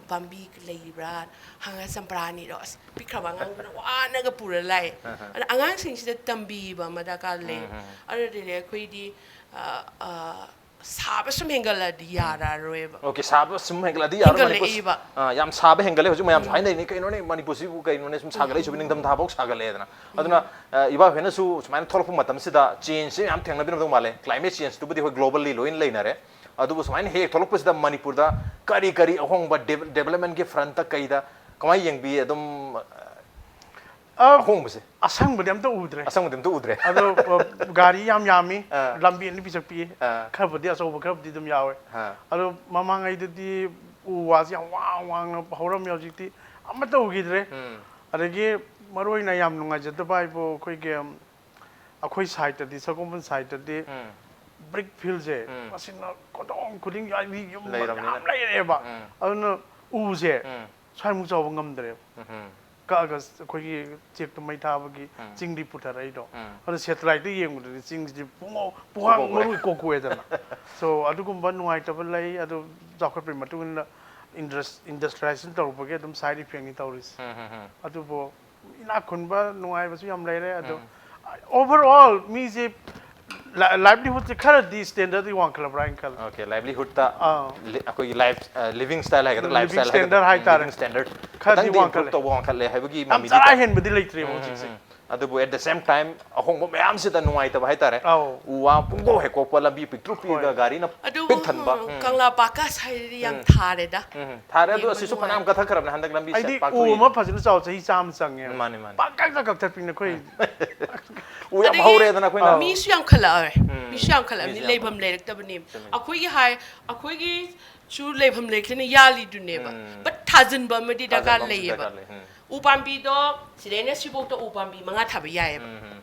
ꯄꯥꯝꯕꯤ ꯂꯩꯔꯤꯕ꯭ꯔꯥ ꯍꯪꯉ, ꯆꯝꯄ꯭ꯔꯥ ꯑꯅꯤꯗꯣ ꯑꯁ ꯄꯤꯛꯈ꯭ꯔꯕ ꯑꯉꯥꯡꯗꯨꯅ ꯋꯥꯅꯒ ꯄꯨꯔ ꯂꯥꯛꯑꯦ꯫ ꯑꯗ ꯑꯉꯥꯡꯁꯤꯡꯁꯤꯗ ꯇꯝꯕꯤꯕ ꯑꯃ ꯗꯔꯀꯥꯔ ꯂꯩ꯫ ꯑꯗꯨꯗꯤꯅꯦ ꯑꯩꯈꯣꯏꯗꯤ ꯁꯥꯕ ꯁꯨꯝ ꯍꯦꯟꯒꯠꯂꯗꯤ ꯌꯥꯔꯔꯣꯏꯕ꯫ ꯑꯣꯀꯦ, ꯁꯥꯕ ꯁꯨꯝ ꯍꯦꯟꯒꯠꯂꯗꯤ ꯌꯥꯔꯣꯏ ꯃꯅꯤꯄꯨꯔ꯫ ꯍꯦꯟꯒꯠꯂꯛꯏꯕ꯫ ꯑꯥ, ꯌꯥꯝ ꯁꯥꯕ ꯍꯦꯟꯒꯠꯂꯦ꯫ ꯍꯧꯖꯤꯛ ꯃꯌꯥꯝꯁꯨ ꯍꯥꯏꯅꯔꯤꯅꯤ, "ꯀꯩꯅꯣꯅꯦ ꯃꯅꯤꯄꯨꯔꯁꯤꯕꯨ ꯀꯩꯅꯣꯅꯦ ꯁꯨꯝ ꯁꯥꯒꯠꯂꯛꯏꯁꯤꯕꯨ, ꯅꯤꯡꯊꯝꯊꯥꯐꯥꯎ ꯁꯥꯒꯠꯂꯛꯑꯦꯗꯅ"꯫ ꯑꯗꯨꯅ, ꯑ, ꯏꯕꯥ ꯍꯣꯏꯅꯁꯨ ꯁꯨꯃꯥꯏꯅ ꯊꯣꯛꯂꯛꯄ ꯃꯇꯝꯁꯤꯗ ꯆꯦꯟꯖꯁꯦ ꯌꯥꯝ ꯊꯦꯡꯅꯕꯤꯔꯝꯗꯧ ꯃꯥꯜꯂꯦ꯫ ꯀ꯭ꯂꯥꯏꯃꯦꯠ ꯆꯦꯟꯖꯇꯨꯕꯨꯗꯤ ꯑꯩꯈꯣꯏ ꯒ꯭ꯂꯣꯕꯜꯂꯤ ꯂꯣꯏꯅ ꯂꯩꯅꯔꯦ꯫ ꯑꯗꯨꯕꯨ ꯁꯨꯃꯥꯏꯅ ꯍꯦꯛ ꯊꯣꯛꯂꯛꯄꯁꯤꯗ ꯃꯅꯤꯄꯨꯔꯗ ꯀꯔꯤ ꯀꯔꯤ ꯑꯍꯣꯡꯕ ꯗꯦꯕ-, ꯗꯦꯕꯂꯞꯃꯦꯟꯒꯤ ꯐ꯭ꯔꯟꯠꯇ ꯀꯩꯗ ꯀꯃꯥꯏꯅ ꯌꯦꯡꯕꯤ? ꯑꯗꯨꯝ, ꯑ, ꯑ, ꯑꯍꯣꯡꯕꯁꯦ꯫ ꯑꯁꯪꯕꯗꯤ ꯑꯝꯇ ꯎꯗ꯭ꯔꯦ꯫ ꯑꯁꯪꯕꯗꯤ ꯑꯝꯇ ꯎꯗ꯭ꯔꯦ꯫ ꯑꯗꯣ, ꯑ, ꯒꯥꯔꯤ ꯌꯥꯝ ꯌꯥꯝꯃꯤ, ꯑꯥ꯫ ꯂꯝꯕꯤ ꯑꯅꯤ ꯄꯤꯆꯞ ꯄꯤꯛꯏ, ꯑꯥ꯫ ꯈꯔꯕꯨꯗꯤ ꯑꯆꯧꯕ ꯈꯔꯕꯨꯗꯤ ꯑꯗꯨꯝ ꯌꯥꯎꯋꯦ꯫ ꯑꯥ꯫ ꯑꯗꯣ ꯃꯃꯥꯡꯉꯩꯗꯗꯤ ꯎ ꯋꯥꯁꯤ ꯌꯥꯝ ꯋꯥꯡ ꯋꯥꯡꯅ ꯍꯧꯔꯝꯃꯤ, ꯍꯧꯖꯤꯛꯇꯤ ꯑꯃꯠꯇ ꯎꯈꯤꯗ꯭ꯔꯦ꯫ ꯑꯗꯒꯤ ꯃꯔꯨ ꯑꯣꯏꯅ ꯌꯥꯝ ꯅꯨꯡꯉꯥꯏꯖꯗꯕ ꯍꯥꯏꯕꯨ ꯑꯩꯈꯣꯏꯒꯤ, ꯎꯝ, ꯑꯩꯈꯣꯏ ꯁꯥꯏꯠꯇꯗꯤ, ꯁꯒꯣꯜꯕꯟ ꯁꯥꯏꯠꯇꯗꯤ ꯎꯝ꯫ ꯕ꯭ꯔꯤꯛ ꯐꯤꯜꯁꯦ ꯎꯝ꯫ ꯃꯁꯤꯅ ꯈꯨꯗꯣꯡ ꯈꯨꯗꯤꯡ ꯍꯥꯏꯗꯤ ꯌꯨꯝ ꯂꯩꯔꯕꯅꯤꯅ꯫ ꯃꯌꯥꯝ ꯂꯩꯔꯦꯕ꯫ ꯎꯝ꯫ ꯑꯗꯨꯅ ꯎꯁꯦ ꯎꯝ꯫ ꯁ꯭ꯋꯥꯏꯃꯨꯛ ꯆꯥꯎꯕ ꯉꯝꯗ꯭ꯔꯦꯕ꯫ ꯎꯝ꯫ ꯀꯛꯑꯒ ꯑꯩꯈꯣꯏꯒꯤ ꯆꯦꯛꯇ ꯃꯩ ꯊꯥꯕꯒꯤ ꯎꯝ꯫ ꯆꯤꯡꯗꯤ ꯄꯨꯊꯔꯛꯏꯗꯣ꯫ ꯎꯝ꯫ ꯑꯗꯨ ꯁꯦꯇꯦꯂꯥꯏꯠꯇ ꯌꯦꯡꯕꯗꯗꯤ ꯆꯤꯡꯁꯤꯗꯤ ꯄꯨꯡꯉꯧ ꯄꯨꯡꯍꯥꯡ ꯄꯨꯡꯍꯧ ꯃꯔꯨ ꯀꯣꯛ ꯀꯣꯛꯑꯦꯗꯅ꯫ So ꯑꯗꯨꯒꯨꯝꯕ ꯅꯨꯡꯉꯥꯏꯇꯕ ꯂꯩ꯫ ꯑꯗꯨ ꯆꯥꯎꯈꯠꯄꯒꯤ ꯃꯇꯨꯡ ꯏꯟꯅ ꯏꯟꯗꯁ-, ꯏꯟꯗꯁꯇ꯭ꯔꯤꯌꯦꯂꯥꯏꯖꯦꯁꯟ ꯇꯧꯔꯛꯄꯒꯤ ꯑꯗꯨꯝ ꯁꯥꯏꯠ ꯏꯐꯦꯛꯅꯤ ꯇꯧꯔꯤꯁꯦ꯫ ꯎꯝ, ꯎꯝ, ꯎꯝ꯫ ꯑꯗꯨꯕꯨ ꯏꯅꯥꯛ ꯈꯨꯟꯕ ꯅꯨꯡꯉꯥꯏꯕꯁꯨ ꯌꯥꯝ ꯂꯩꯔꯦ꯫ ꯑꯗꯣ ꯎꯝ꯫ ꯑꯣꯚꯔ ꯑꯣꯜ ꯃꯤꯁꯦ ꯂꯥꯏꯚꯂꯤꯍꯨꯗꯁꯦ ꯈꯔꯗꯤ ꯁ꯭ꯇꯦꯟꯗꯔꯗꯤ ꯋꯥꯡꯈꯠꯂꯕ꯭ꯔꯥ ꯍꯥꯏꯅ ꯈꯜꯂꯦ꯫ ꯑꯣꯀꯦ, ꯂꯥꯏꯚꯂꯤꯍꯨꯗꯇ ꯑꯥ꯫ ꯂꯤ-, ꯑꯩꯈꯣꯏꯒꯤ ꯂꯥꯏꯐ, ꯑ, ꯂꯤꯚꯤꯡ ꯁ꯭ꯇꯥꯏꯜ ꯍꯥꯏꯒꯗ꯭ꯔꯥ, ꯂꯥꯏꯐ ꯂꯤꯚꯤꯡ ꯁ꯭ꯇꯥꯏꯜ ꯍꯥꯏꯒꯗ꯭ꯔꯥ? ꯁ꯭ꯇꯦꯟꯗꯔꯗ ꯎꯝ, ꯍꯥꯏꯇꯥꯔꯦ꯫ ꯂꯤꯚꯤꯡ ꯁ꯭ꯇꯦꯟꯗꯔꯗ ꯈꯔꯗꯤ ꯈꯤꯇꯪꯗꯤ ꯏꯝꯄ꯭ꯔꯨꯞ ꯋꯥꯡꯈꯠꯂꯦ꯫ ꯇꯧꯕ ꯋꯥꯡꯈꯠꯂꯦ ꯍꯥꯏꯕꯒꯤ ꯌꯥꯝ ꯃꯃꯤꯗꯤ ꯆꯔꯥ ꯇꯥꯏ꯫ ꯍꯦꯟꯕꯗꯤ ꯂꯩꯇ꯭ꯔꯦꯕ ꯎꯝ, ꯎꯝ, ꯍꯧꯖꯤꯛꯁꯦ꯫ ꯎꯝ꯫ ꯑꯗꯨꯕꯨ at the same time ꯑꯍꯣꯡꯕ ꯃꯌꯥꯝꯁꯤꯗ ꯅꯨꯡꯉꯥꯏꯇꯕ ꯍꯥꯏꯇꯥꯔꯦ꯫ ꯑꯧ꯫ ꯎ ꯋꯥ ꯄꯨꯡꯀꯣꯛ ꯍꯦꯛ ꯀꯣꯛꯄ, ꯂꯝꯕꯤ ꯄꯤꯛꯇ꯭ꯔꯨ ꯄꯤꯛꯑꯒ ꯍꯣꯏ꯫ ꯒꯥꯔꯤꯅ ꯑꯗꯨꯕꯨ, ꯄꯤꯛ ꯊꯟꯕ꯫ ꯎꯝ, ꯎꯝ꯫ ꯀꯪꯂꯥ ꯄꯥꯀꯥꯁ ꯍꯥꯏꯗꯤ ꯌꯥꯝ ꯎꯝ꯫ ꯊꯥꯔꯦꯗ꯫ ꯎꯝ, ꯎꯝ꯫ ꯊꯥꯔꯦ, ꯑꯗꯨ ꯌꯦꯡꯕ ꯑꯁꯤꯁꯨ ꯅꯨꯡꯉꯥꯏ꯫ ꯐꯅꯌꯥꯝ ꯀꯛꯊꯠꯈ꯭ꯔꯕꯅꯦ ꯍꯟꯗꯛ ꯂꯝꯕꯤ ꯑꯩꯗꯤ ꯁꯦꯠ ꯄꯥꯛꯊꯣꯛꯏ꯫ ꯎ ꯑꯃ ꯐꯖꯅ ꯆꯥꯎ ꯆꯍꯤ ꯆꯥꯝꯃ ꯆꯪꯉꯦꯕ꯫ ꯎꯝ, ꯃꯥꯅꯦ, ꯃꯥꯅꯦ꯫ ꯄꯪꯀꯛꯇ ꯀꯛꯊꯠꯄꯤꯅꯦ ꯑꯩꯈꯣꯏ꯫ ꯎꯝ꯫ ꯎ ꯌꯥꯝ ꯑꯗꯒꯤ ꯍꯧꯔꯦꯗꯅ ꯑꯩꯈꯣꯏꯅ꯫ ꯃꯤꯁꯨ ꯌꯥꯝꯈꯠꯂꯛꯑꯦ꯫ ꯎꯝ꯫ ꯃꯤꯁꯨ ꯌꯥꯝꯈꯠꯂꯛꯑꯕꯅꯤ, ꯃꯤꯁꯨ ꯌꯥꯝꯈꯠꯂꯛꯑꯦ꯫ ꯂꯩꯐꯝ ꯂꯩꯔꯛꯇꯕꯅꯦꯕ꯫ ꯆꯨꯝꯃꯤ꯫ ꯑꯩꯈꯣꯏꯒꯤ ꯍꯥꯏ-, ꯑꯩꯈꯣꯏꯒꯤꯁꯨ ꯂꯩꯐꯝ ꯂꯩꯔꯛꯇꯅ ꯌꯥꯜꯂꯤꯗꯨꯅꯦꯕ꯫ ꯎꯝ꯫ But ꯊꯥꯖꯤꯟꯕ ꯑꯃꯗꯤ ꯊꯥꯖꯤꯟꯕ ꯗꯔꯀꯥꯔ ꯑꯃꯁꯨ ꯂꯩꯌꯦꯕ꯫ ꯗꯔꯀꯥꯔ ꯂꯩ꯫ ꯎꯝ꯫ ꯎ ꯄꯥꯝꯕꯤꯗꯣ ꯁꯤꯗꯩꯅ ꯁꯤꯐꯧꯗ ꯎ ꯄꯥꯝꯕꯤ ꯃꯉꯥ ꯊꯥꯕ ꯌꯥꯏꯌꯦꯕ꯫ ꯎꯝ, ꯎꯝ꯫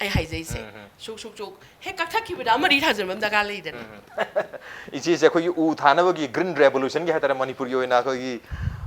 ꯑꯩ ꯍꯥꯏꯖꯩꯁꯦ꯫ ꯎꯝ, ꯎꯝ꯫ ꯁꯨꯛ, ꯁꯨꯛ, ꯁꯨꯛ ꯍꯦꯛ ꯀꯛꯊꯠꯈꯤꯕꯗ ꯑꯃꯗꯤ ꯊꯥꯖꯤꯟꯕ ꯑꯃ ꯗꯔꯀꯥꯔ ꯂꯩꯗꯅ꯫ ꯎꯝ, ꯎꯝ꯫ ꯏꯆꯦꯁꯦ ꯑꯩꯈꯣꯏꯒꯤ ꯎ ꯊꯥꯅꯕꯒꯤ green revolutionꯒꯤ ꯍꯥꯏꯇꯥꯔꯦ, ꯃꯅꯤꯄꯨꯔꯒꯤ ꯑꯣꯏꯅ ꯑꯩꯈꯣꯏꯒꯤ,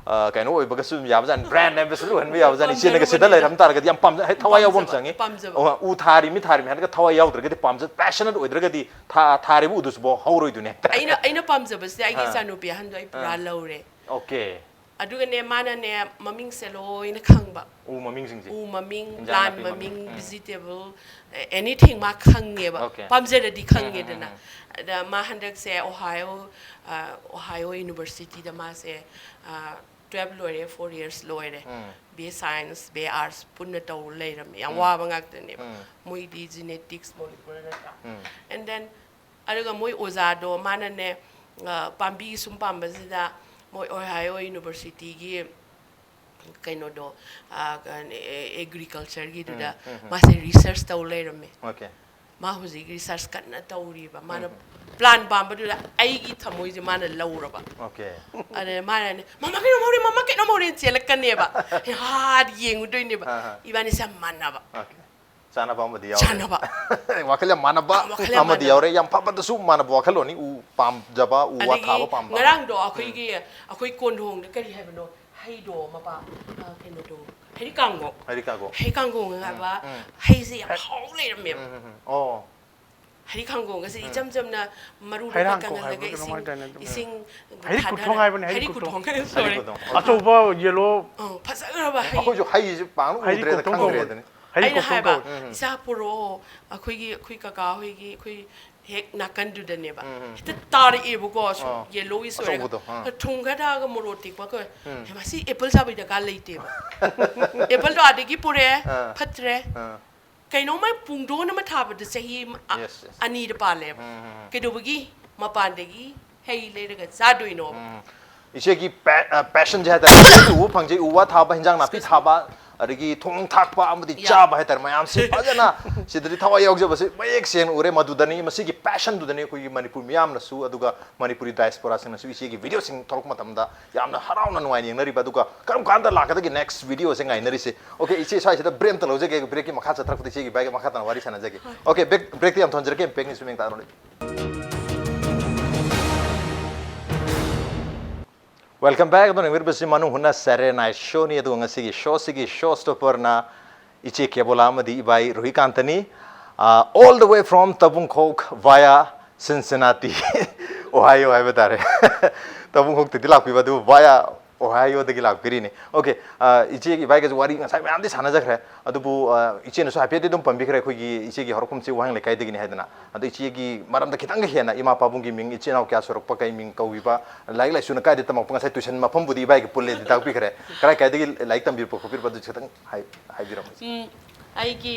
ꯑ, ꯀꯩꯅꯣ ꯑꯣꯏꯕꯒꯁꯨ ꯌꯥꯕꯖꯥꯠꯅꯤ, brand ambassador ꯑꯣꯏꯍꯟꯕ ꯌꯥꯕꯖꯥꯠꯅꯤ꯫ ꯏꯆꯦꯅꯒ ꯁꯤꯗ ꯄꯥꯝꯖꯔꯨꯕꯅꯤꯗ꯫ ꯂꯩꯔꯝ ꯇꯥꯔꯒꯗꯤ ꯌꯥꯝ ꯄꯥꯝꯖ-, ꯍꯥꯏ-, ꯊꯋꯥꯏ ꯌꯥꯎꯕ ꯑꯃ ꯄꯥꯝꯖꯕ, ꯆꯪꯉꯤ꯫ ꯄꯥꯝꯖꯕ꯫ ꯑꯣ, ꯎ ꯊꯥꯔꯤꯃꯤ ꯊꯥꯔꯤꯃꯤ ꯍꯥꯏꯔꯒ ꯊꯋꯥꯏ ꯌꯥꯎꯗ꯭ꯔꯒꯗꯤ ꯄꯥꯝꯖ-, passionate ꯑꯣꯏꯗ꯭ꯔꯒꯗꯤ ꯊꯥ-, ꯊꯥꯔꯤꯕ ꯎꯗꯨꯁꯨꯐꯥꯎ ꯍꯧꯔꯣꯏꯗꯣꯏꯅꯦ ꯍꯦꯛꯇ꯫ ꯑꯩꯅ, ꯑꯩꯅ ꯄꯥꯝꯖꯕꯁꯦ ꯑꯩꯒꯤ ꯑꯥ꯫ ꯏꯆꯥꯅꯨꯄꯤ ꯑꯍꯟꯗꯣ ꯑꯩ ꯄꯨꯔꯥ ꯑꯥ꯫ ꯂꯧꯔꯦ꯫ ꯑꯣꯀꯦ꯫ ꯑꯗꯨꯒꯅꯦ, ꯃꯥꯅꯅꯦ, ꯃꯃꯤꯡꯁꯦ ꯂꯣꯏꯅ ꯈꯪꯕ꯫ ꯎ ꯃꯃꯤꯡꯁꯤꯡꯁꯦ? ꯎ ꯃꯃꯤꯡ, ꯏꯟꯖꯥꯡ plant ꯅꯥꯄꯤ ꯃꯃꯤꯡ, ꯃꯃꯤꯡ, ꯎꯝ꯫ Vegetable, ꯑ, anything ꯃꯥ ꯈꯪꯉꯦꯕ꯫ ꯑꯣꯀꯦ꯫ ꯄꯥꯝꯖꯔꯗꯤ ꯎꯝ, ꯎꯝ, ꯈꯪꯉꯦꯗꯅ꯫ ꯎꯝ, ꯎꯝ꯫ ꯑꯗ ꯃꯥ ꯍꯟꯗꯛꯁꯦ Ohio, ꯑ, Ohio Universityꯗ ꯃꯥꯁꯦ, ꯑ, twelve ꯂꯣꯏꯔꯦ, four years ꯂꯣꯏꯔꯦ꯫ ꯎꯝ꯫ B A Science, B A Arts ꯄꯨꯟꯅ ꯇꯧꯔ ꯂꯩꯔꯝꯃꯦ꯫ ꯌꯥꯝ ꯎꯝ꯫ ꯋꯥꯕ ꯉꯥꯛꯇꯅꯦꯕ꯫ ꯎꯝ꯫ ꯃꯣꯏꯗꯤ genetics, molecular ꯅꯠꯇ꯭ꯔꯥ? ꯎꯝ꯫ And then ꯑꯗꯨꯒ ꯃꯣꯏ ꯑꯣꯖꯥꯗꯣ ꯃꯥꯅꯅꯦ, ꯑ, ꯄꯥꯝꯕꯤ ꯁꯨꯝ ꯄꯥꯝꯕꯁꯤꯗ ꯃꯣꯏ Ohio Universityꯒꯤ ꯀꯩꯅꯣꯗꯣ, ꯑ, ꯀ-, ꯑꯦ-, agricultureꯒꯤꯗꯨꯗ ꯎꯝ, ꯎꯝ, ꯎꯝ꯫ ꯃꯥꯁꯦ research ꯇꯧ ꯂꯩꯔꯝꯃꯦ꯫ ꯑꯣꯀꯦ꯫ ꯃꯥ ꯍꯧꯖꯤꯛ research ꯀꯟꯅ ꯇꯧꯔꯤꯕ꯫ ꯃꯥꯅ ꯎꯝ, ꯎꯝ꯫ ꯄ꯭ꯂꯥꯟ ꯄꯥꯝꯕꯗꯨꯗ ꯑꯩꯒꯤ ꯊꯃꯣꯏꯁꯦ ꯃꯥꯅ ꯂꯧꯔꯕ꯫ ꯑꯣꯀꯦ꯫ ꯑꯗ ꯃꯥꯅꯅꯦ, "ꯃꯃꯥ, ꯀꯩꯅꯣꯝ ꯍꯧꯔꯦ, ꯃꯃꯥ, ꯀꯩꯅꯣꯝ ꯍꯧꯔꯦꯅ" ꯆꯦꯜꯂꯛꯀꯅꯦꯕ꯫ ꯍꯥ, ꯌꯦꯡꯉꯨꯗꯣꯏꯅꯦꯕ꯫ ꯑꯥ, ꯑꯥ꯫ ꯏꯕꯥꯅꯤꯁꯦ ꯌꯥꯝ ꯃꯥꯟꯅꯕ꯫ ꯑꯣꯀꯦ꯫ ꯆꯥꯅꯕ ꯑꯃꯗꯤ ꯌꯥꯎꯔꯦ꯫ ꯆꯥꯅꯕ꯫ ꯋꯥꯈꯜ ꯌꯥꯝ ꯃꯥꯟꯅꯕ ꯋꯥꯈꯜ ꯌꯥꯝ ꯑꯃꯗꯤ ꯃꯥꯟꯅꯕ꯫ ꯌꯥꯎꯔꯦ꯫ ꯌꯥꯝ ꯐꯕꯗꯁꯨ ꯃꯥꯟꯅꯕ ꯋꯥꯈꯜꯂꯣꯟꯅꯤ꯫ ꯎ ꯄꯥꯝꯖꯕ, ꯎ ꯋꯥ ꯑꯗꯒꯤ ꯊꯥꯕ ꯄꯥꯝꯕ꯫ ꯉꯔꯥꯡꯗꯣ ꯑꯩꯈꯣꯏꯒꯤ, ꯑꯩꯈꯣꯏ ꯀꯣꯟꯗꯣꯡꯗ ꯀꯔꯤ ꯍꯥꯏꯕꯅꯣ? ꯍꯩꯗꯣ ꯃꯄꯥ, ꯑ, ꯀꯩꯅꯣꯗꯣ, ꯍꯩꯔꯤꯀꯥꯡꯒꯣ꯫ ꯍꯩꯔꯤꯀꯥꯡꯒꯣ꯫ ꯍꯩꯀꯥꯡꯒꯣꯡ ꯍꯥꯏꯕ ꯎꯝ꯫ ꯍꯩꯁꯦ ꯌꯥꯝ ꯍꯥꯎ ꯂꯩꯔꯝꯃꯦꯕ꯫ ꯎꯝ, ꯎꯝ, ꯎꯝ꯫ ꯑꯣ꯫ ꯍꯩꯀꯥꯡꯒꯣꯡꯒꯁꯦ ꯏꯆꯝ ꯆꯝꯅ ꯃꯔꯨꯗ ꯍꯩꯔꯥꯡꯈꯣꯡ ꯀꯪꯍꯜꯂꯒ ꯍꯥꯏꯕ꯭ꯔꯥ ꯏꯁꯤꯡ, ꯀꯃꯥꯏꯅ ꯇꯧꯅꯤ ꯑꯗꯨ? ꯏꯁꯤꯡ ꯍꯩꯔꯤꯛ ꯊꯥꯗꯔ-, ꯈꯨꯊꯣꯡ ꯍꯥꯏꯕꯅꯦ, ꯍꯩꯔꯤꯛ ꯍꯩꯔꯤꯛ ꯈꯨꯊꯣꯡ꯫ ꯈꯨꯊꯣꯡ꯫ ꯍꯩꯔꯤꯛ Sorry꯫ ꯈꯨꯊꯣꯡ꯫ ꯑꯆꯧꯕ ꯌꯦꯂꯣ ꯑ, ꯐꯖꯈ꯭ꯔꯕ ꯍꯩ꯫ ꯑꯩꯈꯣꯏꯁꯨ ꯍꯩꯁꯦ ꯄꯥꯛꯅ ꯍꯩꯔꯤꯛ ꯎꯗ꯭ꯔꯦꯗ, ꯈꯨꯊꯣꯡ ꯈꯪꯗ꯭ꯔꯦ ꯀꯧꯕꯅꯦ꯫ ꯑꯗꯨꯅꯤ꯫ ꯍꯩꯔꯤꯛ ꯑꯩꯅ ꯈꯨꯊꯣꯡ ꯍꯥꯏꯕ, ꯀꯧꯕꯅꯦ꯫ "ꯏꯆꯥ ꯄꯨꯔꯛꯑꯣ, ꯑꯩꯈꯣꯏꯒꯤ, ꯑꯩꯈꯣꯏ ꯀꯀꯥ ꯍꯣꯏꯒꯤ, ꯑꯩꯈꯣꯏ ꯍꯦꯛ ꯅꯥꯀꯟꯗꯨꯗꯅꯦꯕ꯫ ꯎꯝ, ꯎꯝ꯫ ꯍꯦꯛꯇ ꯇꯥꯔꯛꯑꯦꯕꯀꯣ, ꯁꯨꯝ ꯑꯥ꯫ ꯌꯦꯂꯣꯋꯤꯁ ꯑꯣꯏꯔꯒ꯫ ꯑꯆꯧꯕꯗꯣ, ꯑꯥ꯫ ꯊꯨꯝ ꯈꯔ ꯊꯥꯛꯑꯒ ꯃꯣꯔꯣꯛ ꯇꯦꯛꯄꯒ꯫ ꯎꯝ꯫ ꯍꯩꯃꯥ, ꯁꯤ ꯑꯦꯄꯜ ꯆꯥꯕꯩ ꯗꯔꯀꯥꯔ ꯂꯩꯇꯦꯕ꯫ ꯑꯦꯄꯜꯗꯣ ꯑꯥꯗꯒꯤ ꯄꯨꯔꯛꯑꯦ, ꯑꯥ꯫ ꯐꯠꯇ꯭ꯔꯦ꯫ ꯑꯥ꯫ ꯀꯩꯅꯣꯝꯃ ꯄꯨꯡꯗꯣꯟ ꯑꯃ ꯊꯥꯕꯗ ꯆꯍꯤ ꯑ-, Yes, yes. ꯑꯅꯤꯗ ꯄꯥꯜꯂꯦꯕ꯫ ꯎꯝ, ꯎꯝ, ꯎꯝ꯫ ꯀꯩꯗꯧꯕꯒꯤ ꯃꯄꯥꯟꯗꯒꯤ ꯍꯩ ꯂꯩꯔꯒ ꯆꯥꯗꯣꯏꯅꯣꯕ? ꯎꯝ꯫ ꯏꯆꯦꯒꯤ ꯄꯦ-, ꯑ, passion ꯁꯦ ꯍꯥꯏꯇꯥꯔꯦ꯫ ꯎꯕ ꯐꯪꯖꯩ, ꯎ ꯋꯥ ꯊꯥꯕ, ꯍꯤꯟꯖꯥꯡ ꯅꯥꯄꯤ ꯊꯥꯕ, ꯑꯗꯒꯤ ꯊꯣꯡ ꯊꯥꯛꯄ ꯑꯃꯗꯤ ꯌꯥ꯫ ꯆꯥꯕ ꯍꯥꯏꯇꯥꯔꯦ꯫ ꯃꯌꯥꯝꯁꯤ ꯐꯖꯅ ꯁꯤꯗꯗꯤ ꯊꯋꯥꯏ ꯌꯥꯎꯖꯕꯁꯤ ꯃꯌꯦꯛ ꯁꯦꯡꯅ ꯎꯔꯦ꯫ ꯃꯗꯨꯗꯅꯤ, ꯃꯁꯤꯒꯤ passion ꯗꯨꯗꯅꯤ ꯑꯩꯈꯣꯏꯒꯤ ꯃꯅꯤꯄꯨꯔ ꯃꯤꯌꯥꯝꯅꯁꯨ, ꯑꯗꯨꯒ ꯃꯅꯤꯄꯨꯔꯤ diaspora ꯁꯤꯡꯅꯁꯨ ꯏꯆꯦꯒꯤ video ꯁꯤꯡ ꯊꯣꯛꯂꯛꯄ ꯃꯇꯝꯗ ꯌꯥꯝꯅ ꯍꯔꯥꯎꯅ ꯅꯨꯡꯉꯥꯏꯅ ꯌꯦꯡꯅꯔꯤꯕ꯫ ꯑꯗꯨꯒ ꯀꯔꯝ ꯀꯥꯟꯗ ꯂꯥꯛꯀꯗꯒꯦ next video ꯁꯦ ꯉꯥꯏꯅꯔꯤꯁꯦ꯫ Okay, ꯏꯆꯦ, ꯁ꯭ꯋꯥꯏꯁꯤꯗ break ꯑꯝꯇ ꯂꯧꯖꯒꯦ꯫ Break ꯀꯤ ꯃꯈꯥ ꯆꯠꯊꯔꯛꯄꯗ ꯏꯆꯦꯒꯤ ꯏꯕꯥꯏꯒ ꯃꯈꯥ ꯇꯥꯅ ꯋꯥꯔꯤ ꯁꯥꯟꯅꯖꯒꯦ꯫ Okay, break, break ꯇꯤ ꯌꯥꯝ ꯊꯣꯟꯖꯔꯛꯀꯦ, ꯄꯦꯛꯅꯤꯁꯨ ꯃꯦꯡ ꯇꯥꯔꯣ꯫ Welcome back. ꯑꯗꯨꯅ ꯌꯦꯡꯕꯤꯔꯤꯕꯁꯤ ꯃꯅꯨꯡ ꯍꯨꯠꯅ Saturday Night Show ꯅꯤ꯫ ꯑꯗꯨꯒ ꯉꯁꯤꯒꯤ show ꯁꯤꯒꯤ show stopper ꯅ ꯏꯆꯦ ꯀꯦꯕꯣꯂꯥ ꯑꯃꯗꯤ ꯏꯕꯥꯏ ꯔꯣꯍꯤꯀꯥꯟꯇꯅꯤ꯫ ꯑꯥ, all the way from ꯇꯕꯨꯡꯈꯣꯛ via Cincinnati, Ohio ꯍꯥꯏꯕ ꯇꯥꯔꯦ꯫ ꯇꯕꯨꯡꯈꯣꯛꯇꯒꯤ ꯂꯥꯛꯄꯤꯕ ꯑꯗꯨ via Ohio ꯗꯒꯤ ꯂꯥꯛꯄꯤꯔꯤꯅꯤ꯫ Okay, ꯑꯥ, ꯏꯆꯦꯒꯤ ꯏꯕꯥꯏꯒꯁꯨ ꯋꯥꯔꯤ ꯉꯁꯥꯏ ꯃꯌꯥꯝꯗꯤ ꯁꯥꯟꯅꯖꯈ꯭ꯔꯦ꯫ ꯑꯗꯨꯕꯨ, ꯑꯥ, ꯏꯆꯦꯅꯁꯨ ꯍꯥꯏꯐꯦꯠꯇꯤ ꯑꯗꯨꯝ ꯄꯟꯕꯤꯈ꯭ꯔꯦ, ꯑꯩꯈꯣꯏꯒꯤ ꯏꯆꯦꯒꯤ ꯍꯧꯔꯛꯐꯝꯁꯤ ꯋꯥꯍꯦꯡ ꯂꯩꯀꯥꯏꯗꯒꯤꯅꯤ ꯍꯥꯏꯗꯅ꯫ ꯑꯗꯣ ꯏꯆꯦꯒꯤ ꯃꯔꯝꯗ ꯈꯤꯇꯪꯒ ꯍꯦꯟꯅ ꯏꯃꯥ ꯄꯥꯕꯨꯡꯒꯤ ꯃꯤꯡ, ꯏꯆꯤꯟ ꯏꯅꯥꯎ ꯀꯌꯥ ꯁꯨꯔꯛꯄ, ꯀꯩ ꯃꯤꯡ ꯀꯧꯕꯤꯕ, ꯂꯥꯏꯔꯤꯛ ꯂꯥꯏꯁꯨꯅ ꯀꯥꯏꯗ ꯇꯝꯃꯛꯄ, ꯉꯁꯥꯏ tuition ꯃꯐꯝꯕꯨꯗꯤ ꯏꯕꯥꯏꯒꯤ ꯄꯨꯜꯂꯦꯗꯤ ꯇꯥꯛꯄꯤꯈ꯭ꯔꯦ꯫ ꯀꯔꯥꯏ ꯀꯥꯏꯗꯒꯤ ꯂꯥꯏꯔꯤꯛ ꯇꯝꯕꯤꯔꯛꯄ ꯈꯣꯠꯄꯤꯔꯛꯄ ꯑꯗꯨꯁꯨ ꯈꯤꯇꯪ ꯍꯥꯏ-, ꯍꯥꯏꯕꯤꯔꯝꯃꯨ꯫ ꯎꯝ, ꯑꯩꯒꯤ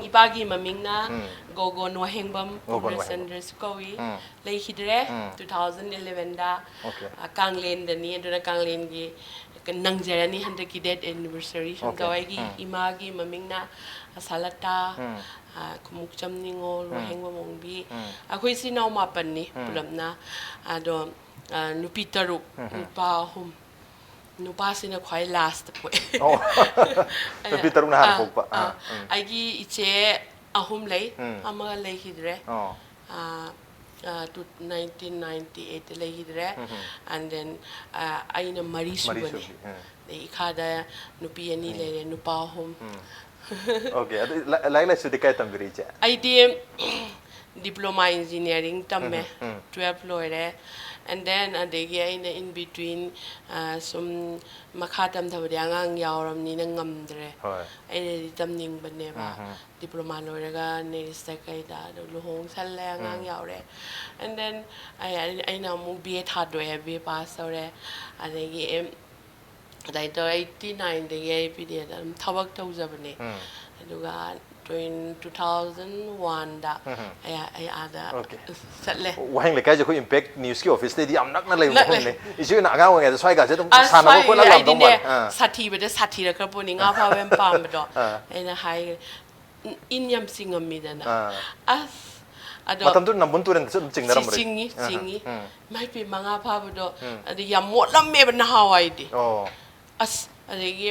ꯏꯄꯥꯒꯤ ꯃꯃꯤꯡꯅ ꯎꯝ꯫ ꯒꯣꯒꯣꯟ ꯋꯥꯍꯦꯡꯕꯝ ꯒꯣꯒꯣꯟ ꯋꯥꯍꯦꯡꯕꯝ꯫ ꯀꯨꯃꯔꯆꯟꯗ꯭ꯔꯁꯨ ꯀꯧꯏ꯫ ꯎꯝ꯫ ꯂꯩꯈꯤꯗ꯭ꯔꯦ ꯎꯝ꯫ ꯇꯨ ꯊꯥꯎꯖꯟ ꯏꯂꯦꯚꯦꯟꯗ Okay꯫ ꯀꯥꯡꯂꯦꯟꯗꯅꯤ꯫ ꯑꯗꯨꯅ ꯀꯥꯡꯂꯦꯟꯒꯤ ꯅꯪꯖꯔꯅꯤ ꯍꯟꯗꯛꯀꯤ ꯗꯦꯠ ꯑꯦꯅꯤꯚꯔꯁꯔꯤ ꯁꯣꯝꯗ꯫ Okay꯫ ꯑꯩꯒꯤ ꯎꯝ꯫ ꯏꯃꯥꯒꯤ ꯃꯃꯤꯡꯅ ꯑꯁꯥꯂꯇꯥ, ꯎꯝ꯫ ꯑ, ꯈꯨꯃꯨꯛꯆꯝ ꯅꯤꯉꯣꯜ ꯎꯝ꯫ ꯋꯥꯍꯦꯡꯕꯝ ꯑꯣꯡꯕꯤ꯫ ꯎꯝ꯫ ꯑꯩꯈꯣꯏ ꯏꯆꯤꯜ ꯏꯅꯥꯎ ꯃꯥꯄꯟꯅꯤ ꯎꯝ꯫ ꯄꯨꯂꯞꯅ꯫ ꯑꯗꯣ, ꯑ, ꯅꯨꯄꯤ ꯇꯔꯨꯛ, ꯎꯝ꯫ ꯅꯨꯄꯥ ꯑꯍꯨꯝ꯫ ꯅꯨꯄꯥꯁꯤꯅ ꯈ꯭ꯋꯥꯏ ꯂꯥꯁꯇ ꯄꯣꯛꯑꯦ꯫ ꯑꯣ꯫ ꯅꯨꯄꯤ ꯇꯔꯨꯛꯅ ꯍꯥꯟꯅ ꯑꯥ, ꯄꯣꯛꯄ꯫ ꯑꯥ, ꯑꯥ꯫ ꯎꯝ꯫ ꯑꯩꯒꯤ ꯏꯆꯦ ꯑꯍꯨꯝ ꯂꯩ, ꯎꯝ꯫ ꯑꯃ ꯂꯩꯈꯤꯗ꯭ꯔꯦ꯫ ꯑꯣ꯫ ꯑꯥ, ꯑꯥ, ꯇꯨ-, ꯅꯥꯏꯟꯇꯤꯟ ꯅꯥꯏꯟꯇꯤ ꯑꯩꯠꯇ ꯂꯩꯈꯤꯗ꯭ꯔꯦ꯫ ꯎꯝ꯫ And then, ꯑꯥ, ꯑꯩꯅ ꯃꯔꯤ ꯃꯔꯤ ꯁꯨꯕꯅꯦ꯫ ꯁꯨꯕꯤ꯫ ꯎꯝ꯫ ꯑꯗꯩ ꯏꯈꯥꯗ ꯅꯨꯄꯤ ꯑꯅꯤ ꯎꯝ꯫ ꯂꯩꯔꯦ, ꯅꯨꯄꯥ ꯑꯍꯨꯝ꯫ ꯎꯝ꯫ Okay, ꯑꯗꯨ ꯂꯥ-, ꯂꯥꯏꯔꯤꯛ ꯂꯥꯏꯁꯨꯗꯤ ꯀꯥꯏ ꯇꯝꯕꯤꯔꯤ, ꯏꯆꯦ? ꯑꯩꯗꯤ diploma engineering ꯇꯝꯃꯦ꯫ ꯎꯝ, ꯎꯝ꯫ Twelve ꯂꯣꯏꯔꯦ꯫ And then ꯑꯗꯒꯤ ꯑꯩꯅ in between, ꯑꯥ, ꯁꯨꯝ ꯃꯈꯥ ꯇꯝꯊꯕꯗꯤ ꯑꯉꯥꯡ ꯌꯥꯎꯔꯕꯅꯤꯅ ꯉꯝꯗ꯭ꯔꯦ꯫ ꯍꯣꯏ꯫ ꯑꯩꯅꯗꯤ ꯇꯝꯅꯤꯡꯕꯅꯦꯕ꯫ ꯎꯝ, ꯎꯝ꯫ Diploma ꯂꯣꯏꯔꯒ ꯅꯦꯔꯤꯁꯇ ꯀꯩꯗ ꯑꯗꯨ ꯂꯨꯍꯣꯡ ꯁꯜꯂꯦ, ꯑꯉꯥꯡ ꯎꯝ꯫ ꯌꯥꯎꯔꯦ꯫ And then ꯑꯩ, ꯑꯩ, ꯑꯩꯅ ꯑꯃꯨꯛ B A ꯊꯥꯗꯣꯛꯑꯦ, B A pass ꯇꯧꯔꯦ꯫ ꯑꯗꯒꯤ ꯑꯗꯨꯃꯥꯏꯅ ꯇꯧꯔ eighty nineꯗꯒꯤ ꯑꯩ B D Aꯗ ꯑꯗꯨꯝ ꯊꯕꯛ ꯇꯧꯖꯕꯅꯦ꯫ ꯎꯝ꯫ ꯑꯗꯨꯒ twen-, two thousand oneꯗ ꯎꯝ꯫ ꯑꯩ, ꯑꯩ ꯑꯥꯗ Okay꯫ ꯆꯠꯂꯦ꯫ ꯋꯥꯍꯦꯡ ꯂꯩꯀꯥꯏꯁꯦ ꯑꯩꯈꯣꯏ Impact Newsꯀꯤ officeꯇꯩꯗꯤ ꯌꯥꯝ ꯅꯛꯅ ꯂꯩꯕ ꯅꯛꯑꯦ꯫ ꯃꯐꯝꯅꯦ꯫ ꯏꯆꯦ ꯍꯣꯏꯅ ꯑꯉꯥꯡ ꯑꯣꯏꯔꯤꯉꯩꯗ ꯁ꯭ꯋꯥꯏꯒꯁꯦ ꯑꯗꯨꯝ ꯑꯁ, ꯁꯥꯟꯅꯕ ꯁ꯭ꯋꯥꯏ ꯈꯣꯠꯅ ꯂꯥꯛꯑꯝꯗꯧ ꯑꯩꯗꯤꯅꯦ, ꯃꯥꯜꯂꯦ꯫ ꯑꯥ꯫ ꯁꯥꯊꯤꯕꯗ ꯁꯥꯊꯤꯔꯛꯈ꯭ꯔ ꯄꯣꯠꯅꯤ, ꯉꯥ ꯐꯥꯕ ꯌꯥꯝ ꯄꯥꯝꯕꯗꯣ꯫ ꯑꯥ꯫ ꯑꯩꯅ ꯍꯥꯏꯈ꯭ꯔꯦ, "ꯏꯟ ꯌꯥꯝ ꯆꯤꯡꯉꯝꯃꯤꯗꯅ"꯫ ꯑꯥ꯫ ꯑꯁ, ꯑꯗꯣ ꯃꯇꯝꯗꯨꯗ ꯅꯝꯕꯨꯜ ꯇꯨꯔꯦꯜꯗꯁꯨ ꯑꯗꯨꯝ ꯆꯤꯡꯅꯔꯝꯕ꯭ꯔꯣ? ꯆꯤꯡꯉꯤ, ꯑꯥ, ꯆꯤꯡꯉꯤ꯫ ꯎꯝ꯫ ꯏꯃꯥꯏ ꯄꯦꯝꯃ, ꯉꯥ ꯐꯥꯕꯗꯣ, ꯎꯝ꯫ ꯑꯗꯨ ꯌꯥꯝ ꯃꯣꯠꯂꯝꯃꯦꯕ ꯅꯍꯥꯟꯋꯥꯏꯗꯤ꯫ ꯑꯣ꯫ ꯑꯁ, ꯑꯗꯒꯤ,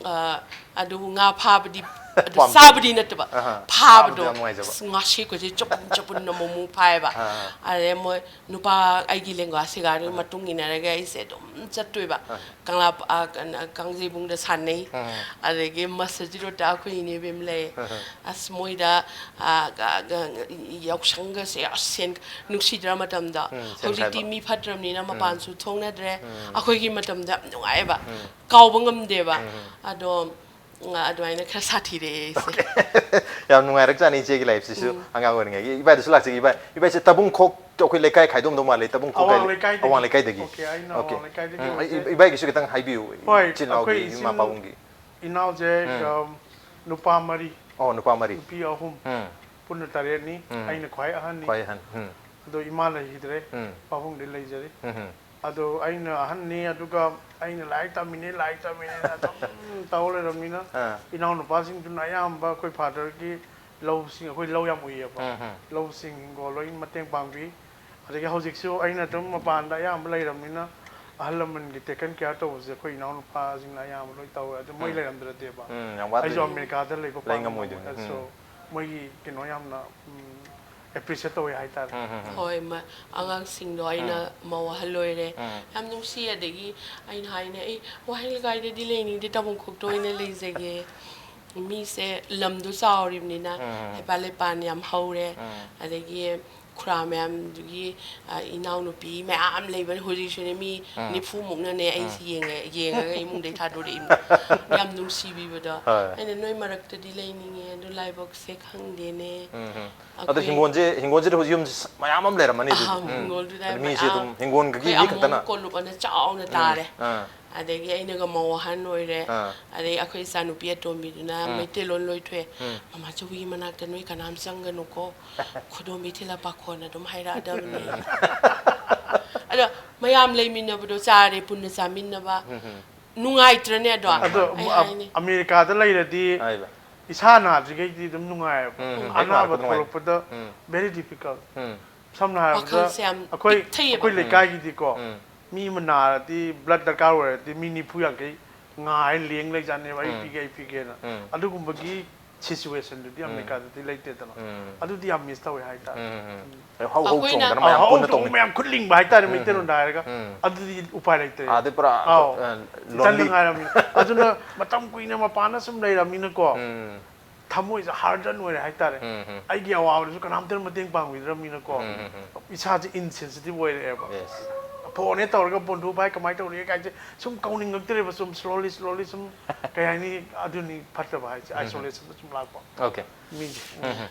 ꯑ, ꯑꯗꯨ ꯉꯥ ꯐꯥꯕꯗꯤ, ꯑꯗꯨ ꯄꯥꯝꯖꯕ꯫ ꯆꯥꯕꯗꯤ ꯅꯠꯇꯕ, ꯑꯍꯥ꯫ ꯐꯥꯕꯗꯣ꯫ ꯐꯥꯕꯗꯣ ꯌꯥꯝ ꯅꯨꯡꯉꯥꯏꯖꯕ꯫ ꯑꯁ, ꯉꯥꯁꯦꯛꯀꯁꯦ ꯆꯄꯨꯟ ꯆꯄꯨꯟ ꯑꯃꯨꯛꯃꯨꯛ ꯐꯥꯏꯌꯦꯕ꯫ ꯑꯥ꯫ ꯑꯗꯩ ꯃꯣꯏ ꯅꯨꯄꯥ ꯑꯩꯒꯤ ꯂꯦꯡꯒꯥꯁꯤꯒ ꯑꯗꯨꯒꯤ ꯑꯥ꯫ ꯃꯇꯨꯡ ꯏꯟꯅꯔꯒ ꯑꯩꯁꯦ ꯑꯗꯨꯝ ꯆꯠꯇꯣꯏꯕ꯫ ꯑꯥ꯫ ꯀꯪꯂꯥ, ꯑ, ꯀꯩꯅꯣ, ꯀꯥꯡꯖꯩꯕꯨꯡꯗ ꯁꯥꯟꯅꯩ꯫ ꯑꯥ꯫ ꯑꯗꯒꯤ ꯃꯁꯖꯤꯗ ꯔꯣꯗꯇ ꯑꯩꯈꯣꯏ ꯏꯅꯦꯕꯤ ꯑꯃ ꯂꯩ꯫ ꯑꯥ꯫ ꯑꯁ, ꯃꯣꯏꯗ, ꯑ, ꯒ-, ꯒ-, ꯌꯥꯎꯁꯪꯒꯁꯦ, ꯑꯁ, ꯁꯦꯟ ꯅꯨꯡꯁꯤꯗ꯭ꯔ ꯃꯇꯝꯗꯣ꯫ ꯎꯝ, ꯁꯦꯟ ꯍꯧꯖꯤꯛꯇꯤ ꯈꯥꯏꯕ꯫ ꯃꯤ ꯐꯠꯇ꯭ꯔꯕꯅꯤꯅ ꯃꯄꯥꯟꯁꯨ ꯊꯣꯛꯅꯗ꯭ꯔꯦ꯫ ꯎꯝ꯫ ꯑꯩꯈꯣꯏꯒꯤ ꯃꯇꯝꯗ ꯌꯥꯝ ꯅꯨꯡꯉꯥꯏꯑꯦꯕ꯫ ꯎꯝ꯫ ꯀꯥꯎꯕ ꯉꯝꯗꯦꯕ꯫ ꯎꯝ꯫ ꯑꯗꯣ, ꯎꯝ, ꯑꯗꯨꯃꯥꯏꯅ ꯈꯔ ꯁꯥꯊꯤꯔꯛꯑꯦ ꯑꯩꯁꯦ꯫ ꯌꯥꯝ ꯅꯨꯡꯉꯥꯏꯔꯛꯆꯥꯅꯤ ꯏꯆꯦꯒꯤ lifeꯁꯤꯁꯨ꯫ ꯎꯝ꯫ ꯑꯉꯥꯡ ꯑꯣꯏꯔꯤꯉꯩꯒꯤ꯫ ꯏꯕꯥꯏꯗꯁꯨ ꯂꯥꯛꯆꯒꯦ, ꯏꯕꯥꯏ꯫ ꯏꯕꯥꯏꯁꯦ ꯇꯥꯕꯨꯡꯈꯣꯛꯇ ꯑꯩꯈꯣꯏ ꯂꯩꯀꯥꯏ ꯈꯥꯏꯗꯣꯛꯑꯝꯗꯧ ꯃꯥꯜꯂꯦ, ꯇꯥꯕꯨꯡꯈꯣꯛ ꯑꯋꯥꯡ ꯀꯥꯏ-, ꯂꯩꯀꯥꯏꯗꯒꯤ꯫ ꯑꯋꯥꯡ ꯂꯩꯀꯥꯏꯗꯒꯤ꯫ Okay, ꯑꯩꯅ Okay꯫ ꯑꯋꯥꯡ ꯂꯩꯀꯥꯏꯗꯒꯤ ꯎꯝ, ꯑꯩ-, ꯑꯣꯏꯖꯩ꯫ ꯏꯕꯥꯏꯒꯤꯁꯨ ꯈꯤꯇꯪ ꯍꯥꯏꯕꯤꯌꯨ, ꯍꯣꯏ, ꯏꯆꯤꯜ ꯏꯅꯥꯎꯒꯤ ꯑꯩꯈꯣꯏ ꯏꯆꯤꯟ ꯏꯃꯥ ꯄꯥꯕꯨꯡꯒꯤ꯫ ꯏꯅꯥꯎꯁꯦ, ꯎꯝ꯫ ꯑꯝ, ꯅꯨꯄꯥ ꯃꯔꯤ, ꯑꯣ, ꯅꯨꯄꯥ ꯃꯔꯤ꯫ ꯅꯨꯄꯤ ꯑꯍꯨꯝ, ꯎꯝ, ꯄꯨꯟꯅ ꯇꯔꯦꯠꯅꯤ꯫ ꯎꯝ꯫ ꯑꯩꯅ ꯈ꯭ꯋꯥꯏ ꯑꯍꯟꯅꯤ꯫ ꯈ꯭ꯋꯥꯏ ꯑꯍꯟ꯫ ꯎꯝ, ꯑꯗꯣ ꯏꯃꯥ ꯂꯩꯈꯤꯗ꯭ꯔꯦ, ꯎꯝ, ꯄꯥꯕꯨꯡꯗꯤ ꯂꯩꯖꯔꯤ꯫ ꯎꯝ, ꯎꯝ, ꯑꯗꯣ ꯑꯩꯅ ꯑꯍꯟꯅꯤ, ꯑꯗꯨꯒ ꯑꯩꯅ ꯂꯥꯏꯔꯤꯛ ꯇꯝꯃꯤꯅꯦ, ꯂꯥꯏꯔꯤꯛ ꯇꯝꯃꯤꯅꯦꯅ ꯑꯗꯨꯝ ꯇꯧ ꯂꯩꯔꯕꯅꯤꯅ, ꯑꯥ꯫ ꯏꯅꯥꯎꯅꯨꯄꯥꯁꯤꯡꯗꯨꯅ ꯑꯌꯥꯝꯕ ꯑꯩꯈꯣꯏ ꯐꯥꯗꯔꯒꯤ ꯂꯧꯁꯤꯡ, ꯑꯩꯈꯣꯏ ꯂꯧ ꯌꯥꯝ ꯎꯏꯌꯦꯕ꯫ ꯎꯝ, ꯎꯝ꯫ ꯂꯧꯁꯤꯡ, ꯍꯤꯡꯒꯣꯜ ꯂꯣꯏ ꯃꯇꯦꯡ ꯄꯥꯡꯕꯤ꯫ ꯑꯗꯒꯤ ꯍꯧꯖꯤꯛꯁꯨ ꯑꯩꯅ ꯑꯗꯨꯝ ꯃꯄꯥꯟꯗ ꯑꯌꯥꯝꯕ ꯂꯩꯔꯕꯅꯤꯅ, ꯑꯍꯜ ꯂꯃꯟꯒꯤ ꯇꯦꯀꯟ ꯀꯤꯌꯥꯔ ꯇꯧꯕꯁꯦ ꯑꯩꯈꯣꯏ ꯏꯅꯥꯎꯅꯨꯄꯥꯁꯤꯡꯅ ꯑꯌꯥꯝꯕ ꯂꯣꯏ ꯇꯧꯋꯦ꯫ ꯑꯗꯨ ꯃꯣꯏ ꯎꯝ꯫ ꯂꯩꯔꯝꯗ꯭ꯔꯗꯤꯕ, ꯎꯝ, ꯌꯥꯝ ꯋꯥꯗꯣꯏꯅꯤ꯫ ꯑꯩꯁꯨ ꯑꯃꯦꯔꯤꯀꯥꯗ ꯂꯩꯕ ꯂꯩ ꯄꯥꯛ ꯉꯝꯃꯣꯏꯗꯣꯏꯅꯤ꯫ ꯉꯝꯃꯣꯏ꯫ ꯎꯝ꯫ So, ꯃꯣꯏꯒꯤ ꯀꯩꯅꯣ ꯌꯥꯝꯅ ꯑꯦꯄ꯭ꯔꯤꯁꯤꯌꯦꯠ ꯇꯧꯋꯦ ꯍꯥꯏꯇꯥꯔꯦ꯫ ꯎꯝ, ꯎꯝ, ꯎꯝ꯫ ꯍꯣꯏ, ꯃ- ꯑꯉꯥꯡꯁꯤꯡꯗꯣ ꯑꯩꯅ ꯃꯧ ꯑꯍꯜ ꯑꯣꯏꯔꯦ꯫ ꯎꯝ꯫ ꯌꯥꯝ ꯅꯨꯡꯁꯤ꯫ ꯑꯗꯒꯤ ꯑꯩꯅ ꯍꯥꯏꯅꯦ, "ꯑꯩ ꯋꯥꯍꯦꯡ ꯂꯩꯀꯥꯏꯗꯗꯤ ꯂꯩꯅꯤꯡꯗꯦ, ꯇꯥꯕꯨꯡꯈꯣꯛꯇ ꯑꯣꯏꯅ ꯂꯩꯖꯒꯦ꯫ ꯃꯤꯁꯦ, ꯂꯝꯗꯣ ꯆꯥꯎꯔꯤꯕꯅꯤꯅ ꯎꯝ꯫ ꯍꯩꯄꯥꯜ ꯂꯩꯄꯥꯜ ꯌꯥꯝ ꯍꯧꯔꯦ꯫ ꯎꯝ꯫ ꯑꯗꯒꯤ ꯈꯨꯔꯥ ꯃꯌꯥꯝꯗꯨꯒꯤ, ꯑ, ꯏꯅꯥꯎꯅꯨꯄꯤ ꯃꯌꯥꯝ ꯂꯩꯕꯅꯤ꯫ ꯍꯧꯖꯤꯛꯁꯨꯅꯦ, ꯃꯤ ꯎꯝ꯫ ꯅꯤꯐꯨꯃꯨꯛꯅꯅꯦ ꯑꯩꯁꯤ ꯌꯦꯡꯉꯦ, ꯌꯦꯡꯉꯒ ꯏꯃꯨꯡꯗꯩ ꯊꯥꯗꯣꯔꯛꯏ꯫ ꯌꯥꯝ ꯅꯨꯡꯁꯤꯕꯤꯕꯗꯣ꯫ ꯍꯣꯏ꯫ ꯑꯩꯅ, "ꯅꯣꯏ ꯃꯔꯛꯇꯗꯤ ꯂꯩꯅꯤꯡꯉꯦ, ꯑꯗꯨ ꯂꯥꯏꯕꯛꯁꯦ ꯈꯪꯗꯦꯅꯦ"꯫ ꯎꯝ, ꯎꯝ꯫ ꯑꯗꯣ ꯑꯩꯈꯣꯏ ꯍꯤꯡꯒꯣꯜꯁꯦ, ꯍꯤꯡꯒꯣꯜꯁꯤꯗ ꯍꯧꯖꯤꯛ ꯌꯨꯝ ꯃꯌꯥꯝ ꯑꯃ ꯂꯩꯔꯝꯃꯅꯤ ꯑꯗꯨꯗꯤ꯫ ꯑꯍꯥ, ꯎꯝ꯫ ꯍꯤꯡꯒꯣꯜꯗꯨꯗ ꯑꯗꯨ ꯃꯌꯥꯝ ꯃꯤꯁꯦ ꯑꯗꯨꯝ ꯍꯤꯡꯒꯣꯜꯒꯤ ꯃꯤ ꯑꯩꯈꯣꯏ ꯈꯛꯇꯅ꯫ ꯑꯃꯨꯛ ꯀꯣꯂꯨꯞ ꯑꯅ ꯆꯥꯎꯅ ꯇꯥꯔꯦ꯫ ꯑꯥ꯫ ꯑꯗꯒꯤ ꯑꯩꯅꯒ ꯃꯧ ꯑꯍꯟ ꯑꯣꯏꯔꯦ꯫ ꯑꯥ꯫ ꯑꯗꯩ ꯑꯩꯈꯣꯏ ꯏꯆꯥꯅꯨꯄꯤ ꯑꯇꯣꯝꯕꯤꯗꯨꯅ ꯎꯝ꯫ ꯃꯩꯇꯩꯂꯣꯟ ꯂꯣꯏ ꯊꯣꯛꯑꯦ꯫ ꯎꯝ꯫ "ꯃꯃꯥ ꯆꯧꯕꯤꯒꯤ ꯃꯅꯥꯛꯇ ꯅꯣꯏ ꯀꯅꯥꯝ ꯆꯪꯒꯅꯨꯀꯣ꯫ ꯈꯨꯗꯣꯝꯕꯤ ꯊꯤꯜꯂꯛꯄ ꯈꯣꯟ ꯑꯗꯨꯝ ꯍꯥꯏꯔꯛꯑꯗꯕꯅꯤ"꯫ ꯑꯗꯣ ꯃꯌꯥꯝ ꯂꯩꯃꯤꯟꯅꯕꯗꯣ, ꯆꯥꯔꯦ, ꯄꯨꯟꯅ ꯆꯥꯃꯤꯟꯅꯕ꯫ ꯎꯝ, ꯎꯝ꯫ ꯅꯨꯡꯉꯥꯏꯇ꯭ꯔꯅꯦ ꯑꯗꯣ? ꯑꯗꯣ ꯑꯩ ꯑ- ꯍꯥꯏꯅꯤ꯫ ꯑꯃꯦꯔꯤꯀꯥꯗ ꯂꯩꯔꯗꯤ ꯍꯥꯏꯕ꯫ ꯏꯁꯥ ꯅꯥꯗ꯭ꯔꯤꯈꯩꯗꯤ ꯑꯗꯨꯝ ꯅꯨꯡꯉꯥꯏꯌꯦꯕ꯫ ꯎꯝ, ꯎꯝ꯫ ꯑꯅꯥꯕ ꯍꯦꯛ ꯅꯥꯔꯛꯄꯗ ꯅꯨꯡꯉꯥꯏ-꯫ ꯊꯣꯛꯂꯛꯄꯗ ꯎꯝ꯫ very difficult꯫ ꯎꯝ꯫ ꯁꯝꯅ ꯍꯥꯏꯔꯕꯗ ꯋꯥꯈꯜꯁꯦ ꯌꯥꯝ ꯑꯩꯈꯣꯏ ꯄꯤꯛꯊꯩꯌꯦꯕ꯫ ꯑꯩꯈꯣꯏ ꯂꯩꯀꯥꯏꯒꯤꯗꯤꯀꯣ, ꯎꯝ꯫ ꯃꯤ ꯑꯃ ꯅꯥꯔꯗꯤ, ꯕ꯭ꯂꯗ ꯗꯔꯀꯥꯔ ꯑꯣꯏꯔꯗꯤ, ꯃꯤ ꯅꯤꯐꯨ ꯌꯥꯡꯈꯩ ꯉꯥꯏ ꯂꯦꯡ ꯂꯩꯖꯥꯠꯅꯦꯕ, "ꯑꯩ ꯎꯝ꯫ ꯄꯤꯒꯦ, ꯑꯩ ꯄꯤꯒꯦꯅ"꯫ ꯎꯝ꯫ ꯑꯗꯨꯒꯨꯝꯕꯒꯤ ꯁꯤꯆꯨꯋꯦꯁꯟꯗꯨꯗꯤ ꯎꯝ꯫ ꯑꯃꯦꯔꯤꯀꯥꯗꯗꯤ ꯂꯩꯇꯦꯗꯅ꯫ ꯎꯝ꯫ ꯑꯗꯨꯗꯤ ꯌꯥꯝ ꯃꯤꯁ ꯇꯧꯋꯦ ꯍꯥꯏꯇꯥꯔꯦ꯫ ꯎꯝ, ꯎꯝ, ꯎꯝ꯫ ꯍꯧ ꯍꯧ ꯑꯩꯈꯣꯏꯅ ꯆꯣꯡꯗꯅ ꯑꯧ, ꯃꯌꯥꯝ ꯍꯧ ꯄꯨꯟꯅ ꯆꯣꯡꯕ ꯇꯧꯃꯤꯟ-꯫ ꯃꯌꯥꯝ ꯈꯨꯠ ꯂꯤꯡꯕ ꯍꯥꯏꯇꯥꯔꯦ, ꯎꯝ, ꯃꯩꯇꯩꯂꯣꯟꯗ ꯎꯝ꯫ ꯍꯥꯏꯔꯒ꯫ ꯎꯝ꯫ ꯑꯗꯨꯗꯤ ꯎꯄꯥꯏ ꯂꯩꯇ꯭ꯔꯦ꯫ ꯑꯥꯗꯤ ꯄꯨꯔꯥ, ꯑꯧ꯫ ꯑ, ꯏꯊꯟꯗ lonely꯫ ꯉꯥꯏꯔꯝꯃꯤ꯫ ꯑꯗꯨꯅ ꯃꯇꯝ ꯀꯨꯏꯅ ꯃꯄꯥꯟꯗ ꯁꯨꯝ ꯂꯩꯔꯝꯃꯤꯅꯀꯣ, ꯎꯝ꯫ ꯊꯃꯣꯏꯁꯦ ꯍꯥꯔꯗꯟ ꯑꯣꯏꯔꯦ ꯍꯥꯏꯇꯥꯔꯦ꯫ ꯎꯝ, ꯎꯝ꯫ ꯑꯩꯒꯤ ꯑꯋꯥꯕꯗꯨꯁꯨ ꯀꯅꯥꯝꯇꯅ ꯃꯇꯦꯡ ꯄꯥꯡꯕꯤꯗ꯭ꯔꯕꯅꯤꯅꯀꯣ, ꯎꯝ, ꯎꯝ, ꯎꯝ꯫ ꯏꯁꯥꯁꯦ ꯏꯟꯁꯦꯟꯁꯤꯇꯤꯚ ꯑꯣꯏꯔꯛꯑꯦꯕ꯫ Yes꯫ ꯐꯣꯟ ꯍꯦꯛ ꯇꯧꯔꯒ, "ꯕꯣꯟꯙꯨ ꯚꯥꯏ, ꯀꯃꯥꯏꯅ ꯇꯧꯔꯤꯒꯦ?" ꯀꯥꯏꯁꯦ ꯁꯨꯝ ꯀꯧꯅꯤꯡꯉꯛꯇ꯭ꯔꯦꯕ, ꯁꯨꯝ slowly, slowly ꯁꯨꯝ, ꯀꯩ ꯍꯥꯏꯅꯤ, ꯑꯗꯨꯅꯤ ꯐꯠꯇꯕ ꯍꯥꯏꯁꯦ, ꯎꯝ꯫ isolation ꯗ ꯁꯨꯝ ꯂꯥꯛꯄ꯫ Okay꯫ ꯃꯤꯁꯦ꯫ ꯎꯝ꯫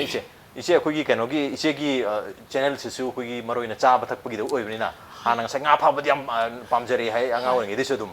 ꯏꯆꯦ, ꯏꯆꯦ, ꯑꯩꯈꯣꯏꯒꯤ ꯀꯩꯅꯣꯒꯤ, ꯏꯆꯦꯒꯤ, ꯑ, ꯆꯦꯅꯦꯜꯁꯤꯁꯨ ꯑꯩꯈꯣꯏꯒꯤ ꯃꯔꯨ ꯑꯣꯏꯅ ꯆꯥꯕ ꯊꯛꯄꯒꯤꯗ ꯑꯣꯏꯕꯅꯤꯅ, ꯍꯥꯟꯅ ꯉꯁꯥꯏ ꯉꯥ ꯐꯥꯕꯗꯤ ꯌꯥꯝ, ꯑ, ꯄꯥꯝꯖꯔꯛꯑꯦ ꯍꯥꯏ ꯑꯉꯥꯡ ꯑꯣꯏꯔꯤꯉꯩꯗꯩꯁꯨ ꯑꯗꯨꯝ꯫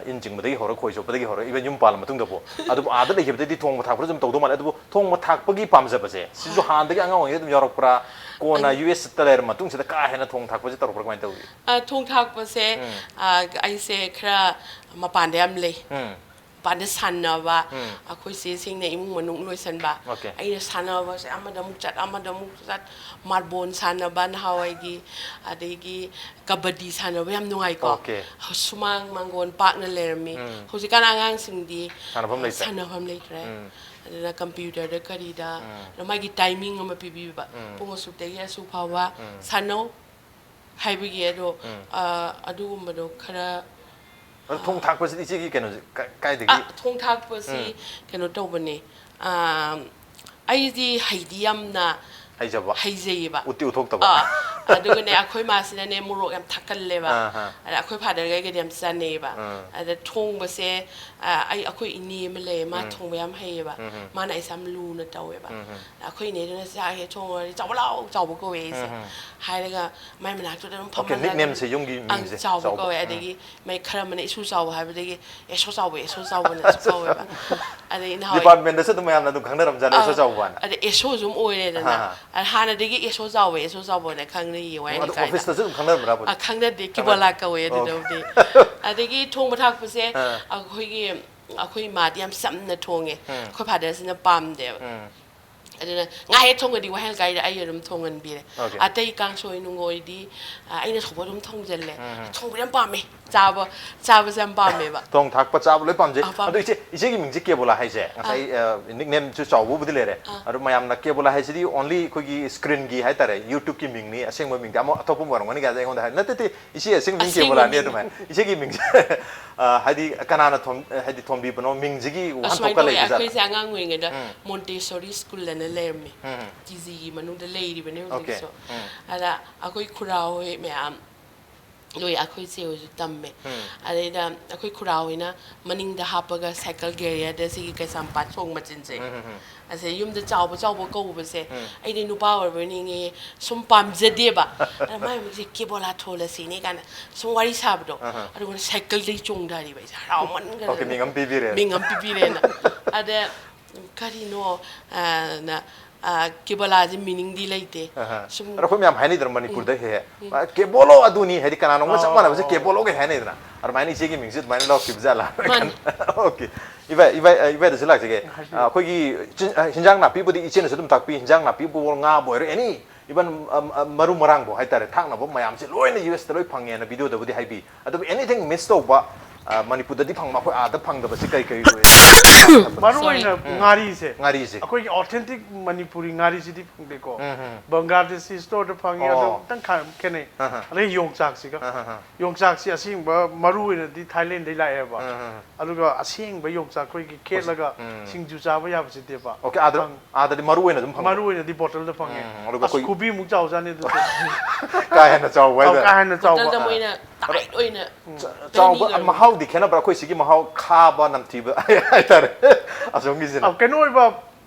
ꯏꯟ ꯆꯤꯡꯕꯗꯒꯤ ꯍꯧꯔ, ꯈꯣꯏ ꯆꯣꯞꯄꯗꯒꯤ ꯍꯧꯔ, even ꯌꯨꯝ ꯄꯥꯜꯂ ꯃꯇꯨꯡꯗꯕꯨ꯫ ꯑꯗꯨꯕꯨ ꯑꯥꯗ ꯂꯩꯈꯤꯕꯗꯩꯗꯤ ꯊꯣꯡꯕ ꯊꯥꯛꯄꯗꯁꯨ ꯑꯗꯨꯝ ꯇꯧꯗꯧ ꯃꯥꯜꯂꯦ꯫ ꯑꯗꯨꯕꯨ ꯊꯣꯡꯕ ꯊꯥꯛꯄꯒꯤ ꯄꯥꯝꯖꯕꯁꯦ ꯁꯤꯁꯨ ꯍꯥꯟꯅꯗꯒꯤ ꯑꯉꯥꯡ ꯑꯣꯏꯔꯤꯉꯩꯗ ꯑꯗꯨꯝ ꯌꯥꯎꯔꯛꯄ꯭ꯔꯥ? ꯀꯣꯟꯅ ꯑꯪ- ꯌꯨ ꯑꯦꯁꯇ ꯂꯩꯔ ꯃꯇꯨꯡꯁꯤꯗ ꯀꯥ ꯍꯦꯟꯅ ꯊꯣꯡ ꯊꯥꯛꯄꯁꯦ ꯇꯧꯔꯛꯄ꯭ꯔꯥ, ꯀꯃꯥꯏꯅ ꯇꯧꯏ? ꯑ, ꯊꯣꯡ ꯊꯥꯛꯄꯁꯦ, ꯎꯝ꯫ ꯑ, ꯑꯩꯁꯦ ꯈꯔ ꯃꯄꯥꯟꯗ ꯌꯥꯝ ꯂꯩ꯫ ꯎꯝ꯫ ꯃꯄꯥꯟꯗ ꯁꯥꯟꯅꯕ, ꯎꯝ꯫ ꯑꯩꯈꯣꯏ ꯆꯦꯁꯤꯡꯅ ꯏꯃꯨꯡ ꯃꯅꯨꯡ ꯂꯣꯏꯁꯟꯕ꯫ Okay꯫ ꯑꯩꯅ ꯁꯥꯟꯅꯕꯁꯦ ꯑꯃꯗ ꯑꯃꯨꯛ ꯆꯠ, ꯑꯃꯗ ꯑꯃꯨꯛ ꯆꯠ, ꯃꯥꯔꯕꯣꯜ ꯁꯥꯟꯅꯕ ꯅꯍꯥꯟꯋꯥꯏꯒꯤ, ꯑꯗꯒꯤ ꯀꯕꯗꯤ ꯁꯥꯟꯅꯕ ꯌꯥꯝ ꯅꯨꯡꯉꯥꯏꯀꯣ꯫ Okay꯫ ꯁꯨꯃꯥꯡ ꯃꯥꯡꯒꯣꯜ ꯄꯥꯛꯅ ꯂꯩꯔꯝꯃꯤ꯫ ꯎꯝ꯫ ꯍꯧꯖꯤꯛꯀꯥꯟ ꯑꯉꯥꯡꯁꯤꯡꯗꯤ, ꯁꯥꯟꯅꯐꯝ ꯑ, ꯂꯩꯇ꯭ꯔꯦ꯫ ꯁꯥꯟꯅꯐꯝ ꯂꯩꯇ꯭ꯔꯦ꯫ ꯎꯝ꯫ ꯑꯗꯨꯅ ꯀꯝꯄ꯭ꯌꯨꯇꯔꯗ ꯀꯔꯤꯗ, ꯎꯝ꯫ ꯑꯗ ꯃꯥꯒꯤ ꯇꯥꯏꯃꯤꯡ ꯑꯃ ꯄꯤꯕꯤꯕ꯫ ꯎꯝ꯫ ꯄꯨꯡ ꯑꯁꯨꯛꯇꯒꯤ ꯑꯁꯨꯛ ꯐꯥꯎꯕ ꯎꯝ꯫ ꯁꯥꯟꯅꯧ ꯍꯥꯏꯕꯒꯤ, ꯑꯗꯣ, ꯎꯝ꯫ ꯑ, ꯑꯗꯨꯒꯨꯝꯕꯗꯣ ꯈꯔ, ꯑꯗꯣ ꯊꯣꯡ ꯑ, ꯊꯥꯛꯄꯁꯤꯗꯤ ꯏꯆꯦꯒꯤ ꯀꯩꯅꯣꯁꯦ ꯀ-, ꯀꯥꯏꯗꯒꯤ? ꯑ, ꯊꯣꯡ ꯊꯥꯛꯄꯁꯤ ꯎꯝ꯫ ꯀꯩꯅꯣ ꯇꯧꯕꯅꯦ꯫ ꯑ, ꯑꯩꯗꯤ ꯍꯩꯗꯤ ꯌꯥꯝꯅ ꯍꯩꯖꯕ? ꯍꯩꯖꯩꯌꯦꯕ꯫ ꯎꯠꯇꯤ ꯎꯠꯊꯣꯛꯇꯕ? ꯑꯥ, ꯑꯗꯨꯒꯅꯦ, ꯑꯩꯈꯣꯏ ꯃꯥꯁꯤꯅꯅꯦ, ꯃꯣꯔꯣꯛ ꯌꯥꯝ ꯊꯥꯛꯀꯜꯂꯦꯕ꯫ ꯑꯥ, ꯍꯥ꯫ ꯑꯗ ꯑꯩꯈꯣꯏ ꯐꯥꯗꯔꯒ ꯑꯩꯒꯗꯤ ꯌꯥꯝ ꯆꯥꯟꯅꯩꯌꯦꯕ꯫ ꯑꯥ꯫ ꯑꯗ ꯊꯣꯡꯕꯁꯦ, ꯑ, ꯑꯩ, ꯑꯩꯈꯣꯏ ꯏꯅꯦ ꯑꯃ ꯂꯩꯌꯦ, ꯃꯥ ꯎꯝ꯫ ꯊꯣꯡꯕ ꯌꯥꯝ ꯍꯩꯌꯦꯕ꯫ ꯎꯝ, ꯎꯝ꯫ ꯃꯥꯅ ꯑꯩꯁꯦ ꯌꯥꯝ ꯂꯨꯅ ꯇꯧꯋꯦꯕ꯫ ꯎꯝ, ꯎꯝ꯫ ꯑꯩꯈꯣꯏ ꯏꯅꯦꯗꯨꯅ ꯆꯥꯛ ꯍꯦꯛ ꯊꯣꯡꯉꯨꯔꯗꯤ, "ꯆꯥꯎꯕ ꯂꯥꯎ, ꯆꯥꯎꯕ" ꯀꯧꯋꯦ ꯑꯩꯁꯦ꯫ ꯎꯝ, ꯎꯝ꯫ ꯍꯥꯏꯔꯒ ꯃꯥꯏ ꯃꯅꯥꯛꯇꯨꯗ ꯑꯗꯨꯝ Okay, ꯐꯝꯍꯜꯂꯒ nicknameꯁꯦ ꯌꯨꯝꯒꯤ ꯑꯪ, ꯃꯤꯡꯁꯦ, ꯆꯥꯎꯕ ꯆꯥꯎꯕ꯫ ꯀꯧꯋꯦ꯫ ꯎꯝ꯫ ꯑꯗꯒꯤ ꯃꯩ ꯈꯔ ꯑꯃꯅ ꯏꯁꯨ ꯆꯥꯎꯕ ꯍꯥꯏꯕꯗꯒꯤ "ꯑꯦꯁꯣ ꯆꯥꯎꯕ, ꯑꯦꯁꯣ ꯆꯥꯎꯕꯅꯁꯨ" ꯀꯧꯋꯦꯕ꯫ ꯑꯗꯩ ꯅꯍꯥꯟꯋꯥꯏ departmentꯗꯁꯨ ꯑꯗꯨꯝ ꯃꯌꯥꯝꯅ ꯑꯗꯨꯝ ꯈꯪꯅꯔꯝꯖꯥꯠꯅꯤ, ꯑꯦꯁꯣ ꯑꯥ, ꯆꯥꯎꯕꯅ꯫ ꯑꯗ ꯑꯦꯁꯣꯁꯨ ꯑꯗꯨꯝ ꯑꯣꯏꯔꯦꯗꯅ꯫ ꯑꯍꯥ꯫ ꯑꯗ ꯍꯥꯟꯅꯗꯒꯤ "ꯑꯦꯁꯣ ꯆꯥꯎꯕ, ꯑꯦꯁꯣ ꯆꯥꯎꯕꯅ" ꯈꯪꯅꯩꯌꯦ, ꯎꯝ, ꯋꯥꯍꯦꯡ ꯑꯗꯣ ꯂꯩꯀꯥꯏꯗ꯫ Officeꯇꯁꯨ ꯑꯗꯨꯝ ꯈꯪꯅꯔꯝꯕ꯭ꯔꯥ? ꯑ, ꯈꯪꯅꯗꯦ, ꯈꯪꯅꯗꯦ꯫ ꯀꯤꯕꯣꯂꯥ ꯀꯧꯋꯦ ꯑꯣ꯫ ꯑꯗꯨꯗꯕꯨꯗꯤ꯫ ꯑꯗꯒꯤ ꯊꯣꯡꯕ ꯊꯥꯛꯄꯁꯦ ꯑꯥ꯫ ꯑꯩꯈꯣꯏꯒꯤ, ꯑꯩꯈꯣꯏ ꯏꯃꯥꯗꯤ ꯌꯥꯝ ꯆꯝꯅ ꯊꯣꯡꯉꯦ꯫ ꯎꯝ꯫ ꯑꯩꯈꯣꯏ fatherꯁꯤꯅ ꯄꯥꯝꯗꯦꯕ꯫ ꯎꯝ꯫ ꯑꯗꯨꯅ ꯉꯥ ꯍꯦꯛ ꯊꯣꯡꯉꯗꯤ ꯋꯥꯍꯦꯡ ꯂꯩꯀꯥꯏꯗ ꯑꯩ ꯑꯗꯨꯝ ꯊꯣꯡꯍꯟꯕꯤꯔꯦ꯫ Okay꯫ ꯑꯇꯩ ꯀꯥꯡꯁꯣꯏ ꯅꯨꯡꯒꯣꯏꯗꯤ, ꯑ, ꯑꯩꯅ ꯊꯣꯡꯕ ꯑꯗꯨꯝ ꯊꯣꯡꯖꯜꯂꯦ꯫ ꯎꯝ꯫ ꯊꯣꯡꯕ ꯌꯥꯝ ꯄꯥꯝꯃꯦ꯫ ꯆꯥꯕ, ꯆꯥꯕꯁꯦ ꯌꯥꯝ ꯄꯥꯝꯃꯦꯕ꯫ ꯊꯣꯡ ꯊꯥꯛꯄ, ꯆꯥꯕ ꯂꯣꯏ ꯄꯥꯝꯖꯩ꯫ ꯑ, ꯄꯥꯝꯃꯦ꯫ ꯑꯗꯣ ꯏꯆꯦ, ꯏꯆꯦꯒꯤ ꯃꯤꯡꯁꯦ ꯀꯦꯕꯣꯂꯥ ꯍꯥꯏꯁꯦ, ꯉꯁꯥꯏ, ꯑ꯫ ꯑ, nicknameꯁꯨ ꯆꯥꯎꯕꯕꯨꯗꯤ ꯂꯩꯔꯦ꯫ ꯑ꯫ ꯑꯗꯣ ꯃꯌꯥꯝꯅ ꯀꯦꯕꯣꯂꯥ ꯍꯥꯏꯁꯤꯗꯤ only ꯑꯩꯈꯣꯏꯒꯤ screenꯒꯤ ꯍꯥꯏꯇꯥꯔꯦ, YouTubeꯀꯤ ꯃꯤꯡꯅꯤ, ꯑꯁꯦꯡꯕ ꯃꯤꯡꯗꯤ ꯑꯃ ꯑꯇꯣꯞꯄ ꯑꯃ ꯑꯣꯏꯔꯝꯒꯅꯤ ꯀꯥꯏꯅ ꯑꯩꯉꯣꯟꯗ ꯍꯥꯏ꯫ ꯅꯠꯇꯦ, ꯅꯠꯇꯦ, ꯏꯆꯦ ꯑꯁꯦꯡꯕ ꯃꯤꯡ ꯑꯁꯦꯡꯕ ꯀꯦꯕꯣꯂꯥꯅꯤ ꯃꯤꯡ꯫ ꯑꯗꯨꯃꯥꯏꯅ꯫ ꯏꯆꯦꯒꯤ ꯃꯤꯡꯁꯦ, ꯑ, ꯍꯥꯏꯗꯤ ꯀꯅꯥꯅ ꯊꯣꯟ-, ꯍꯥꯏꯗꯤ ꯊꯣꯟꯕꯤꯕꯅꯣ? ꯃꯤꯡꯁꯤꯒꯤ ꯑꯁꯨꯃꯥꯏꯅ ꯋꯥꯍꯟꯊꯣꯛꯀ ꯇꯧꯋꯦ, ꯂꯩꯕꯖꯥꯠꯂꯣ? ꯑꯩꯈꯣꯏꯁꯦ ꯑꯉꯥꯡ ꯑꯣꯏꯔꯤꯉꯩꯗ ꯎꯝ꯫ Montessori School ꯑꯅ ꯂꯩꯔꯝꯃꯦ꯫ ꯎꯝ꯫ ꯇꯤ ꯖꯤꯒꯤ ꯃꯅꯨꯡꯗ ꯂꯩꯔꯤꯕꯅꯦ Okay꯫ ꯍꯧꯖꯤꯛꯁꯨ꯫ ꯎꯝ꯫ ꯑꯗ ꯑꯩꯈꯣꯏ ꯈꯨꯔꯥ ꯍꯣꯏ ꯃꯌꯥꯝ ꯂꯣꯏ ꯑꯩꯈꯣꯏ ꯆꯦ ꯍꯣꯏꯁꯨ ꯇꯝꯃꯦ꯫ ꯑꯗꯩꯗ ꯑꯩꯈꯣꯏ ꯈꯨꯔꯥ ꯍꯣꯏꯅ ꯃꯅꯤꯡꯗ ꯍꯥꯞꯄꯒ ꯁꯥꯏꯀꯜ ꯒꯦꯔꯤꯌꯔꯗ ꯁꯤꯒꯤ ꯀꯩꯁꯥꯝꯄꯥꯠ ꯁꯣꯡ ꯃꯆꯤꯟꯁꯦ, ꯑꯁꯦ ꯌꯨꯝꯗ ꯆꯥꯎꯕ ꯆꯥꯎꯕ ꯀꯧꯕꯁꯦ ꯑꯩꯗꯤ ꯅꯨꯄꯥ ꯑꯣꯏꯔꯕꯣꯏ ꯅꯤꯡꯉꯦ, ꯁꯨꯝ ꯄꯥꯝꯖꯗꯦꯕ꯫ ꯑꯗ ꯃꯥꯏ ꯃꯃꯤꯡꯁꯦ ꯀꯦꯕꯣꯂꯥ ꯊꯣꯜꯂꯁꯤꯅꯦ ꯀꯥꯏꯅ ꯁꯨꯝ ꯋꯥꯔꯤ ꯁꯥꯕꯗꯣ, ꯑꯗꯨꯒ ꯁꯥꯏꯀꯜꯗꯒꯤ ꯆꯣꯡꯊꯔꯤꯕ ꯑꯩꯁꯦ ꯍꯔꯥꯎꯃꯟꯈ꯭ꯔꯦ꯫ Okay, ꯃꯤꯡ ꯑꯃ ꯄꯤꯕꯤꯔꯦ꯫ ꯃꯤꯡ ꯑꯃ ꯄꯤꯕꯤꯔꯦꯅ꯫ ꯑꯗ ꯀꯔꯤꯅꯣ ꯑꯅ, ꯑ, ꯀꯦꯕꯣꯂꯥꯁꯦ ꯃꯤꯅꯤꯡꯗꯤ ꯂꯩꯇꯦ꯫ ꯑꯍ꯫ ꯁꯨꯝ ꯑꯗꯣ ꯑꯩꯈꯣꯏ ꯃꯌꯥꯝ ꯍꯥꯏꯅꯩꯗꯅ ꯃꯅꯤꯄꯨꯔꯗ ꯍꯦꯛ ꯍꯦꯛ, "ꯑ, ꯀꯦꯕꯣꯂꯣ ꯑꯗꯨꯅꯤ" ꯍꯥꯏꯗꯤ ꯀꯅꯥꯅꯣꯝꯒ ꯆꯞ ꯃꯥꯟꯅꯕꯁꯦ ꯀꯦꯕꯣꯂꯣꯒ ꯍꯥꯏꯅꯩꯗꯅ꯫ ꯑꯗꯨꯃꯥꯏꯅ ꯏꯆꯦꯒꯤ ꯃꯤꯡꯁꯦ ꯑꯗꯨꯃꯥꯏꯅ ꯂꯧꯔꯛꯈꯤꯕꯁꯦ ꯖꯥꯠꯂꯥ? ꯃꯥꯅꯤ꯫ Okay꯫ ꯏꯕꯥꯏ, ꯏꯕꯥꯏ, ꯑ, ꯏꯕꯥꯏꯗꯁꯨ ꯂꯥꯛꯆꯒꯦ꯫ ꯑ, ꯑꯩꯈꯣꯏꯒꯤ ꯆꯤꯟ-, ꯑ, ꯍꯤꯟꯖꯥꯡ ꯅꯥꯄꯤꯕꯨꯗꯤ ꯏꯆꯦꯅꯁꯨ ꯑꯗꯨꯝ ꯇꯥꯛꯄꯤ, ꯍꯤꯟꯖꯥꯡ ꯅꯥꯄꯤꯕꯨ ꯑꯣꯏꯔꯣ, ꯉꯥꯕꯨ ꯑꯣꯏꯔꯣ, any, even, ꯑ, ꯑ, ꯃꯔꯨ ꯃꯔꯥꯡꯕꯨ ꯍꯥꯏꯇꯥꯔꯦ, ꯊꯥꯛꯅꯕ ꯃꯌꯥꯝꯁꯦ ꯂꯣꯏꯅ ꯌꯨ ꯑꯦꯁꯇ ꯂꯣꯏ ꯐꯪꯉꯦꯅ ꯚꯤꯗꯤꯑꯣꯗꯕꯨꯗꯤ ꯍꯥꯏꯕꯤ꯫ ꯑꯗꯨꯕꯨ anything miss ꯇꯧꯕ, ꯑ, ꯃꯅꯤꯄꯨꯔꯗꯗꯤ ꯐꯪꯕ, ꯑꯩꯈꯣꯏ ꯑꯥꯗ ꯐꯪꯗꯕꯁꯤ ꯀꯩ ꯀꯩ ꯑꯣꯏ? ꯃꯔꯨ ꯑꯣꯏꯅ ꯉꯥꯔꯤꯁꯦ, ꯉꯥꯔꯤꯁꯦ꯫ ꯑꯩꯈꯣꯏꯒꯤ authentic ꯃꯅꯤꯄꯨꯔꯤ ꯉꯥꯔꯤꯁꯤꯗꯤ ꯐꯪꯗꯦꯀꯣ꯫ ꯎꯝ, ꯎꯝ꯫ ꯕꯪꯒ꯭ꯂꯥꯗꯦꯁꯤ ꯁ꯭ꯇꯣꯔꯗ ꯐꯪꯉꯤ꯫ ꯑꯗꯣ ꯑꯣ꯫ ꯈꯤꯇꯪ ꯈ-, ꯈꯦꯠꯅꯩ꯫ ꯑꯍ꯫ ꯑꯗꯩ ꯌꯣꯡꯆꯥꯛꯁꯤꯒ꯫ ꯑꯍ, ꯑꯍ꯫ ꯌꯣꯡꯆꯥꯛꯁꯤ ꯑꯁꯦꯡꯕ ꯃꯔꯨ ꯑꯣꯏꯅꯗꯤ ꯊꯥꯏꯂꯦꯟꯗꯩ ꯂꯥꯛꯑꯦꯕ꯫ ꯑꯍ, ꯑꯍ꯫ ꯑꯗꯨꯒ ꯑꯁꯦꯡꯕ ꯌꯣꯡꯆꯥꯛ ꯑꯩꯈꯣꯏꯒꯤ ꯈꯦꯠꯂꯒ ꯎꯝ꯫ ꯁꯤꯡꯖꯨ ꯆꯥꯕ ꯌꯥꯕꯁꯤꯗꯦꯕ꯫ Okay, ꯑꯥꯗ, ꯑꯥꯗꯗꯤ ꯃꯔꯨ ꯑꯣꯏꯅ ꯑꯗꯨꯝ ꯐꯪꯕ? ꯃꯔꯨ ꯑꯣꯏꯅꯗꯤ ꯕꯣꯇꯜꯗ ꯐꯪꯉꯦ꯫ ꯎꯝ, ꯑꯗꯨꯒ ꯑꯁ, ꯑꯩꯈꯣꯏ ꯈꯨꯕꯤꯃꯨꯛ ꯆꯥꯎꯖꯥꯅꯤ ꯑꯗꯨꯁꯨ꯫ ꯀꯥ ꯍꯦꯟꯅ ꯆꯥꯎꯕ ꯑꯧ, ꯍꯥꯏꯇꯥꯔꯦ꯫ ꯀꯥ ꯍꯦꯟꯅ ꯆꯥꯎꯕ꯫ ꯕꯣꯇꯜꯗ ꯃꯣꯏꯅ tight ꯑꯣꯏꯅ ꯆꯥꯎꯕ, ꯄꯦꯟꯅꯤꯒ ꯃꯍꯥꯎꯗꯤ ꯈꯦꯠꯅꯕ꯭ꯔꯥ? ꯑꯩꯈꯣꯏ ꯁꯤꯒꯤ ꯃꯍꯥꯎ ꯈꯥꯕ ꯅꯝꯊꯤꯕ ꯍꯥꯏꯇꯥꯔꯦ ꯑꯁꯣꯝꯒꯤꯁꯤꯅ꯫ ꯑꯧ, ꯀꯩꯅꯣ ꯑꯣꯏꯕ,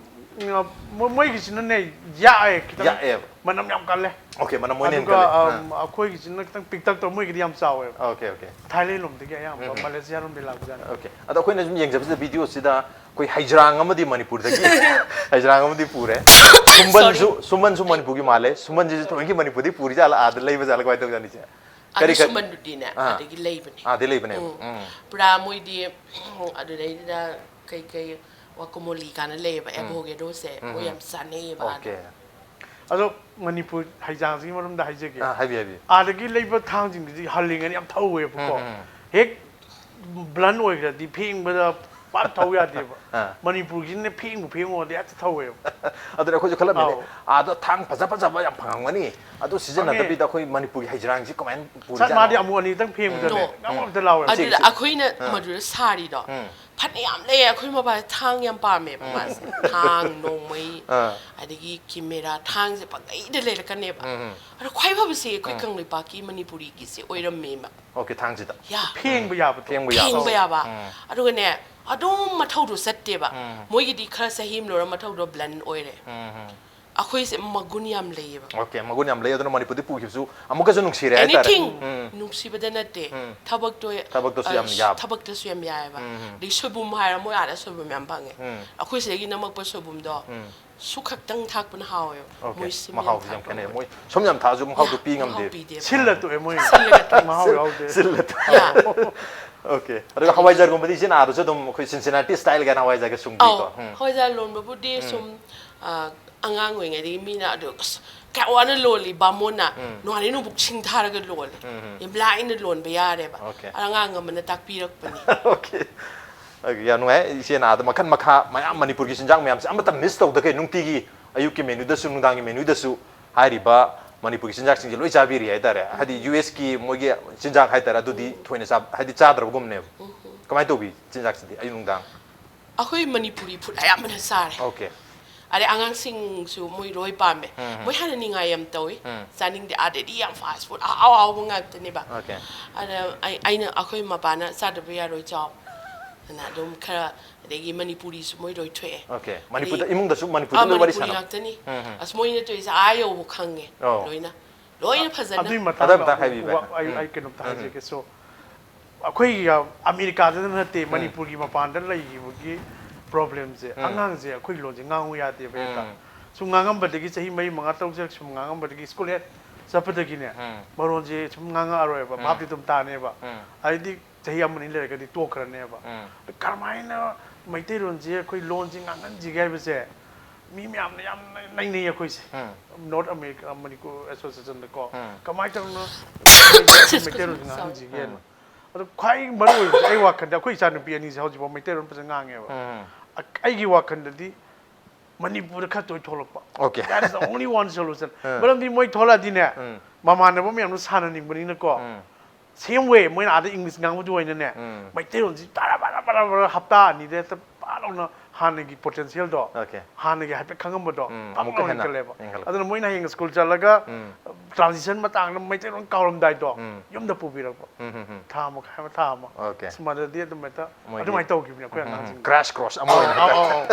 ꯎꯝ, ꯃꯣ-, ꯃꯣꯏꯒꯤꯁꯤꯅꯅꯦ ꯌꯥꯛꯑꯦ ꯈꯤꯇꯪ꯫ ꯌꯥꯛꯑꯦꯕ꯫ ꯃꯅꯝ ꯌꯥꯝ ꯀꯜꯂꯦ꯫ Okay, ꯃꯅꯝ ꯃꯣꯏꯅ ꯍꯦꯟꯅ ꯑꯗꯨꯒ, ꯀꯜꯂꯦ꯫ ꯑꯝ, ꯑꯩꯈꯣꯏꯒꯤꯁꯤꯅ ꯈꯤꯇꯪ ꯄꯤꯛꯇꯛ ꯇꯧ, ꯃꯣꯏꯒꯤꯗꯤ ꯌꯥꯝ ꯆꯥꯎꯋꯦꯕ꯫ ꯑꯥ꯫ Okay, okay. ꯊꯥꯏꯂꯦꯟ ꯂꯣꯝꯗꯒꯤ ꯑꯌꯥꯝꯕ, ꯃꯂꯦꯁꯤꯌꯥ ꯂꯣꯝꯗꯒꯤ ꯂꯥꯛꯄꯖꯥꯠꯅꯤ꯫ Okay. ꯑꯗꯣ ꯑꯩꯈꯣꯏꯅ ꯁꯨꯝ ꯌꯦꯡꯖꯕꯁꯤꯗ ꯚꯤꯗꯤꯑꯣꯁꯤꯗ ꯑꯩꯈꯣꯏ ꯍꯩꯖ꯭ꯔꯥꯡ ꯑꯃꯗꯤ ꯃꯅꯤꯄꯨꯔꯗꯒꯤ ꯍꯩꯖ꯭ꯔꯥꯡ ꯑꯃꯗꯤ ꯄꯨꯔꯦ꯫ ꯁꯨꯝꯕꯟꯁꯨ, ꯁꯨꯝꯕꯟꯁꯨ ꯃꯅꯤꯄꯨꯔꯒꯤ ꯃꯥꯜꯂꯦ꯫ ꯁꯨꯝꯕꯟꯁꯤꯁꯨ ꯊꯑꯣꯏꯀꯤ ꯃꯅꯤꯄꯨꯔꯗꯤ ꯄꯨꯔꯤ ꯖꯥꯠꯂ, ꯑꯥꯗ ꯂꯩꯕ ꯖꯥꯠꯂ, ꯀꯃꯥꯏꯅ ꯇꯧꯖꯥꯠꯅꯤ ꯏꯆꯦ? ꯑꯗꯨ ꯀꯔꯤ ꯀꯔꯤ ꯁꯨꯝꯕꯟꯗꯨꯗꯤꯅꯦ ꯑꯥ꯫ ꯑꯗꯒꯤ ꯂꯩꯕꯅꯦ꯫ ꯑꯥꯗꯩ ꯂꯩꯕꯅꯦꯕ꯫ ꯎꯝ꯫ ꯎꯝ꯫ ꯄꯨꯔꯥ ꯃꯣꯏꯗꯤ, ꯎꯝ, ꯑꯗꯨꯗꯩꯗꯨꯗ ꯀꯩꯀꯩ ꯋꯥꯀꯣꯃꯣꯂꯤ ꯀꯥꯟꯅ ꯂꯩꯌꯦꯕ, ꯑꯦꯚꯣꯒꯦꯗꯣꯁꯦ ꯃꯣꯏ ꯌꯥꯝ ꯆꯥꯅꯩꯌꯦꯕ ꯑꯥꯗ꯫ Okay. ꯑꯗꯣ ꯃꯅꯤꯄꯨꯔ ꯍꯩꯖꯥꯡꯁꯤꯒꯤ ꯃꯔꯝꯗ ꯍꯥꯏꯖꯒꯦ꯫ ꯑꯥ, ꯍꯥꯏꯕꯤꯌꯨ, ꯍꯥꯏꯕꯤꯌꯨ꯫ ꯑꯥꯗꯒꯤ ꯂꯩꯕ ꯊꯥꯡꯁꯤꯡꯁꯤꯗꯤ ꯍꯜꯂꯤꯉꯩꯗ ꯌꯥꯝ ꯊꯧꯋꯦꯕꯀꯣ꯫ ꯎꯝ, ꯎꯝ꯫ ꯍꯦꯛ blunt ꯑꯣꯏꯈ꯭ꯔꯗꯤ ꯐꯦꯡꯕꯗ ꯄꯥꯛ ꯊꯧ ꯌꯥꯗꯦꯕ꯫ ꯑꯥ꯫ ꯃꯅꯤꯄꯨꯔꯒꯤꯁꯤꯅ ꯐꯦꯡꯕꯨ ꯐꯦꯡꯉꯨꯔꯗꯤ ꯍꯦꯛꯇ ꯊꯧꯋꯦꯕ꯫ ꯑꯗꯨꯅ ꯑꯩꯈꯣꯏꯁꯨ ꯈꯜꯂꯝꯃꯤꯅꯦ, ꯑꯧ꯫ ꯑꯥꯗ ꯊꯥꯡ ꯐꯖ ꯐꯖꯕ ꯌꯥꯝ ꯐꯪꯉꯝꯒꯅꯤ, ꯑꯗꯨ ꯁꯤꯖꯤꯟꯅꯗꯕꯤꯗ ꯑꯩꯈꯣꯏ ꯃꯅꯤꯄꯨꯔꯒꯤ ꯍꯩꯖ꯭ꯔꯥꯡꯁꯤ ꯀꯃꯥꯏꯅ ꯄꯨꯔꯤꯖꯥꯠꯅꯣ? ꯁꯠ ꯃꯥꯗꯤ ꯑꯃꯨꯛ ꯑꯅꯤꯗꯪ ꯐꯦꯡꯕꯗꯅꯦ No. ꯉꯝꯃꯝꯇ ꯂꯥꯎꯋꯦꯕ꯫ ꯑꯗꯨꯗ ꯑꯩꯈꯣꯏꯅ ꯃꯗꯨꯗ ꯁꯥꯔꯤꯗꯣ, ꯎꯝ꯫ ꯐꯅꯌꯥꯝ ꯂꯩꯌꯦ꯫ ꯑꯩꯈꯣꯏ ꯃꯕꯥ ꯊꯥꯡ ꯌꯥꯝ ꯄꯥꯝꯃꯦꯕ ꯃꯥꯁꯦ꯫ ꯊꯥꯡ, ꯅꯣꯡꯃꯩ, ꯑꯥ꯫ ꯑꯗꯒꯤ ꯀꯦꯃꯦꯔꯥ, ꯊꯥꯡꯁꯦ ꯄꯪꯂꯩꯗ ꯂꯩꯔꯛꯀꯅꯦꯕ꯫ ꯎꯝ, ꯎꯝ꯫ ꯑꯗꯣ ꯈ꯭ꯋꯥꯏ ꯐꯕꯁꯦ ꯑꯩꯈꯣꯏ ꯎꯝ꯫ ꯀꯪꯂꯩꯄꯥꯛꯀꯤ ꯃꯅꯤꯄꯨꯔꯤꯒꯤꯁꯦ ꯑꯣꯏꯔꯝꯃꯦꯕ꯫ ꯑꯣꯀꯦ, ꯊꯥꯡꯁꯤꯗ꯫ ꯌꯥ꯫ ꯐꯦꯡꯕ ꯌꯥꯕꯗꯣ꯫ ꯐꯦꯡꯕ ꯌꯥꯕ꯫ ꯐꯦꯡꯕ ꯌꯥꯕ꯫ ꯎꯝ꯫ ꯑꯗꯨꯒꯅꯦ, ꯑꯗꯨꯝ ꯃꯊꯧꯗꯣ ꯆꯠꯇꯦꯕ꯫ ꯎꯝ꯫ ꯃꯣꯏꯒꯤꯗꯤ ꯈꯔ ꯆꯍꯤ ꯑꯃ ꯂꯣꯏꯔ ꯃꯊꯧꯗꯣ ꯕ꯭ꯂꯟ ꯑꯣꯏꯔꯦ꯫ ꯎꯝ, ꯎꯝ꯫ ꯑꯩꯈꯣꯏꯁꯦ ꯃꯒꯨꯟ ꯌꯥꯝ ꯂꯩꯌꯦꯕ꯫ ꯑꯣꯀꯦ, ꯃꯒꯨꯟ ꯌꯥꯝ ꯂꯩ꯫ ꯑꯗꯨꯅ ꯃꯅꯤꯄꯨꯔꯗꯤ ꯄꯨꯈꯤꯕꯁꯨ ꯑꯃꯨꯛꯀꯁꯨ ꯅꯨꯡꯁꯤꯔꯦ ꯍꯥꯏꯇꯥꯔꯦ꯫ Anything ꯎꯝ꯫ ꯅꯨꯡꯁꯤꯕꯗ ꯅꯠꯇꯦ꯫ ꯎꯝ꯫ ꯊꯕꯛꯇꯣ, ꯊꯕꯛꯇꯁꯨ ꯌꯥꯝ ꯑ, ꯌꯥꯕ꯫ ꯊꯕꯛꯇꯁꯨ ꯌꯥꯝ ꯌꯥꯏꯑꯕ꯫ ꯎꯝ, ꯎꯝ꯫ ꯑꯗꯩ ꯁꯣꯏꯕꯨꯝ ꯍꯥꯏꯔ ꯃꯣꯏ ꯑꯥꯗ ꯁꯣꯏꯕꯨꯝ ꯌꯥꯝ ꯐꯪꯉꯦ꯫ ꯎꯝ꯫ ꯑꯩꯈꯣꯏ ꯁꯤꯗꯒꯤ ꯅꯝꯃꯛꯄ ꯁꯣꯏꯕꯨꯝꯗꯣ ꯎꯝ꯫ ꯁꯨ ꯈꯛꯇꯪ ꯊꯥꯛꯄꯅ ꯍꯥꯎꯋꯦꯕ꯫ ꯑꯣꯀꯦ, ꯃꯣꯏ ꯁꯤꯝ ꯌꯥꯝ ꯃꯍꯥꯎꯁꯨ ꯌꯥꯝ ꯊꯥꯛꯄ ꯈꯦꯠꯅꯩ꯫ ꯉꯝꯃꯣꯏ꯫ ꯃꯣꯏ ꯁꯨꯝ ꯌꯥꯝ ꯊꯥꯛꯑꯁꯨ ꯃꯍꯥꯎꯗꯣ ꯌꯥ, ꯄꯤ ꯃꯍꯥꯎ ꯉꯝꯗꯦ꯫ ꯄꯤꯗꯦꯕ꯫ ꯁꯤꯜꯂ ꯇꯣꯛꯑꯦ ꯃꯣꯏ꯫ ꯁꯤꯜꯂꯒ ꯇꯣꯛꯑꯦ꯫ ꯃꯍꯥꯎ ꯁꯤꯜ-, ꯌꯥꯎꯗꯦ꯫ ꯁꯤꯜꯂ ꯇꯣꯛꯑꯦ꯫ ꯌꯥ꯫ ꯑꯣꯀꯦ꯫ ꯑꯗꯨꯒ ꯍꯋꯥꯏꯖꯥꯔꯒꯨꯝꯕꯗꯤ ꯏꯆꯦꯅ ꯑꯥꯗꯁꯨ ꯑꯗꯨꯝ ꯑꯩꯈꯣꯏ ꯁꯤꯟꯁꯤꯅꯥꯇꯤ ꯁ꯭ꯇꯥꯏꯜ ꯀꯥꯏꯅ ꯍꯋꯥꯏꯖꯥꯔꯒ ꯁꯨꯡꯕꯤꯀꯣ꯫ ꯑꯧ, ꯎꯝ꯫ ꯍꯋꯥꯏꯖꯥꯔ ꯂꯣꯟꯕꯕꯨꯗꯤ ꯎꯝ꯫ ꯁꯨꯝ, ꯑ, ꯑꯉꯥꯡ ꯑꯣꯏꯔꯤꯉꯩꯗꯒꯤ ꯃꯤꯅ ꯑꯗꯨ, "ꯑꯁ, ꯀꯌꯥꯝ ꯋꯥꯅ ꯂꯣꯜꯂꯤ ꯕꯥꯃꯣꯟꯅ, ꯎꯝ꯫ ꯅꯨꯡꯉꯥꯏꯔꯦ ꯅꯨꯡꯕꯨꯛ ꯁꯤꯡ ꯊꯥꯔꯒ ꯂꯣꯜꯂꯦ꯫ ꯎꯝ, ꯎꯝ꯫ ꯌꯥꯝ ꯂꯥꯏꯅ ꯂꯣꯟꯕ ꯌꯥꯔꯦꯕ꯫ ꯑꯣꯀꯦ꯫ ꯑꯉꯥꯡ ꯑꯃꯅ ꯇꯥꯛꯄꯤꯔꯛꯄꯅꯤ"꯫ ꯑꯣꯀꯦ꯫ ꯑꯣꯀꯦ, ꯌꯥꯝ ꯅꯨꯡꯉꯥꯏ꯫ ꯏꯆꯦꯅ ꯑꯥꯗ ꯃꯈꯜ ꯃꯈꯥ ꯃꯌꯥꯝ ꯃꯅꯤꯄꯨꯔꯒꯤ ꯆꯤꯟꯖꯥꯛ ꯃꯌꯥꯝꯁꯦ ꯑꯃꯠꯇ ꯃꯤꯁ ꯇꯧꯗꯈꯩ ꯅꯨꯡꯇꯤꯒꯤ ꯑꯌꯨꯛꯀꯤ ꯃꯦꯅꯨꯗꯁꯨ ꯅꯨꯡꯗꯥꯡꯒꯤ ꯃꯦꯅꯨꯗꯁꯨ ꯍꯥꯏꯔꯤꯕ ꯃꯅꯤꯄꯨꯔꯒꯤ ꯆꯤꯟꯖꯥꯛꯁꯤꯡꯁꯦ ꯂꯣꯏ ꯆꯥꯕꯤꯔꯤ ꯍꯥꯏꯇꯥꯔꯦ꯫ ꯍꯥꯏꯗꯤ ꯌꯨ ꯑꯦꯁꯀꯤ ꯃꯣꯏꯒꯤ ꯆꯤꯟꯖꯥꯛ ꯍꯥꯏꯇꯥꯔꯦ, ꯑꯗꯨꯗꯤ ꯎꯝ꯫ ꯊꯣꯏꯅ ꯆꯥ-, ꯍꯥꯏꯗꯤ ꯆꯥꯗ꯭ꯔꯕꯒꯨꯝꯅꯦꯕ꯫ ꯎꯝ꯫ ꯀꯃꯥꯏꯅ ꯇꯧꯕꯤ ꯆꯤꯟꯖꯥꯛꯁꯤꯗꯤ ꯑꯌꯨꯛ ꯅꯨꯡꯗꯥꯡ? ꯑꯩꯈꯣꯏ ꯃꯅꯤꯄꯨꯔꯤ ꯐꯨꯗ ꯑꯌꯥꯝꯕꯅ ꯆꯥꯔꯦ꯫ ꯑꯣꯀꯦ꯫ ꯑꯗꯩ ꯑꯉꯥꯡꯁꯤꯡꯁꯨ ꯃꯣꯏ ꯂꯣꯏ ꯄꯥꯝꯃꯦ꯫ ꯎꯝ, ꯎꯝ꯫ ꯃꯣꯏ ꯍꯥꯟꯅ ꯅꯤꯡꯉꯥꯏ ꯌꯥꯝ ꯇꯧꯏ꯫ ꯎꯝ꯫ ꯆꯥꯅꯤꯡꯗꯦ, ꯑꯥꯗꯗꯤ ꯌꯥꯝ ꯐꯥꯁ ꯐꯨꯗ ꯑꯍꯥꯎ ꯑꯍꯥꯎꯕ ꯉꯥꯛꯇꯅꯦꯕ꯫ ꯑꯣꯀꯦ꯫ ꯑꯗ ꯑꯩ, ꯑꯩꯅ, "ꯑꯩꯈꯣꯏ ꯃꯄꯥꯅ ꯆꯥꯗꯕ ꯌꯥꯔꯣꯏ, ꯆꯥꯎ"꯫ ꯑꯗꯨꯅ ꯑꯗꯨꯝ ꯈꯔ, ꯑꯗꯒꯤ ꯃꯅꯤꯄꯨꯔꯤꯁꯨ ꯃꯣꯏ ꯂꯣꯏ ꯊꯣꯛꯑꯦ꯫ ꯑꯣꯀꯦ꯫ ꯃꯅꯤꯄꯨꯔꯗ ꯑꯗꯩ ꯏꯃꯨꯡꯗꯁꯨ ꯃꯅꯤꯄꯨꯔꯗ ꯑꯥ, ꯂꯣꯏ ꯋꯥꯔꯤ ꯃꯅꯤꯄꯨꯔꯤ ꯁꯥꯟꯅꯕ? ꯉꯥꯛꯇꯅꯤ꯫ ꯎꯝ, ꯎꯝ꯫ ꯑꯁ, ꯃꯣꯏꯅ ꯇꯧꯔꯤꯁꯦ ꯑꯥ ꯌꯧꯕ ꯈꯪꯉꯦ, ꯑꯧ꯫ ꯂꯣꯏꯅ꯫ ꯂꯣꯏꯅ ꯐꯖꯅ꯫ ꯑꯗꯨꯏ ꯑꯗꯨ ꯃꯇꯥꯡꯗ ꯑꯝꯇ ꯑꯃꯨꯛ ꯍꯥꯏꯕꯤꯕ꯫ ꯋꯥ-, ꯑꯩ, ꯎꯝ꯫ ꯑꯩ ꯀꯩꯅꯣꯝꯇ ꯎꯝ꯫ ꯍꯥꯏꯖꯒꯦ꯫ So, ꯑꯩꯈꯣꯏꯒꯤ, ꯑ, ꯑꯃꯦꯔꯤꯀꯥꯗ ꯅꯠꯇꯦ, ꯎꯝ꯫ ꯃꯅꯤꯄꯨꯔꯒꯤ ꯃꯄꯥꯟꯗ ꯂꯩꯈꯤꯕꯒꯤ problemꯁꯦ, ꯎꯝ꯫ ꯑꯉꯥꯡꯁꯦ ꯑꯩꯈꯣꯏ ꯂꯣꯟꯁꯦ ꯉꯥꯡꯉꯨ ꯌꯥꯗꯦꯕ ꯍꯦꯛꯇ꯫ ꯎꯝ꯫ ꯁꯨꯝ ꯉꯥꯡꯉꯝꯕꯗꯒꯤ, ꯆꯍꯤ ꯃꯔꯤ, ꯃꯉꯥ, ꯇꯔꯨꯛ, ꯇꯔꯦꯠ ꯁꯨꯝ ꯉꯥꯡꯉꯝꯕꯗꯒꯤ, ꯁ꯭ꯀꯨꯜ ꯍꯦꯛ ꯆꯠꯄꯗꯒꯤꯅꯦ, ꯎꯝ꯫ ꯃꯔꯣꯟꯁꯦ ꯁꯨꯝ ꯉꯥꯡꯉꯛꯑꯔꯣꯏꯕ, ꯎꯝ꯫ ꯚꯥꯞꯇꯤ ꯑꯗꯨꯝ ꯇꯥꯅꯦꯕ꯫ ꯎꯝ꯫ ꯑꯗꯩꯗꯤ ꯆꯍꯤ ꯑꯃꯅꯤ ꯂꯩꯔꯒꯗꯤ ꯇꯣꯛꯈ꯭ꯔꯅꯦꯕ꯫ ꯎꯝ꯫ ꯀꯔꯝꯍꯥꯏꯅ ꯃꯩꯇꯩꯂꯣꯟꯁꯦ, ꯑꯩꯈꯣꯏ ꯂꯣꯟꯁꯦ ꯉꯥꯡꯍꯟꯁꯤꯒꯦ ꯍꯥꯏꯕꯁꯦ ꯃꯤ ꯃꯌꯥꯝꯅ ꯌꯥꯝꯅ ꯅꯩꯅꯩ ꯑꯩꯈꯣꯏꯁꯦ꯫ ꯎꯝ꯫ North America Manipur Associationꯗꯀꯣ꯫ ꯎꯝ꯫ ꯀꯃꯥꯏꯅ ꯇꯧꯔꯤꯅꯣ? ꯃꯩꯇꯩꯂꯣꯟꯁꯦ ꯉꯥꯡꯍꯟꯁꯤꯒꯦꯅ꯫ ꯎꯝ꯫ ꯑꯗꯣ ꯈ꯭ꯋꯥꯏ ꯃꯔꯨ ꯑꯣꯏꯕꯁꯦ ꯑꯩ ꯋꯥꯈꯜꯗ, ꯑꯩꯈꯣꯏ ꯏꯆꯥꯅꯨꯄꯤ ꯑꯅꯤꯁꯦ ꯍꯧꯖꯤꯛꯐꯥꯎ ꯃꯩꯇꯩꯂꯣꯟ ꯐꯖꯅ ꯉꯥꯡꯉꯦꯕ꯫ ꯎꯝ꯫ ꯑ-, ꯑꯩꯒꯤ ꯋꯥꯈꯜꯗꯗꯤ ꯃꯅꯤꯄꯨꯔꯗ ꯈꯔ ꯇꯣꯏ ꯊꯣꯛꯂꯛꯄ꯫ Okay. That is the only one solution. ꯎꯝ꯫ ꯃꯔꯝꯗꯤ ꯃꯣꯏ ꯊꯣꯛꯂꯛꯑꯗꯤꯅꯦ, ꯎꯝ꯫ ꯃꯃꯥꯟꯅꯕ ꯃꯌꯥꯝꯗꯣ ꯁꯥꯟꯅꯅꯤꯡꯕꯅꯤꯅꯀꯣ, ꯎꯝ꯫ Same way, ꯃꯣꯏꯅ ꯑꯥꯗ English ꯉꯥꯡꯕꯗꯨ ꯑꯣꯏꯅꯅꯦ, ꯎꯝ꯫ ꯃꯩꯇꯩꯂꯣꯟꯁꯤ ꯇꯔꯥ ꯕꯔꯥ ꯃꯔꯛ ꯃꯔꯛ ꯍꯞꯇꯥ ꯑꯅꯤꯗ ꯍꯦꯛꯇ ꯄꯥꯛ ꯂꯥꯎꯅ ꯍꯥꯟꯅꯒꯤ ꯄꯣꯇꯦꯟꯁꯤꯌꯦꯜꯗꯣ, Okay. ꯍꯥꯟꯅꯒꯤ ꯍꯥꯏꯐꯦꯠ ꯈꯪꯉꯝꯕꯗꯣ ꯎꯝ, ꯄꯥꯛ ꯑꯃꯨꯛꯀ ꯂꯥꯎꯅ ꯍꯦꯟꯅ ꯍꯦꯟꯒꯠꯂꯦꯕ꯫ ꯍꯦꯟꯒꯠꯂꯛꯄ꯫ ꯑꯗꯨꯅ ꯃꯣꯏꯅ ꯍꯌꯦꯡ ꯁ꯭ꯀꯨꯜ ꯆꯠꯂꯒ ꯇ꯭ꯔꯥꯟꯖꯤꯁꯟ ꯃꯇꯥꯡꯗ ꯃꯩꯇꯩꯂꯣꯟ ꯀꯥꯎꯔꯝꯗꯥꯏꯗꯣ ꯎꯝ꯫ ꯌꯨꯝꯗ ꯄꯨꯕꯤꯔꯛꯄ꯫ ꯎꯝ, ꯎꯝ, ꯎꯝ. ꯊꯥ ꯃꯈꯥꯏ ꯑꯃ, ꯊꯥ ꯑꯃ꯫ Okay. ꯁꯨꯃꯥꯏꯅꯗꯤ ꯑꯗꯨꯝ ꯍꯦꯛꯇ ꯃꯣꯏꯒꯤ ꯑꯗꯨꯃꯥꯏꯅ ꯇꯧꯈꯤꯕꯅꯦ ꯑꯩꯈꯣꯏ ꯎꯝ, ꯎꯝ, ꯑꯉꯥꯡꯁꯤꯡ꯫ crash course ꯑꯃ ꯑꯣꯏꯅ ꯑꯧ, ꯍꯦꯛꯇ꯫ ꯑꯧ, ꯑꯧ꯫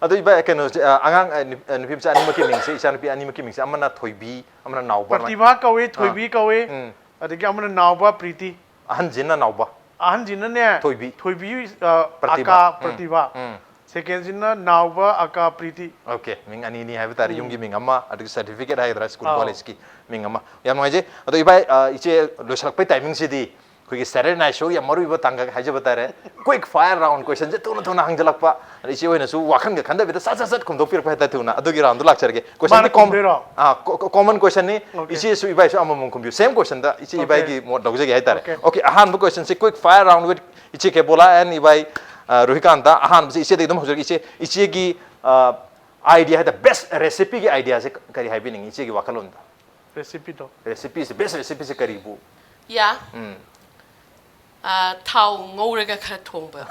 ꯑꯗꯣ ꯏꯕꯥꯏ, ꯀꯩꯅꯣꯁꯦ, ꯑ, ꯑꯉꯥꯡ, ꯑ, ꯅꯨ-, ꯑ, ꯅꯨꯄꯤ ꯃꯆꯥ ꯑꯅꯤꯃꯛꯀꯤ ꯃꯤꯡꯁꯦ, ꯏꯆꯥ ꯅꯨꯄꯤ ꯑꯅꯤꯃꯛꯀꯤ ꯃꯤꯡꯁꯦ, ꯑꯃꯅ ꯊꯣꯏꯕꯤ, ꯑꯃꯅ ꯅꯥꯎꯕ, ꯑꯗꯨꯃꯥꯏꯅ꯫ ꯄ꯭ꯔꯇꯤꯚꯥ ꯀꯧꯏ, ꯑꯥ꯫ ꯊꯣꯏꯕꯤ ꯀꯧꯏ, ꯎꯝ꯫ ꯑꯗꯒꯤ ꯑꯃꯅ ꯅꯥꯎꯕ ꯄ꯭ꯔꯤꯇꯤ꯫ ꯑꯍꯟꯁꯤꯅ ꯅꯥꯎꯕ꯫ ꯑꯍꯟꯁꯤꯅꯅꯦ ꯊꯣꯏꯕꯤ꯫ ꯊꯣꯏꯕꯤ, ꯑ, ꯄ꯭ꯔꯇꯤꯚꯥ꯫ ꯑꯀꯥ ꯎꯝ, ꯄ꯭ꯔꯇꯤꯚꯥ꯫ ꯎꯝ꯫ ꯁꯦꯀꯦꯟꯁꯤꯅ ꯅꯥꯎꯕ ꯑꯀꯥ ꯄ꯭ꯔꯤꯇꯤ꯫ Okay, ꯃꯤꯡ ꯑꯅꯤꯅꯤ ꯍꯥꯏꯕ ꯇꯥꯔꯦ, ꯎꯝ꯫ ꯌꯨꯝꯒꯤ ꯃꯤꯡ ꯑꯃ, ꯑꯗꯨꯒ ꯁꯥꯔꯇꯤꯐꯤꯀꯦꯠ ꯍꯥꯏꯒꯗ꯭ꯔꯥ, ꯁ꯭ꯀꯨꯜ ꯑꯥꯎ꯫ ꯀꯣꯂꯦꯖꯀꯤ ꯃꯤꯡ ꯑꯃ꯫ ꯌꯥꯝ ꯅꯨꯡꯉꯥꯏꯖꯩ꯫ ꯑꯗꯣ ꯏꯕꯥꯏ, ꯑ, ꯏꯆꯦ ꯂꯣꯏꯁꯤꯜꯂꯛꯄꯩ ꯇꯥꯏꯃꯤꯡꯁꯤꯗꯤ ꯑꯩꯈꯣꯏꯒꯤ Saturday night show ꯒꯤ ꯌꯥꯝ ꯃꯔꯨ ꯑꯣꯏꯕ ꯇꯥꯡꯀꯛ ꯍꯥꯏꯖꯕ ꯇꯥꯔꯦ, quick fire round question ꯁꯦ ꯊꯨꯅ ꯊꯨꯅ ꯍꯪꯖꯜꯂꯛꯄ꯫ ꯑꯗ ꯏꯆꯦ ꯍꯣꯏꯅꯁꯨ ꯋꯥꯈꯜꯒ ꯈꯟꯗꯕꯤꯗ ꯁꯠ ꯁꯠ ꯁꯠ ꯈꯨꯝꯗꯣꯛꯄꯤꯔꯛꯄ ꯍꯥꯏꯇꯥꯔꯦ ꯊꯨꯅ꯫ ꯑꯗꯨꯒꯤ round ꯗꯣ ꯂꯥꯛꯆꯔꯒꯦ꯫ Question ꯃꯥꯅ ꯗꯤ com-, ꯈꯨꯝꯗꯣꯏꯔꯣ? ꯑꯥ, co-, co-, common question ꯅꯤ꯫ Okay. ꯏꯆꯦꯁꯨ ꯏꯕꯥꯏꯁꯨ ꯑꯃꯃꯝ ꯈꯨꯝꯕꯤꯌꯨ꯫ Same question ꯗ ꯏꯆꯦ Okay. ꯏꯕꯥꯏꯒꯤ ꯃꯣꯠ ꯂꯧꯖꯒꯦ ꯍꯥꯏꯇꯥꯔꯦ꯫ Okay. Okay, ꯑꯍꯥꯟꯕ question say quick fire round with ꯏꯆꯦ ꯀꯦꯕꯣꯂꯥ and ꯏꯕꯥꯏ, ꯑ, ꯔꯣꯍꯤꯀꯥꯟꯇ꯫ ꯑꯍꯥꯟꯕꯁꯦ ꯏꯆꯦꯗꯒꯤ ꯑꯗꯨꯝ ꯍꯧꯖꯔꯒꯦ꯫ ꯏꯆꯦ, ꯏꯆꯦꯒꯤ, ꯑ, idea ꯍꯥꯏꯇꯥꯔꯦ, best recipe ꯒꯤ idea ꯁꯦ ꯀꯔꯤ ꯍꯥꯏꯕꯤꯅꯤꯡꯉꯤ ꯏꯆꯦꯒꯤ ꯋꯥꯈꯜꯂꯣꯟꯗ? Recipe ꯗꯣ꯫ Recipe ꯁꯦ, best recipe ꯁꯦ ꯀꯔꯤꯕꯨ? ꯌꯥ꯫ ꯎꯝ꯫ ꯑ, ꯊꯥꯎ ꯉꯧꯔꯒ ꯈꯔ ꯊꯣꯡꯕ꯫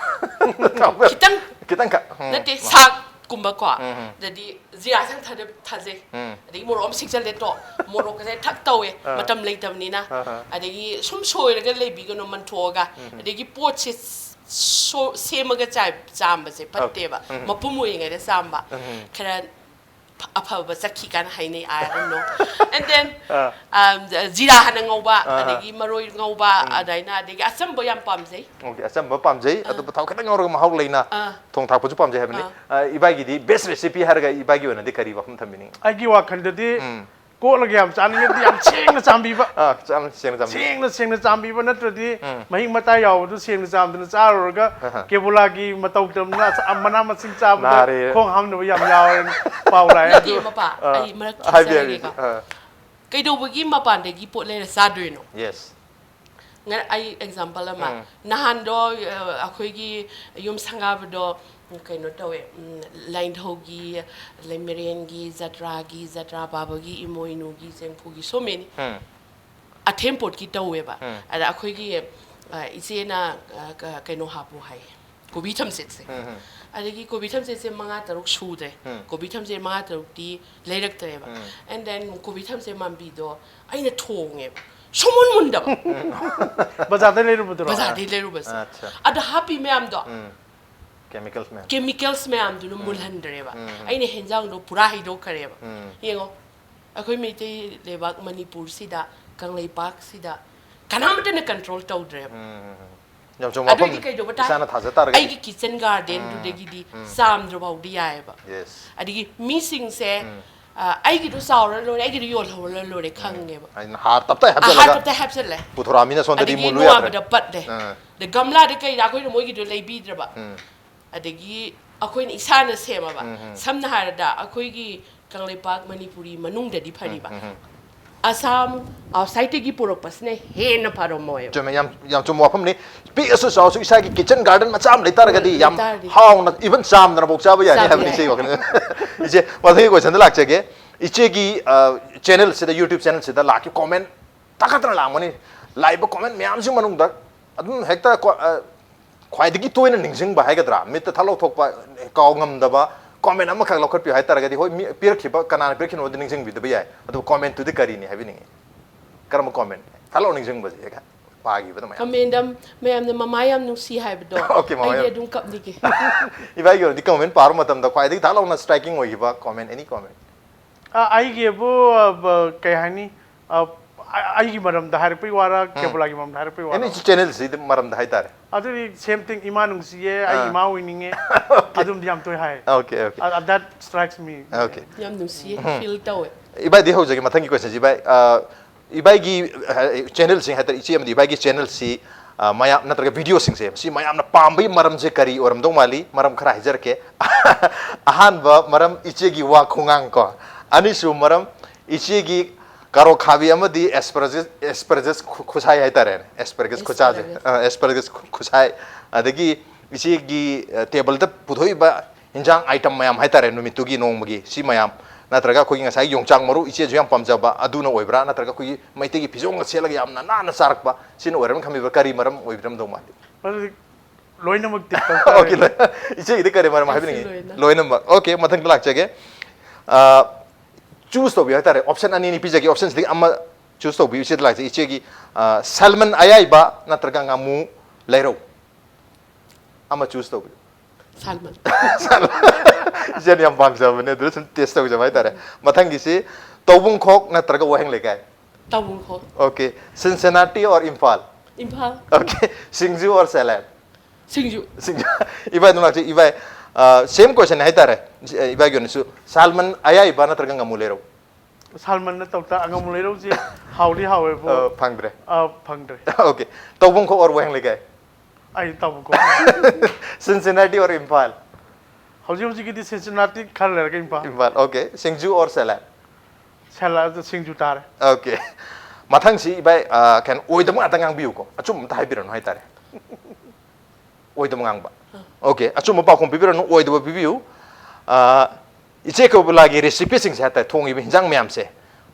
ꯊꯥꯎ ꯈꯔ-, ꯈꯤꯇꯪ ꯈꯤꯇꯪꯈꯛ꯫ ꯎꯝ꯫ ꯅꯠꯇꯦ, ꯁꯥꯛꯀꯨꯝꯕꯀꯣ꯫ ꯎꯝ, ꯎꯝ꯫ ꯑꯗꯩꯗꯤ ꯖꯤꯔꯥ ꯈꯤꯇꯪ ꯊꯥꯗ-, ꯊꯥꯖꯩ꯫ ꯎꯝ꯫ ꯑꯗꯒꯤ ꯃꯣꯔꯣꯛ ꯑꯃ ꯁꯤꯛꯆꯜꯂꯦ ꯇꯣ, ꯃꯣꯔꯣꯛ ꯀꯁꯦ ꯊꯛ ꯇꯧꯋꯦ, ꯑꯥ꯫ ꯃꯇꯝ ꯂꯩꯇꯕꯅꯤꯅ꯫ ꯑꯥ, ꯑꯥ꯫ ꯑꯗꯒꯤ ꯁꯨꯝ ꯁꯣꯏꯔꯒ ꯂꯩꯕꯤꯒꯅꯨ, ꯃꯟꯊꯣꯛꯑꯒ꯫ ꯎꯝ꯫ ꯑꯗꯒꯤ ꯄꯣꯠꯁꯦ ꯁꯣ-, ꯁꯦꯝꯃꯒ ꯆꯥꯏ-, ꯆꯥꯝꯕꯁꯦ ꯐꯠꯇꯦꯕ꯫ ꯎꯝ꯫ ꯃꯄꯨꯝ ꯑꯣꯏꯔꯤꯉꯩꯗ ꯆꯥꯝꯕ꯫ ꯎꯝ꯫ ꯈꯔ ꯐ-, ꯑꯐꯕ ꯆꯠꯈꯤ ꯀꯥꯏꯅ ꯍꯥꯏꯅꯩ, I don't know. And then, ꯑꯥ꯫ ꯑꯝ, ꯖꯤꯔꯥ ꯍꯥꯟꯅ ꯉꯧꯕ, ꯑꯥ꯫ ꯑꯗꯒꯤ ꯃꯔꯣꯏ ꯉꯧꯕ, ꯎꯝ꯫ ꯑꯗꯨꯃꯥꯏꯅ, ꯑꯗꯒꯤ ꯑꯆꯝꯕ ꯌꯥꯝ ꯄꯥꯝꯖꯩ꯫ Okay, ꯑꯆꯝꯕ ꯄꯥꯝꯖꯩ, ꯑꯥ꯫ ꯑꯗꯨꯕꯨ ꯊꯥꯎ ꯈꯤꯇꯪ ꯉꯧꯔꯒ ꯃꯍꯥꯎ ꯂꯩꯅ ꯑꯥ꯫ ꯊꯣꯡ ꯊꯥꯛꯄꯁꯨ ꯄꯥꯝꯖꯩ ꯍꯥꯏꯕꯅꯤ꯫ ꯑꯥ꯫ ꯑ, ꯏꯕꯥꯏꯒꯤꯗꯤ best recipe ꯍꯥꯏꯔꯒ ꯏꯕꯥꯏꯒꯤ ꯑꯣꯏꯅꯗꯤ ꯀꯔꯤ ꯋꯥꯐꯝ ꯊꯝꯕꯤꯅꯤꯡꯉꯤ? ꯑꯩꯒꯤ ꯋꯥꯈꯜꯗꯗꯤ ꯎꯝ꯫ ꯀꯣꯠꯂꯒ ꯌꯥꯝ ꯆꯥꯅꯤꯡꯉꯗꯤ ꯌꯥꯝ ꯁꯦꯡꯅ ꯆꯥꯝꯕꯤꯕ꯫ ꯑꯥ, ꯆꯥꯝ-, ꯁꯦꯡꯅ ꯆꯥꯝꯕꯤꯕ꯫ ꯁꯦꯡꯅ ꯁꯦꯡꯅ ꯆꯥꯝꯕꯤꯕ ꯅꯠꯇ꯭ꯔꯗꯤ ꯎꯝ꯫ ꯃꯍꯤꯛ ꯃꯇꯥꯏ ꯌꯥꯎꯕꯗꯨ ꯁꯦꯡꯅ ꯆꯥꯝꯗꯅ ꯆꯥꯔꯨꯔꯒ ꯑꯍ꯫ ꯀꯦꯕꯨꯂꯥꯒꯤ ꯃꯇꯧ ꯇꯝꯅ ꯑꯁ-, ꯃꯅꯥ ꯃꯁꯤꯡ ꯆꯥꯕꯗ ꯅꯥꯔꯦ꯫ ꯈꯣꯡ ꯍꯥꯝꯅꯕ ꯌꯥꯝ ꯌꯥꯎꯔꯦꯅ ꯄꯥꯎ ꯂꯥꯛꯑꯦ꯫ ꯅꯠꯇꯦ, ꯑꯗꯨ ꯃꯄꯥ, ꯑꯥ, ꯑꯩ ꯃꯔꯛ ꯍꯥꯏꯕꯤꯌꯨ, ꯊꯠꯆꯔꯒꯦꯀꯣ꯫ ꯍꯥꯏꯕꯤꯌꯨ, ꯑꯥ꯫ ꯀꯩꯗꯧꯕꯒꯤ ꯃꯄꯥꯟꯗꯒꯤ ꯄꯣꯠ ꯂꯩꯔ ꯆꯥꯗꯣꯏꯅꯣ? Yes. ꯉ-, ꯑꯩ example ꯑꯃ, ꯎꯝ꯫ ꯅꯍꯥꯟꯗꯣ, ꯑ, ꯑꯩꯈꯣꯏꯒꯤ ꯌꯨꯝ ꯁꯪꯒꯥꯕꯗꯣ ꯀꯩꯅꯣ ꯇꯧꯋꯦ, ꯎꯝ, ꯂꯥꯏꯙꯧꯒꯤ, ꯂꯩꯃꯔꯦꯟꯒꯤ, ꯖꯇ꯭ꯔꯥꯒꯤ, ꯖꯇ꯭ꯔꯥ ꯄꯥꯕꯒꯤ, ꯏꯃꯣꯏꯅꯨꯒꯤ, ꯆꯦꯡꯐꯨꯒꯤ, so many꯫ ꯎꯝ꯫ ꯑꯊꯦꯝꯄꯣꯠꯀꯤ ꯇꯧꯋꯦꯕ꯫ ꯎꯝ꯫ ꯑꯗ ꯑꯩꯈꯣꯏꯒꯤ, ꯑ, ꯏꯆꯦꯅ ꯑ, ꯀ- ꯀꯩꯅꯣ ꯍꯥꯞꯄꯨ ꯍꯥꯏ, ꯀꯣꯕꯤ ꯊꯝꯆꯦꯠꯁꯦ꯫ ꯑꯗꯒꯤ ꯀꯣꯕꯤ ꯊꯝꯆꯦꯠꯁꯦ ꯃꯉꯥ ꯇꯔꯨꯛ ꯁꯨꯗ꯭ꯔꯦ꯫ ꯀꯣꯕꯤ ꯊꯝꯆꯦꯠ ꯃꯉꯥ ꯇꯔꯨꯛꯇꯤ ꯂꯩꯔꯛꯇ꯭ꯔꯦꯕ꯫ And then ꯀꯣꯕꯤ ꯊꯝꯆꯦꯠ ꯃꯥꯟꯕꯤꯗꯣ ꯑꯩꯅ ꯊꯣꯡꯉꯦꯕ, ꯁꯨꯃꯨꯟ ꯃꯨꯟꯗꯕ꯫ ꯕꯖꯥꯔꯗꯩ ꯂꯩꯔꯨꯕꯗꯨꯔꯣ? ꯕꯖꯥꯔꯗꯩ ꯂꯩꯔꯨꯕꯁꯦ꯫ ꯑꯠꯆꯥ꯫ ꯑꯗ ꯍꯥꯞꯄꯤ ꯃꯌꯥꯝꯗꯣ, ꯎꯝ. Chemicals ꯃꯌꯥꯝ. Chemicals ꯃꯌꯥꯝꯗꯨꯅ ꯃꯨꯜꯍꯟꯗ꯭ꯔꯦꯕ꯫ ꯑꯩꯅ ꯍꯦꯟꯖꯥꯡꯗꯣ ꯄꯨꯔꯥ ꯍꯩꯗꯣꯛꯈ꯭ꯔꯦꯕ꯫ ꯌꯦꯡꯉꯣ, ꯑꯩꯈꯣꯏ ꯃꯩꯇꯩ ꯂꯩꯕꯥꯛ ꯃꯅꯤꯄꯨꯔꯁꯤꯗ, ꯀꯪꯂꯩꯄꯥꯛꯁꯤꯗ ꯀꯅꯥꯝꯇꯅ control ꯇꯧꯗ꯭ꯔꯦꯕ꯫ ꯎꯝ, ꯎꯝ, ꯎꯝ. ꯌꯥꯝ ꯆꯨꯝꯕ ꯑꯗꯨꯑꯣꯏꯗꯤ ꯋꯥꯐꯝꯅꯤ. ꯀꯩꯗꯧꯕ ꯇꯥꯏ? ꯏꯁꯥꯅ ꯊꯥꯖ ꯇꯥꯔꯒꯗꯤ. ꯑꯩꯒꯤ kitchen garden ꯗꯨꯗꯒꯤꯗꯤ ꯆꯥꯝꯗ꯭ꯔꯐꯥꯎꯗꯤ ꯌꯥꯏꯑꯕ꯫ Yes. ꯑꯗꯒꯤ ꯃꯤꯁꯤꯡꯁꯦ, ꯑ, ꯑꯩꯒꯤꯗꯣ ꯆꯥꯎꯔ ꯂꯣꯏꯔꯦ, ꯑꯩꯒꯤꯗꯣ ꯌꯣꯜꯍꯧꯔ ꯂꯣꯏꯔꯦ ꯈꯪꯉꯦꯕ꯫ ꯑꯩꯅ ꯍꯥꯔ ꯇꯞꯇꯥꯏ ꯑ, ꯍꯥꯔ ꯍꯥꯞꯆꯜꯂꯒ ꯇꯞꯇꯥꯏ ꯍꯥꯞꯆꯜꯂꯦ꯫ ꯄꯨꯊꯣꯔꯛꯑꯃꯤꯅ ꯁꯣꯝꯗꯗꯤ ꯑꯗꯒꯤ ꯃꯨꯜꯂꯨ ꯌꯥꯗ꯭ꯔꯦ. ꯅꯣꯡꯉꯥꯟꯕꯗ ꯄꯠꯂꯦ꯫ ꯑꯥ. ꯑꯗ ꯒꯝꯂꯥꯗ ꯀꯩꯗ ꯑꯩꯈꯣꯏꯅ ꯃꯣꯏꯒꯤꯗꯣ ꯂꯩꯕꯤꯗ꯭ꯔꯕ꯫ ꯎꯝ. ꯑꯗꯒꯤ ꯑꯩꯈꯣꯏꯅ ꯏꯁꯥꯅ ꯁꯦꯝꯃꯕ꯫ ꯁꯝꯅ ꯍꯥꯏꯔꯕꯗ ꯑꯩꯈꯣꯏꯒꯤ ꯀꯪꯂꯩꯄꯥꯛ ꯃꯅꯤꯄꯨꯔꯤ ꯃꯅꯨꯡꯗꯗꯤ ꯐꯔꯤꯕ꯫ ꯑꯁꯥꯝ outside ꯇꯒꯤ ꯄꯨꯔꯛꯄꯁꯤꯅ ꯍꯦꯟꯅ ꯐꯔꯝꯃꯣꯏꯕ꯫ ꯆꯨꯝꯃꯦ, ꯌꯥꯝ ꯌꯥꯝ ꯆꯨꯝꯕ ꯋꯥꯐꯝꯅꯤ. ꯄꯤꯛꯑꯁꯨ ꯆꯥꯎꯔꯁꯨ ꯏꯁꯥꯒꯤ kitchen garden ꯃꯆꯥ ꯑꯃ ꯂꯩꯇꯥꯔꯒꯗꯤ ꯌꯥꯝ ꯂꯩꯇꯥꯔꯗꯤ. ꯍꯥꯎꯅ even ꯆꯥꯝꯗꯅꯐꯥꯎ ꯆꯥꯕ ꯌꯥꯅꯤ ꯆꯥꯕ ꯍꯥꯏꯕꯅꯤ ꯌꯥꯏ. ꯏꯆꯦꯒꯤ ꯋꯥꯈꯜꯗ. ꯏꯆꯦ, ꯃꯊꯪꯒꯤ question ꯗ ꯂꯥꯛꯆꯒꯦ. ꯏꯆꯦꯒꯤ ꯑ, channel ꯁꯤꯗ, YouTube channel ꯁꯤꯗ ꯂꯥꯛꯈꯤꯕ comment ꯇꯥꯈꯠꯇꯅ ꯂꯥꯛꯑꯝꯒꯅꯤ. ꯂꯥꯛꯏꯕ comment ꯃꯌꯥꯝꯁꯤ ꯃꯅꯨꯡꯗ ꯑꯗꯨꯝ ꯍꯦꯛꯇ ꯀꯣ-, ꯑ, ꯈ꯭ꯋꯥꯏꯗꯒꯤ ꯇꯣꯏꯅ ꯅꯤꯡꯁꯤꯡꯕ ꯍꯥꯏꯒꯗ꯭ꯔꯥ, ꯃꯤꯠꯇ ꯊꯛ ꯂꯧꯊꯣꯛꯄ, ꯀꯥꯎ ꯉꯝꯗꯕ comment ꯑꯃꯈꯛ ꯂꯧꯈꯠꯄꯤꯌꯨ ꯍꯥꯏꯇꯥꯔꯒꯗꯤ, ꯍꯣꯏ, ꯃꯤ ꯄꯤꯔꯛꯈꯤꯕ, ꯀꯅꯥꯅ ꯄꯤꯔꯛꯈꯤꯕꯅꯣꯗꯤ ꯅꯤꯡꯁꯤꯡꯕꯤꯗꯕ ꯌꯥꯏ, ꯑꯗꯨꯕꯨ comment ꯇꯨꯗꯤ ꯀꯔꯤꯅꯤ ꯍꯥꯏꯕꯤꯅꯤꯡꯉꯤ? ꯀꯔꯝꯕ comment? ꯊꯛ ꯂꯧ ꯅꯤꯡꯁꯤꯡꯕꯁꯦ ꯍꯦꯛ ꯄꯥꯈꯤꯕꯗ ꯃꯌꯥꯝ. Comment ꯑꯃ, ꯃꯌꯥꯝꯅ "ꯃꯃꯥ ꯌꯥꯝ ꯅꯨꯡꯁꯤ" ꯍꯥꯏꯕꯗꯣ, Okay, ꯃꯃꯥ ꯑꯩꯗꯤ ꯌꯥꯝ- ꯑꯗꯨꯝ ꯀꯞꯅꯤꯡꯉꯦ꯫ ꯏꯕꯥꯏꯒꯤ ꯑꯣꯏꯅꯗꯤ comment ꯄꯥꯕ ꯃꯇꯝꯗ ꯈ꯭ꯋꯥꯏꯗꯒꯤ ꯊꯛ ꯂꯧꯅ striking ꯑꯣꯏꯈꯤꯕ comment, any comment? ꯑ, ꯑꯩꯒꯤꯕꯨ, ꯑ, ꯕ-, ꯀꯩ ꯍꯥꯏꯅꯤ? ꯑ, ꯑ-, ꯑꯩꯒꯤ ꯃꯔꯝꯗ ꯍꯥꯏꯔꯛꯄꯒꯤ ꯋꯥꯔ, ꯀꯦꯕꯣꯂꯥꯒꯤ ꯃꯔꯝꯗ ꯍꯥꯏꯔꯛꯄꯒꯤ ꯋꯥꯔ? Any channel ꯁꯤꯗꯤ ꯃꯔꯝꯗ ꯍꯥꯏꯇꯥꯔꯦ. ꯑꯗꯨꯗꯤ same thing, "ꯏꯃꯥ ꯅꯨꯡꯁꯤꯌꯦ", "ꯑꯩ ꯑꯥ. ꯏꯃꯥ ꯑꯣꯏꯅꯤꯡꯉꯦ", ꯑꯗꯨꯝꯗꯤ ꯌꯥꯝ ꯇꯣꯏ ꯍꯥꯏ꯫ Okay, okay. Uh, that strikes me. Okay. ꯌꯥꯝ ꯅꯨꯡꯁꯤꯌꯦ, feel ꯇꯧꯋꯦ꯫ ꯏꯕꯥꯏꯗꯤ ꯍꯧꯖꯒꯦ, ꯃꯊꯪꯒꯤ question ꯁꯤ ꯏꯕꯥꯏ. ꯑ, ꯏꯕꯥꯏꯒꯤ, ꯑ, channel ꯁꯤ ꯍꯥꯏꯇꯥꯔꯦ, ꯏꯆꯦ ꯑꯃꯗꯤ ꯏꯕꯥꯏꯒꯤ channel ꯁꯤ, ꯑ, ꯃꯌꯥꯝ, ꯅꯠꯇ꯭ꯔꯒ video ꯁꯤꯡꯁꯦ, ꯁꯤ ꯃꯌꯥꯝꯅ ꯄꯥꯝꯕꯒꯤ ꯃꯔꯝꯁꯦ ꯀꯔꯤ ꯑꯣꯏꯔꯝꯗꯧ ꯃꯥꯜꯂꯤ? ꯃꯔꯝ ꯈꯔ ꯍꯥꯏꯖꯔꯛꯀꯦ. ꯑꯍꯥꯟꯕ ꯃꯔꯝ, ꯏꯆꯦꯒꯤ ꯋꯥ ꯈꯣꯡꯉꯥꯡ ꯀꯣ. ꯑꯅꯤꯁꯨꯕ ꯃꯔꯝ, ꯏꯆꯦꯒꯤ ꯀꯥꯔꯣꯠ ꯈꯥꯕꯤ ꯑꯃꯗꯤ asparagus, asparagus ꯈꯨ-, ꯈꯨꯁꯥꯏ ꯍꯥꯏꯇꯥꯔꯦꯅꯦ. Asparagus ꯈꯨꯆꯥꯁꯦ. Asparagus. ꯑ, asparagus ꯈꯨ-, ꯈꯨꯁꯥꯏ. ꯑꯗꯒꯤ ꯏꯆꯦꯒꯤ, ꯑ, table ꯗ ꯄꯨꯊꯣꯛꯏꯕ ꯍꯤꯟꯖꯥꯡ item ꯃꯌꯥꯝ ꯍꯥꯏꯇꯥꯔꯦ, ꯅꯨꯃꯤꯠꯇꯨꯒꯤ ꯅꯣꯡꯃꯒꯤ ꯁꯤ ꯃꯌꯥꯝ. ꯅꯠꯇ꯭ꯔꯒ ꯑꯩꯈꯣꯏꯒꯤ ꯉꯁꯥꯏꯒꯤ ꯌꯣꯡꯆꯥꯛ ꯃꯔꯨ ꯏꯆꯦꯁꯨ ꯌꯥꯝ ꯄꯥꯝꯖꯕ ꯑꯗꯨꯅ ꯑꯣꯏꯕ꯭ꯔꯥ? ꯅꯠꯇ꯭ꯔꯒ ꯑꯩꯈꯣꯏꯒꯤ ꯃꯩꯇꯩꯒꯤ ꯐꯤꯖꯣꯜꯒ ꯁꯦꯠꯂꯒ ꯌꯥꯝꯅ ꯅꯥꯟꯅ ꯆꯥꯔꯛꯄ ꯁꯤꯅ ꯑꯣꯏꯔꯝꯅ ꯈꯟꯕꯤꯕ꯭ꯔꯥ? ꯀꯔꯤ ꯃꯔꯝ ꯑꯣꯏꯕꯤꯔꯝꯗꯧ ꯃꯥꯜꯂꯤ? ꯑꯗꯨꯗꯤ ꯂꯣꯏꯅꯃꯛ ꯇꯤꯛ ꯇꯧ Okay, ꯇꯥꯔꯦ꯫ ꯂꯣꯏ- ꯏꯆꯦꯒꯤꯗꯤ ꯀꯔꯤ ꯃꯔꯝ ꯑꯩꯁꯨ ꯍꯥꯏꯕꯤꯅꯤꯡꯉꯤ? ꯂꯣꯏꯅ꯫ ꯂꯣꯏꯅꯃꯛ꯫ Okay, ꯃꯊꯪꯗ ꯂꯥꯛꯆꯒꯦ꯫ ꯆꯨꯁ ꯇꯧꯕꯤꯌꯨ ꯍꯥꯏꯇꯥꯔꯦ, ꯑꯣꯞꯁꯟ ꯑꯅꯤꯅꯤ ꯄꯤꯖꯒꯦ, ꯑꯣꯞꯁꯟꯁꯤꯗꯒꯤ ꯑꯃ ꯆꯨꯁ ꯇꯧꯕꯤꯌꯨ꯫ ꯏꯆꯦꯗ ꯂꯥꯛꯆꯒꯦ, ꯏꯆꯦꯒꯤ ꯁꯦꯜꯃꯟ ꯑꯌꯥꯏꯕ ꯅꯠꯇ꯭ꯔꯒ ꯉꯥꯃꯨ ꯂꯩꯔꯧ? ꯑꯃ ꯆꯨꯁ ꯇꯧꯕꯤꯌꯨ꯫ ꯁꯥꯜꯃꯟ꯫ ꯏꯆꯦꯅ ꯌꯥꯝ ꯄꯥꯝꯖꯕꯅꯦ, ꯑꯗꯨꯗ ꯁꯨꯝ ꯇꯦꯁ ꯇꯧꯖꯕ ꯍꯥꯏꯇꯥꯔꯦ꯫ ꯃꯊꯪꯒꯤꯁꯤ ꯇꯧꯕꯨꯡꯈꯣꯛ ꯅꯠꯇ꯭ꯔꯒ ꯋꯥꯍꯦꯡ ꯂꯩꯀꯥꯏ? ꯇꯥꯕꯨꯡꯈꯣꯛ꯫ Okay, Cincinnati or Imphal? Imphal. Okay, Singju or salad? ꯁꯤꯡꯖꯨ꯫ ꯁꯤꯡꯖꯨ꯫ ꯏꯕꯥꯏ ꯑꯗꯨꯝ ꯂꯥꯛꯆꯩ꯫ ꯏꯕꯥꯏ, ꯁꯦꯝ ꯀꯣꯏꯁꯟ ꯍꯥꯏꯇꯥꯔꯦ, ꯏꯕꯥꯏꯒꯤ ꯑꯣꯏꯅꯁꯨ ꯁꯥꯜꯃꯟ ꯑꯌꯥꯏꯕ ꯅꯠꯇ꯭ꯔꯒ ꯉꯥꯃꯨ ꯂꯩꯔꯧ? ꯁꯥꯜꯃꯟ ꯅꯠꯇꯕꯗ ꯑꯉꯥꯃꯨ ꯂꯩꯔꯧꯁꯤ ꯍꯥꯎꯗꯤ ꯍꯥꯎꯋꯦꯕꯨ꯫ ꯑ, ꯐꯪꯗ꯭ꯔꯦ꯫ ꯑ, ꯐꯪꯗ꯭ꯔꯦ꯫ Okay, ꯇꯧꯕꯨꯡꯈꯣꯛ or ꯋꯥꯍꯦꯡ ꯂꯩꯀꯥꯏ? ꯑꯩ ꯇꯧꯕꯨꯡꯈꯣꯛ꯫ Cincinnati or Imphal? ꯍꯧꯖꯤꯛ ꯍꯧꯖꯤꯛꯀꯤꯗꯤ Cincinnati, ꯈꯔ ꯂꯩꯔꯒ Imphal. Imphal. Okay, Singju or salad? ꯁꯦꯂꯥꯗ ꯁꯤꯡꯖꯨ ꯇꯥꯔꯦ꯫ Okay, ꯃꯊꯪꯁꯤ ꯏꯕꯥꯏ, ꯑ, ꯀꯩꯅꯣ, ꯑꯣꯏꯗꯕ ꯉꯥꯛꯇ ꯉꯥꯡꯕꯤꯌꯨꯀꯣ, ꯑꯆꯨꯝꯕ ꯑꯝꯇ ꯍꯥꯏꯕꯤꯔꯅꯨ ꯍꯥꯏꯇꯥꯔꯦ꯫ ꯑꯣꯏꯗꯕ ꯉꯥꯡꯕ꯫ Okay, ꯑꯆꯨꯝꯕ ꯄꯥꯎꯈꯨꯝ ꯄꯤꯕꯤꯔꯅꯨ, ꯑꯣꯏꯗꯕ ꯄꯤꯕꯤꯌꯨ꯫ ꯑ, ꯏꯆꯦ ꯀꯣꯕꯤꯂꯥꯒꯤ ꯔꯦꯁꯤꯄꯤꯁꯤꯡꯁꯦ ꯍꯥꯏꯇꯥꯔꯦ, ꯊꯣꯡꯉꯤꯕ ꯍꯤꯟꯖꯥꯡ ꯃꯌꯥꯝꯁꯦ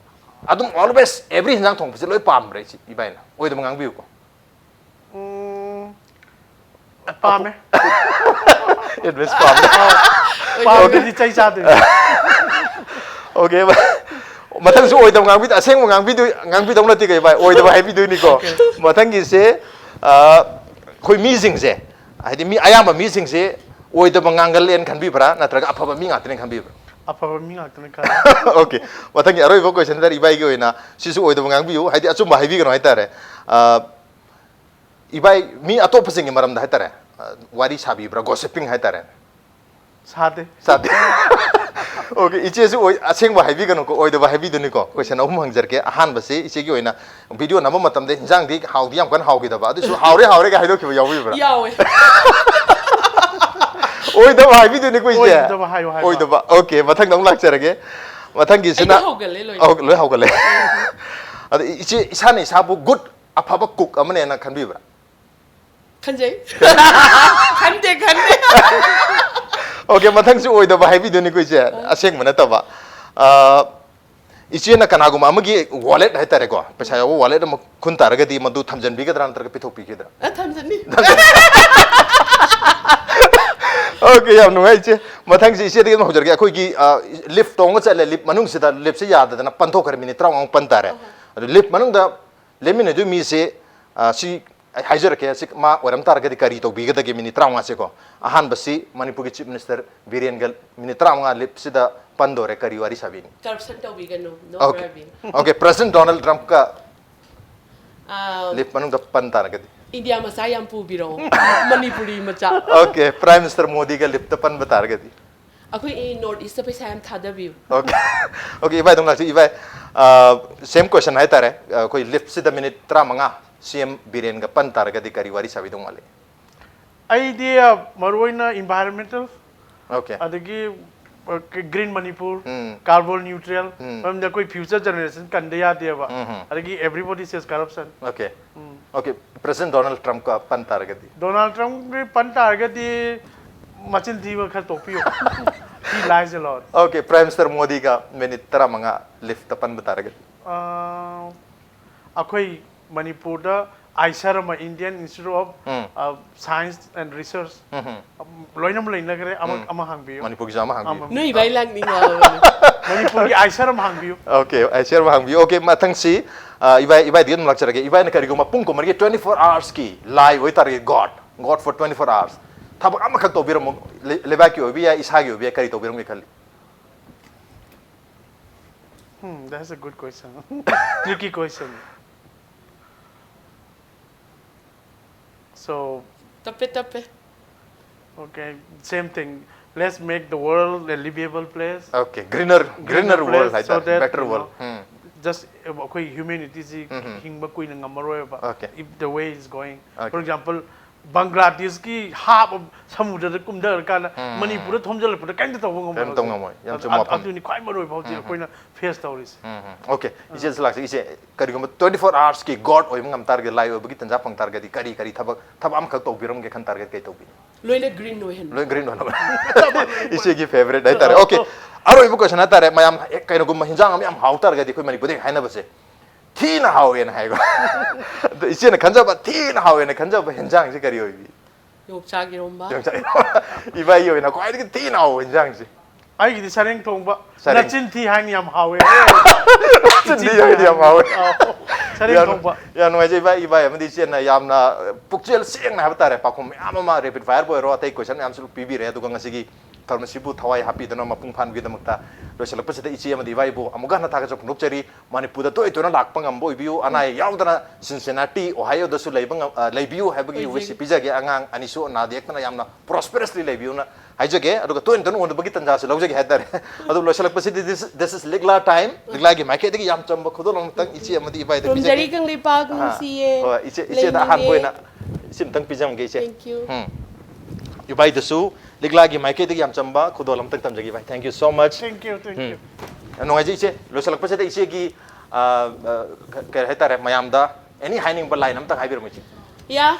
ꯑꯗꯨꯝ always every ꯍꯤꯟꯖꯥꯡ ꯊꯣꯡꯕꯁꯦ ꯂꯣꯏ ꯄꯥꯝꯕ꯭ꯔꯥ ꯏꯆꯦ ꯏꯕꯥꯏꯅ? ꯑꯣꯏꯗꯕ ꯉꯥꯡꯕꯤꯌꯨꯀꯣ꯫ ꯎꯝ, ꯄꯥꯝꯃꯦ꯫ Advice ꯄꯥꯝꯃꯦ꯫ ꯄꯥꯝꯗꯗꯤ ꯆꯩ ꯆꯥꯗꯣꯏꯅꯦ꯫ Okay, ꯃꯊꯪꯁꯨ ꯑꯣꯏꯗꯕ ꯉꯥꯡꯕꯤꯗ, ꯑꯁꯦꯡꯕ ꯉꯥꯡꯕꯤꯗꯣꯏ, ꯉꯥꯡꯕꯤꯗꯧ ꯅꯠꯇꯦ ꯀꯩ ꯚꯥꯏ, ꯑꯣꯏꯗꯕ ꯍꯥꯏꯕꯤꯗꯣꯏꯅꯤꯀꯣ꯫ Okay. ꯃꯊꯪꯒꯤꯁꯦ, ꯑ, ꯑꯩꯈꯣꯏ ꯃꯤꯁꯤꯡꯁꯦ, ꯍꯥꯏꯗꯤ ꯃꯤ ꯑꯌꯥꯝꯕ ꯃꯤꯁꯤꯡꯁꯦ ꯑꯣꯏꯗꯕ ꯉꯥꯡꯒꯜꯂꯦꯅ ꯈꯟꯕꯤꯕ꯭ꯔꯥ, ꯅꯠꯇ꯭ꯔꯒ ꯑꯐꯕ ꯃꯤ ꯉꯥꯛꯇꯅꯦ ꯈꯟꯕꯤꯕ꯭ꯔꯥ? ꯑꯐꯕ ꯃꯤ ꯉꯥꯛꯇꯅꯦ ꯈꯜꯂꯦ꯫ Okay, ꯃꯊꯪꯒꯤ ꯑꯔꯣꯏꯕ ꯀꯣꯏꯁꯟꯗ ꯏꯕꯥꯏꯒꯤ ꯑꯣꯏꯅ ꯁꯤꯁꯨ ꯑꯣꯏꯗꯕ ꯉꯥꯡꯕꯤꯌꯨ, ꯍꯥꯏꯗꯤ ꯑꯆꯨꯝꯕ ꯍꯥꯏꯕꯤꯒꯅꯨ ꯍꯥꯏꯇꯥꯔꯦ꯫ ꯑ, ꯏꯕꯥꯏ, ꯃꯤ ꯑꯇꯣꯞꯄꯁꯤꯡꯒꯤ ꯃꯔꯝꯗ ꯍꯥꯏꯇꯥꯔꯦ, ꯑ, ꯋꯥꯔꯤ ꯁꯥꯕꯤꯕ꯭ꯔꯥ, gossiping ꯍꯥꯏꯇꯥꯔꯦ? ꯁꯥꯗꯦ꯫ ꯁꯥꯗꯦ꯫ Okay, ꯏꯆꯦꯁꯨ ꯑꯣꯏ-, ꯑꯁꯦꯡꯕ ꯍꯥꯏꯕꯤꯒꯅꯨꯀꯣ, ꯑꯣꯏꯗꯕ ꯍꯥꯏꯕꯤꯗꯨꯅꯤꯀꯣ꯫ ꯀꯣꯏꯁꯟ ꯑꯍꯨꯝ ꯍꯪꯖꯔꯛꯀꯦ꯫ ꯑꯍꯥꯟꯕꯁꯦ, ꯏꯆꯦꯒꯤ ꯑꯣꯏꯅ ꯚꯤꯗꯤꯑꯣ ꯅꯝꯕ ꯃꯇꯝꯗ ꯍꯤꯟꯖꯥꯡꯗꯤ ꯍꯥꯎꯗꯤ ꯌꯥꯝ ꯀꯟꯅ ꯍꯥꯎꯈꯤꯗꯕ, ꯑꯗꯨꯁꯨ "ꯍꯥꯎꯔꯦ, ꯍꯥꯎꯔꯦꯒ" ꯍꯥꯏꯗꯣꯛꯈꯤꯕ ꯌꯥꯎꯕꯤꯕ꯭ꯔꯥ? ꯌꯥꯎꯋꯦ꯫ ꯑꯣꯏꯗꯕ ꯍꯥꯏꯕꯤꯗꯨꯅꯤꯀꯣ ꯏꯆꯦ꯫ ꯑꯣꯏꯗꯕ ꯍꯥꯏꯌꯣ ꯍꯥꯏꯕ꯫ ꯑꯣꯏꯗꯕ꯫ Okay, ꯃꯊꯪꯗ ꯑꯃꯨꯛ ꯂꯥꯛꯆꯔꯒꯦ꯫ ꯃꯊꯪꯒꯤꯁꯤꯅ, ꯑꯩꯗꯤ ꯍꯧꯒꯠꯂꯦ ꯂꯣꯏꯅ꯫ ꯑꯧ, ꯂꯣꯏ ꯍꯧꯒꯠꯂꯦ꯫ ꯑꯗ ꯏꯆꯦ, ꯏꯁꯥꯅ ꯏꯁꯥꯕꯨ good, ꯑꯐꯕ cook ꯑꯃꯅꯦꯅ ꯈꯟꯕꯤꯕ꯭ꯔꯥ? ꯈꯟꯖꯩ꯫ ꯈꯟꯗꯦ, ꯈꯟꯗꯦ꯫ Okay, ꯃꯊꯪꯁꯨ ꯑꯣꯏꯗꯕ ꯍꯥꯏꯕꯤꯗꯣꯏꯅꯤꯀꯣ ꯏꯆꯦ, ꯑꯁꯦꯡꯕ ꯅꯠꯇꯕ꯫ ꯑ, ꯏꯆꯦꯅ ꯀꯅꯥꯒꯨꯝꯕ ꯑꯃꯒꯤ wallet ꯍꯥꯏꯇꯥꯔꯦꯀꯣ, ꯄꯩꯁꯥ ꯌꯥꯎꯕ wallet ꯑꯃ ꯈꯨꯟ ꯇꯥꯔꯒꯗꯤ ꯃꯗꯨ ꯊꯝꯖꯟꯕꯤꯒꯗ꯭ꯔꯥ ꯅꯠꯇ꯭ꯔꯒ ꯄꯤꯊꯣꯛꯄꯤꯒꯗ꯭ꯔꯥ? ꯑ, ꯊꯝꯖꯟꯅꯤ꯫ Okay, ꯌꯥꯝ ꯅꯨꯡꯉꯥꯏ ꯏꯆꯦ꯫ ꯃꯊꯪꯁꯤ ꯏꯆꯦꯗꯒꯤ ꯑꯗꯨꯝ ꯍꯧꯖꯔꯒꯦ꯫ ꯑꯩꯈꯣꯏꯒꯤ, ꯑ, lift ꯇꯣꯡꯉ ꯆꯠꯂꯦ, lift ꯃꯅꯨꯡꯁꯤꯗ liftꯁꯤ ꯌꯥꯗꯗꯅ ꯄꯟꯊꯣꯛꯈ꯭ꯔꯦ, minute ꯇꯔꯥꯃꯉꯥꯃꯨꯛ ꯄꯟ ꯇꯥꯔꯦ꯫ ꯑꯗꯨ lift ꯃꯅꯨꯡꯗ ꯂꯦꯝꯃꯤꯟꯅꯗꯣꯏ ꯃꯤꯁꯦ, ꯑ, ꯁꯤ ꯑꯩ ꯍꯥꯏꯖꯔꯛꯀꯦ, ꯁꯤ ꯃꯥ ꯑꯣꯏꯔꯝ ꯇꯥꯔꯒꯗꯤ ꯀꯔꯤ ꯇꯧꯕꯤꯒꯗꯒꯦ minute ꯇꯔꯥꯃꯉꯥꯁꯦꯀꯣ? ꯑꯍꯥꯟꯕꯁꯤ ꯃꯅꯤꯄꯨꯔꯒꯤ Chief Minister ꯕꯤꯔꯦꯟꯒ minute ꯇꯔꯥꯃꯉꯥ liftꯁꯤꯗ ꯄꯟꯗꯣꯔꯦ, ꯀꯔꯤ ꯋꯥꯔꯤ ꯁꯥꯕꯤꯅꯤ? Corruption ꯇꯧꯕꯤꯒꯅꯨ, no Okay. bribery. Okay, President Donald Trumpꯀ ꯑꯥ, lift ꯃꯅꯨꯡꯗ ꯄꯟ ꯇꯥꯔꯒꯗꯤ? India ꯃꯆꯥ ꯌꯥꯝ ꯄꯨꯕꯤꯔꯛꯑꯣ, ꯃꯅꯤꯄꯨꯔꯤ ꯃꯆꯥ꯫ Okay, Prime Minister ꯃꯣꯗꯤꯒ liftꯇ ꯄꯟꯕ ꯇꯥꯔꯒꯗꯤ? ꯑꯩꯈꯣꯏ North Eastꯇ ꯄꯩꯁꯥ ꯌꯥꯝ ꯊꯥꯗꯕꯤꯌꯨ꯫ Okay. Okay, ꯏꯚꯥꯏ ꯑꯗꯨꯝ ꯂꯥꯛꯁꯤ꯫ ꯏꯚꯥꯏ, ꯑ, same question ꯍꯥꯏꯇꯥꯔꯦ꯫ ꯑ, ꯑꯩꯈꯣꯏ liftꯁꯤꯗ minute ꯇꯔꯥꯃꯉꯥ CM ꯕꯤꯔꯦꯟꯒ ꯄꯟ ꯇꯥꯔꯒꯗꯤ ꯀꯔꯤ ꯋꯥꯔꯤ ꯁꯥꯕꯤꯗꯧ ꯃꯥꯜꯂꯤ? ꯑꯩꯗꯤ ꯑ, ꯃꯔꯨꯑꯣꯏꯅ environmental, Okay. ꯑꯗꯒꯤ ꯑ, green Manipur, ꯎꯝ. carbon neutral, ꯎꯝ. ꯃꯔꯝꯗꯤ ꯑꯩꯈꯣꯏ future generation ꯀꯟꯗ ꯌꯥꯗꯦꯕ꯫ ꯎꯝ, ꯎꯝ. ꯑꯗꯒꯤ everybody says corruption. Okay. ꯎꯝ. Okay, President Donald Trumpꯀ ꯄꯟ ꯇꯥꯔꯒꯗꯤ? Donald Trumpꯀꯤ ꯄꯟ ꯇꯥꯔꯒꯗꯤ ꯃꯆꯤꯟ ꯊꯤꯕ ꯈꯔ ꯇꯣꯛꯄꯤꯌꯨ꯫ He lies a lot. Okay, Prime Minister ꯃꯣꯗꯤꯒ minute ꯇꯔꯥꯃꯉꯥ liftꯇ ꯄꯟꯕ ꯇꯥꯔꯒꯗꯤ? ꯑ, ꯑꯩꯈꯣꯏ ꯃꯅꯤꯄꯨꯔꯗ ICER ꯑꯃ, Indian Institute of ꯎꯝ. ꯑ, Science and Research, ꯎꯝ, ꯎꯝ. ꯂꯣꯏꯅꯃꯛ ꯂꯩꯅꯈ꯭ꯔꯦ, ꯑꯃ ꯎꯝ. ꯑꯃ ꯍꯥꯡꯕꯤꯌꯨ꯫ ꯃꯅꯤꯄꯨꯔꯒꯤꯁꯨ ꯑꯃ ꯍꯥꯡꯕꯤꯌꯨ꯫ ꯑꯃ. ꯅꯣꯏ ꯏꯕꯥꯏ ꯂꯥꯛꯅꯤꯡꯉꯕꯅꯤ꯫ ꯃꯅꯤꯄꯨꯔꯒꯤ ICER ꯑꯃ ꯍꯥꯡꯕꯤꯌꯨ꯫ Okay, ICER ꯑꯃ ꯍꯥꯡꯕꯤꯌꯨ꯫ Okay, ꯃꯊꯪꯁꯤ, ꯑ, ꯏꯕꯥꯏ, ꯏꯕꯥꯏꯗꯒꯤ ꯑꯗꯨꯝ ꯂꯥꯛꯆꯔꯒꯦ꯫ ꯏꯕꯥꯏꯅ ꯀꯔꯤꯒꯨꯝꯕ ꯄꯨꯡ ꯀꯨꯟꯃꯔꯤꯒꯤ twenty four hoursꯀꯤ lie ꯑꯣꯏꯇꯥꯔꯒꯗꯤ, God, God for twenty four hours, ꯊꯕꯛ ꯑꯃꯈꯛ ꯇꯧꯕꯤꯔꯝꯃꯣ, ꯂꯩ-, ꯂꯩꯕꯥꯛꯀꯤ ꯑꯣꯏꯕ ꯌꯥꯏ, ꯏꯁꯥꯒꯤ ꯑꯣꯏꯕ ꯌꯥꯏ, ꯀꯔꯤ ꯇꯧꯕꯤꯔꯝꯒꯦ ꯈꯜꯂꯤ? Hmm, that's a good question. Tricky question. So, ꯇꯞꯄꯦ ꯇꯞꯄꯦ꯫ okay, same thing. Let's make the world a livable place. Okay, greener, greener world Place, so ꯍꯥꯏꯇꯥꯔꯦ, that, better you world. know, um. Just ꯑꯩꯈꯣꯏ humanityꯁꯤ ꯎꯝ, ꯎꯝ. ꯍꯤꯡꯕ ꯀꯨꯏꯅ ꯉꯝꯃꯔꯣꯏꯕ, Okay. if the way is going. Okay. For example, ꯕꯪꯒ꯭ꯂꯥꯗꯦꯁꯀꯤ half of ꯁꯃꯨꯗ꯭ꯔꯗ ꯀꯨꯝꯊꯔꯀꯥꯟꯗ ꯎꯝ. ꯃꯅꯤꯄꯨꯔꯗ ꯊꯣꯝꯖꯤꯜꯂꯛꯄꯗ ꯀꯩꯝꯇ ꯇꯧꯕ ꯉꯝꯃꯣꯏ ꯀꯩꯝ ꯇꯧ ꯉꯝꯃꯣꯏ꯫ ꯌꯥꯝ ꯑꯗꯨ- ꯆꯨꯝꯕ ꯋꯥꯐꯝ꯫ ꯑꯗꯨꯅꯤ ꯈ꯭ꯋꯥꯏ ꯃꯔꯨ ꯑꯣꯏꯕ ꯍꯧꯖꯤꯛ ꯎꯝ, ꯎꯝ. ꯑꯩꯈꯣꯏꯅ face ꯇꯧꯔꯤꯁꯦ꯫ ꯎꯝ, ꯎꯝ. Okay, ꯏꯆꯦꯁꯨ ꯂꯥꯛꯆꯒꯦ꯫ ꯏꯆꯦ, ꯀꯔꯤꯒꯨꯝꯕ twenty four hoursꯀꯤ God ꯑꯣꯏꯕ ꯉꯝ ꯇꯥꯔꯒꯗꯤ, lie ꯑꯣꯏꯕꯒꯤ ꯇꯟꯖꯥ ꯐꯪ ꯇꯥꯔꯒꯗꯤ, ꯀꯔꯤ ꯀꯔꯤ ꯊꯕꯛ, ꯊꯕꯛ ꯑꯃꯈꯛ ꯇꯧꯕꯤꯔꯝꯒꯦ ꯈꯟ ꯇꯥꯔꯒꯗꯤ ꯀꯩ ꯇꯧꯕꯤꯅꯤ? ꯂꯣꯏꯅ green ꯑꯣꯏꯍꯟꯕ꯫ ꯂꯣꯏ green ꯑꯣꯏꯅꯕ꯫ ꯏꯆꯦꯒꯤ favourite ꯍꯥꯏꯇꯥꯔꯦ꯫ Okay, ꯑꯔꯣꯏꯕ question ꯍꯥꯏꯇꯥꯔꯦ, ꯃꯌꯥꯝ ꯀꯩꯅꯣꯒꯨꯝꯕ ꯍꯤꯟꯖꯥꯡ ꯑꯃ ꯌꯥꯝ ꯍꯥꯎ ꯇꯥꯔꯒꯗꯤ ꯑꯩꯈꯣꯏ ꯃꯅꯤꯄꯨꯔꯗ ꯍꯦꯛ ꯍꯥꯏꯅꯕꯁꯦ, "ꯊꯤꯅ ꯍꯥꯎꯋꯦꯅ" ꯍꯥꯏꯀꯣ꯫ ꯑꯗꯣ ꯏꯆꯦꯅ ꯈꯟꯖꯕ, ꯊꯤꯅ ꯍꯥꯎꯋꯦꯅ ꯈꯟꯖꯕ ꯍꯤꯟꯖꯥꯡꯁꯦ ꯀꯔꯤ ꯑꯣꯏꯕꯤ? ꯌꯣꯡꯆꯥꯛ ꯏꯔꯣꯝꯕ꯫ ꯌꯣꯡꯆꯥꯛ ꯏꯔꯣꯝꯕ꯫ ꯏꯕꯥꯏꯒꯤ ꯑꯣꯏꯅ ꯈ꯭ꯋꯥꯏꯗꯒꯤ ꯊꯤꯅ ꯍꯥꯎꯕ ꯍꯤꯟꯖꯥꯡꯁꯦ꯫ ꯑꯩꯒꯤꯗꯤ ꯁꯔꯦꯡ ꯊꯣꯡꯕ꯫ ꯁꯔꯦꯡ꯫ ꯅꯆꯤꯟ ꯊꯤ ꯍꯥꯏꯅ ꯌꯥꯝ ꯍꯥꯎꯋꯦ꯫ ꯆꯤꯟꯗꯤ ꯌꯥꯝ ꯍꯥꯎꯋꯦ꯫ ꯁꯔꯦꯡ ꯌꯥꯝ ꯊꯣꯡꯕ꯫ ꯌꯥꯝ ꯅꯨꯡꯉꯥꯏꯖꯩ ꯏꯕꯥꯏ, ꯏꯕꯥꯏ ꯑꯃꯗꯤ ꯏꯆꯦꯅ ꯌꯥꯝꯅ ꯄꯨꯛꯆꯦꯜ ꯁꯦꯡꯅ ꯍꯥꯏꯕ ꯇꯥꯔꯦ, ꯄꯥꯎꯈꯨꯝ ꯃꯌꯥꯝ ꯑꯃ rapid fire ꯕꯨ ꯑꯣꯏꯔꯣ, ꯑꯇꯩ question ꯃꯌꯥꯝꯁꯨ ꯄꯤꯕꯤꯔꯦ꯫ ꯑꯗꯨꯒ ꯉꯁꯤꯒꯤ ꯊꯧꯔꯝ ꯑꯁꯤꯕꯨ ꯊꯋꯥꯏ ꯍꯥꯞꯄꯤꯗꯨꯅ ꯃꯄꯨꯡ ꯐꯥꯍꯟꯕꯒꯤꯗꯃꯛꯇ ꯂꯣꯏꯁꯤꯜꯂꯛꯄꯁꯤꯗ ꯏꯆꯦ ꯑꯃꯗꯤ ꯏꯕꯥꯏꯕꯨ ꯑꯃꯨꯛꯀ ꯍꯟꯅ ꯊꯥꯒꯠꯆꯕ ꯐꯣꯡꯗꯣꯛꯆꯔꯤ꯫ ꯃꯅꯤꯄꯨꯔꯗ ꯇꯣꯏ ꯇꯣꯏꯅ ꯂꯥꯛꯄ ꯉꯝꯕ ꯑꯣꯏꯕꯤꯌꯨ, ꯑꯅꯥ ꯑꯌꯦꯛ ꯌꯥꯎꯗꯅ Cincinnati, Ohio ꯗꯁꯨ ꯂꯩꯕ ꯉꯝ-, ꯑ, ꯂꯩꯕꯤꯌꯨ ꯍꯥꯏꯕꯒꯤ wish ꯑꯣꯏꯖꯒꯦ꯫ ꯄꯤꯖꯒꯦ꯫ ꯑꯉꯥꯡ ꯑꯅꯤꯁꯨ ꯅꯥꯗ ꯌꯦꯛꯇꯅ ꯌꯥꯝꯅ prosperously ꯂꯩꯕꯤꯌꯨꯅ ꯍꯥꯏꯖꯒꯦ꯫ ꯑꯗꯨꯒ ꯇꯣꯏꯅ ꯇꯣꯏꯅ ꯎꯅꯕꯒꯤ ꯇꯟꯖꯥꯁꯨ ꯂꯧꯖꯒꯦ ꯍꯥꯏꯇꯥꯔꯦ꯫ ꯑꯗꯨ ꯂꯣꯏꯁꯤꯜꯂꯛꯄꯁꯤꯗ this, this is ꯂꯤꯛꯂꯥ time꯫ ꯂꯤꯛꯂꯥꯒꯤ ꯃꯥꯏꯀꯩꯗꯒꯤ ꯌꯥꯝ ꯆꯝꯕ ꯈꯨꯗꯣꯜ ꯑꯃꯇꯪ ꯏꯆꯦ ꯑꯃꯗꯤ ꯏꯕꯥꯏꯗ ꯈꯨꯔꯨꯝꯖꯔꯤ ꯄꯤꯖꯒꯦ꯫ ꯀꯪꯂꯩꯄꯥꯛ ꯑꯍꯥ꯫ ꯅꯨꯡꯁꯤꯌꯦ꯫ ꯍꯣꯏ, ꯏꯆꯦ, ꯏꯆꯦꯗ ꯂꯩꯅꯤꯡꯉꯦ꯫ ꯑꯍꯥꯟꯕ ꯑꯣꯏꯅ ꯁꯤ ꯑꯃꯇꯪ ꯄꯤꯖꯔꯝꯒꯦ ꯏꯆꯦ꯫ Thank you꯫ ꯎꯝ꯫ ꯏꯕꯥꯏꯗꯁꯨ ꯂꯤꯛꯂꯥꯒꯤ ꯃꯥꯏꯀꯩꯗꯒꯤ ꯌꯥꯝ ꯆꯝꯕ ꯈꯨꯗꯣꯜ ꯑꯃꯇꯪ ꯇꯝꯖꯒꯦ ꯏꯕꯥꯏ꯫ Thank you so much꯫ Thank you, thank you꯫ ꯌꯥꯝ ꯅꯨꯡꯉꯥꯏꯖꯩ ꯏꯆꯦ꯫ ꯂꯣꯏꯁꯤꯜꯂꯛꯄꯁꯤꯗ ꯏꯆꯦꯒꯤ, ꯑ, ꯑ, ꯀ-, ꯀꯔꯤ ꯍꯥꯏꯇꯥꯔꯦ, ꯃꯌꯥꯝꯗ any ꯍꯥꯏꯅꯤꯡꯕ line ꯑꯃꯇꯪ ꯍꯥꯏꯕꯤꯔꯝꯃꯨ ꯏꯆꯦ꯫ ꯌꯥ,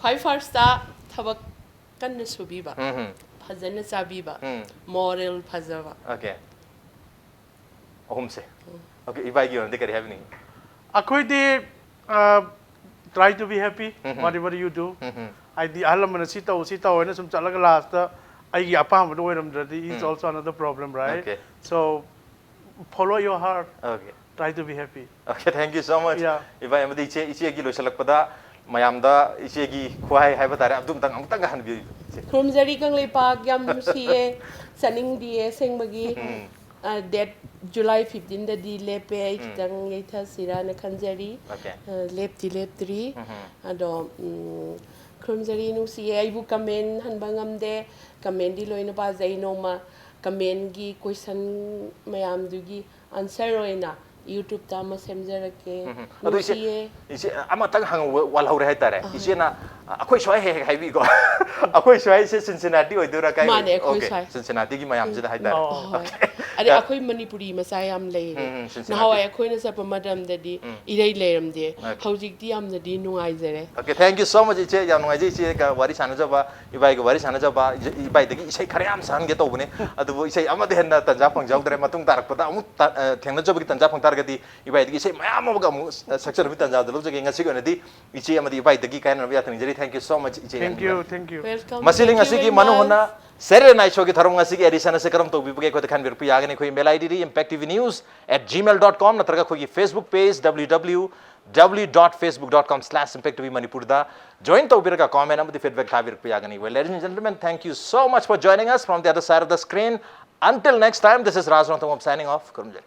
ꯈ꯭ꯋꯥꯏ first ꯊꯕꯛ ꯀꯟꯅ ꯁꯨꯕꯤꯕ, ꯎꯝ, ꯎꯝ꯫ ꯐꯖꯅ ꯆꯥꯕꯤꯕ, ꯎꯝ꯫ moral ꯐꯖꯕ꯫ Okay꯫ ꯑꯍꯨꯝꯁꯦ꯫ Okay, ꯏꯕꯥꯏꯒꯤ ꯑꯣꯏꯅꯗꯤ ꯀꯔꯤ ꯍꯥꯏꯕꯤꯅꯤꯡꯉꯤ? ꯑꯩꯈꯣꯏꯗꯤ, uh, try to be happy, Mhm. whatever you do. Mhm. ꯍꯥꯏꯗꯤ ꯑꯍꯜ ꯂꯃꯟꯅ ꯁꯤ ꯇꯧ, ꯁꯤ ꯇꯧ ꯍꯥꯏꯅ ꯁꯨꯝ ꯆꯠꯂꯒ last ꯑꯩꯒꯤ ꯑꯄꯥꯝꯕꯗꯣ ꯑꯣꯏꯔꯝꯗ꯭ꯔꯗꯤ, it's Mm. also another problem, right? Okay. So, follow your heart, Okay. try to be happy. Okay, thank you so much. Yeah. ꯏꯕꯥꯏ ꯑꯃꯗꯤ ꯏꯆꯦ, ꯏꯆꯦꯒꯤ ꯂꯣꯏꯁꯤꯜꯂꯛꯄꯗ ꯃꯌꯥꯝꯗ ꯏꯆꯦꯒꯤ ꯈꯨꯍꯥꯏ ꯍꯥꯏꯕ ꯇꯥꯔꯦ, ꯑꯗꯨꯝꯇꯪ ꯑꯃꯨꯛꯇꯪꯒ ꯍꯟꯕꯤꯌꯨ ꯏꯆꯦ꯫ ꯈꯨꯔꯨꯝꯖꯔꯤ ꯀꯪꯂꯩꯄꯥꯛ, ꯌꯥꯝ ꯅꯨꯡꯁꯤꯌꯦ꯫ ꯆꯠꯅꯤꯡꯗꯤꯌꯦ ꯑꯁꯦꯡꯕꯒꯤ꯫ ꯎꯝ꯫ ꯑ, date July fifteen ꯗꯗꯤ ꯂꯦꯞꯄꯦ꯫ ꯑꯩ ꯎꯝ꯫ ꯈꯤꯇꯪ ꯌꯩꯊꯁꯤꯔꯥꯅ ꯈꯟꯖꯔꯤ꯫ Okay. ꯑ, ꯂꯦꯞꯇꯤ ꯂꯦꯞꯇ꯭ꯔꯤ꯫ ꯎꯝ꯫ ꯑꯗꯣ, ꯎꯝ, ꯈꯨꯔꯨꯝꯖꯔꯤ, ꯅꯨꯡꯁꯤꯌꯦ꯫ ꯑꯩꯕꯨ comment ꯍꯟꯕ ꯉꯝꯗꯦ꯫ Commentꯗꯤ ꯂꯣꯏꯅ ꯄꯥꯖꯩ꯫ ꯅꯣꯡꯃ commentꯒꯤ question ꯃꯌꯥꯝꯗꯨꯒꯤ answer ꯑꯣꯏꯅ YouTubeꯇ ꯑꯃ ꯁꯦꯝꯖꯔꯛꯀꯦ꯫ ꯎꯝ꯫ ꯑꯗꯨ ꯏꯆꯦ, ꯅꯨꯡꯁꯤꯌꯦ꯫ ꯏꯆꯦ, ꯑꯃꯇꯪ ꯍꯪꯍꯧꯕ ꯋꯥꯠꯍꯧꯔꯦ ꯍꯥꯏꯇꯥꯔꯦ꯫ ꯑꯍꯣꯏ꯫ ꯏꯆꯦꯅ, ꯑ, ꯑꯩꯈꯣꯏ ꯁ꯭ꯋꯥꯏ ꯍꯦꯛ ꯍꯦꯛ ꯍꯥꯏꯕꯤꯀꯣ꯫ ꯑꯩꯈꯣꯏ ꯁ꯭ꯋꯥꯏꯁꯦ Cincinnati ꯑꯣꯏꯗꯣꯏꯔꯥ? ꯀꯥꯏ ꯑꯣꯏ-, ꯃꯥꯅꯦ, ꯑꯩꯈꯣꯏ Okay, ꯁ꯭ꯋꯥꯏ꯫ Cincinnatiꯒꯤ ꯃꯌꯥꯝꯁꯤꯗ ꯍꯥꯏꯇꯥꯔꯦ꯫ ꯑꯣ꯫ ꯍꯣꯏ꯫ Okay. ꯑꯗꯩ ꯑꯩꯈꯣꯏ ꯃꯅꯤꯄꯨꯔꯤ ꯃꯆꯥ ꯌꯥꯝ ꯂꯩꯔꯦ꯫ ꯎꯝ, ꯎꯝ, ꯁꯤꯟꯁꯤꯟꯅꯔꯛꯀꯦ꯫ ꯅꯍꯥꯟꯋꯥꯏ ꯑꯩꯈꯣꯏꯅ ꯆꯠꯄ ꯃꯇꯝꯗꯗꯤ ꯏꯔꯩ ꯂꯩꯔꯝꯗꯦ꯫ Okay. ꯍꯧꯖꯤꯛꯇꯤ ꯌꯥꯝꯅꯗꯤ ꯅꯨꯡꯉꯥꯏꯖꯔꯦ꯫ Okay, thank you so much, ꯏꯆꯦ꯫ ꯌꯥꯝ ꯅꯨꯡꯉꯥꯏꯖꯩ ꯏꯆꯦꯒ ꯋꯥꯔꯤ ꯁꯥꯟꯅꯖꯕ, ꯏꯕꯥꯏꯒ ꯋꯥꯔꯤ ꯁꯥꯟꯅꯖꯕ꯫ ꯏ-, ꯏꯕꯥꯏꯗꯒꯤ ꯏꯁꯩ ꯈꯔ ꯌꯥꯝ ꯁꯛꯍꯟꯒꯦ ꯇꯧꯕꯅꯦ, ꯑꯗꯨꯕꯨ ꯏꯁꯩ ꯑꯃꯗꯤ ꯍꯦꯟꯅ ꯇꯟꯖꯥ ꯐꯪꯖꯍꯧꯗ꯭ꯔꯦ꯫ ꯃꯇꯨꯡ ꯇꯥꯔꯛꯄꯗ ꯑꯃꯨꯛ ꯇ-, ꯑ, ꯊꯦꯡꯅꯖꯕꯒꯤ ꯇꯟꯖꯥ ꯐꯪ ꯇꯥꯔꯒꯗꯤ ꯏꯕꯥꯏꯗꯒꯤ ꯏꯁꯩ ꯃꯌꯥꯝ ꯑꯃꯒ ꯑꯃꯨꯛ ꯁ-, ꯁꯛꯆꯅꯕꯒꯤ ꯇꯟꯖꯥꯗꯨ ꯂꯧꯖꯒꯦ꯫ ꯉꯁꯤꯒꯤ ꯑꯣꯏꯅꯗꯤ ꯏꯆꯦ ꯑꯃꯗꯤ ꯏꯕꯥꯏꯗꯒꯤ ꯀꯥꯏꯅꯅꯕ ꯌꯥꯊꯪ ꯅꯤꯖꯔꯤ꯫ Thank you so much, ꯏꯆꯦ꯫ Thank you, thank you. Welcome. ꯃꯁꯤꯅꯤ ꯉꯁꯤꯒꯤ ꯃꯅꯨꯡ ꯍꯨꯠꯅ Saturday Night Showꯒꯤ ꯊꯧꯔꯝ ꯉꯁꯤꯒꯤ edition ꯑꯁꯤ ꯀꯔꯝ ꯇꯧꯕꯤꯕꯒꯦ ꯑꯩꯈꯣꯏꯗ ꯈꯟꯕꯤꯔꯛꯄ ꯌꯥꯒꯅꯤ꯫ ꯑꯩꯈꯣꯏ email ID D impact T V news at gmail dot com ꯅꯠꯇ꯭ꯔꯒ ꯑꯩꯈꯣꯏꯒꯤ Facebook page W W W dot facebook dot com slash impact T V ꯃꯅꯤꯄꯨꯔꯗ join ꯇꯧꯕꯤꯔꯒ comment ꯑꯃꯗꯤ feedback ꯊꯥꯕꯤꯔꯛꯄ ꯌꯥꯒꯅꯤ꯫ Well, ladies and gentlemen, thank you so much for joining us from the other side of the screen. Until next time, this is Raj Rongthangam signing off. ꯈꯨꯔꯨꯝꯖꯔꯤ꯫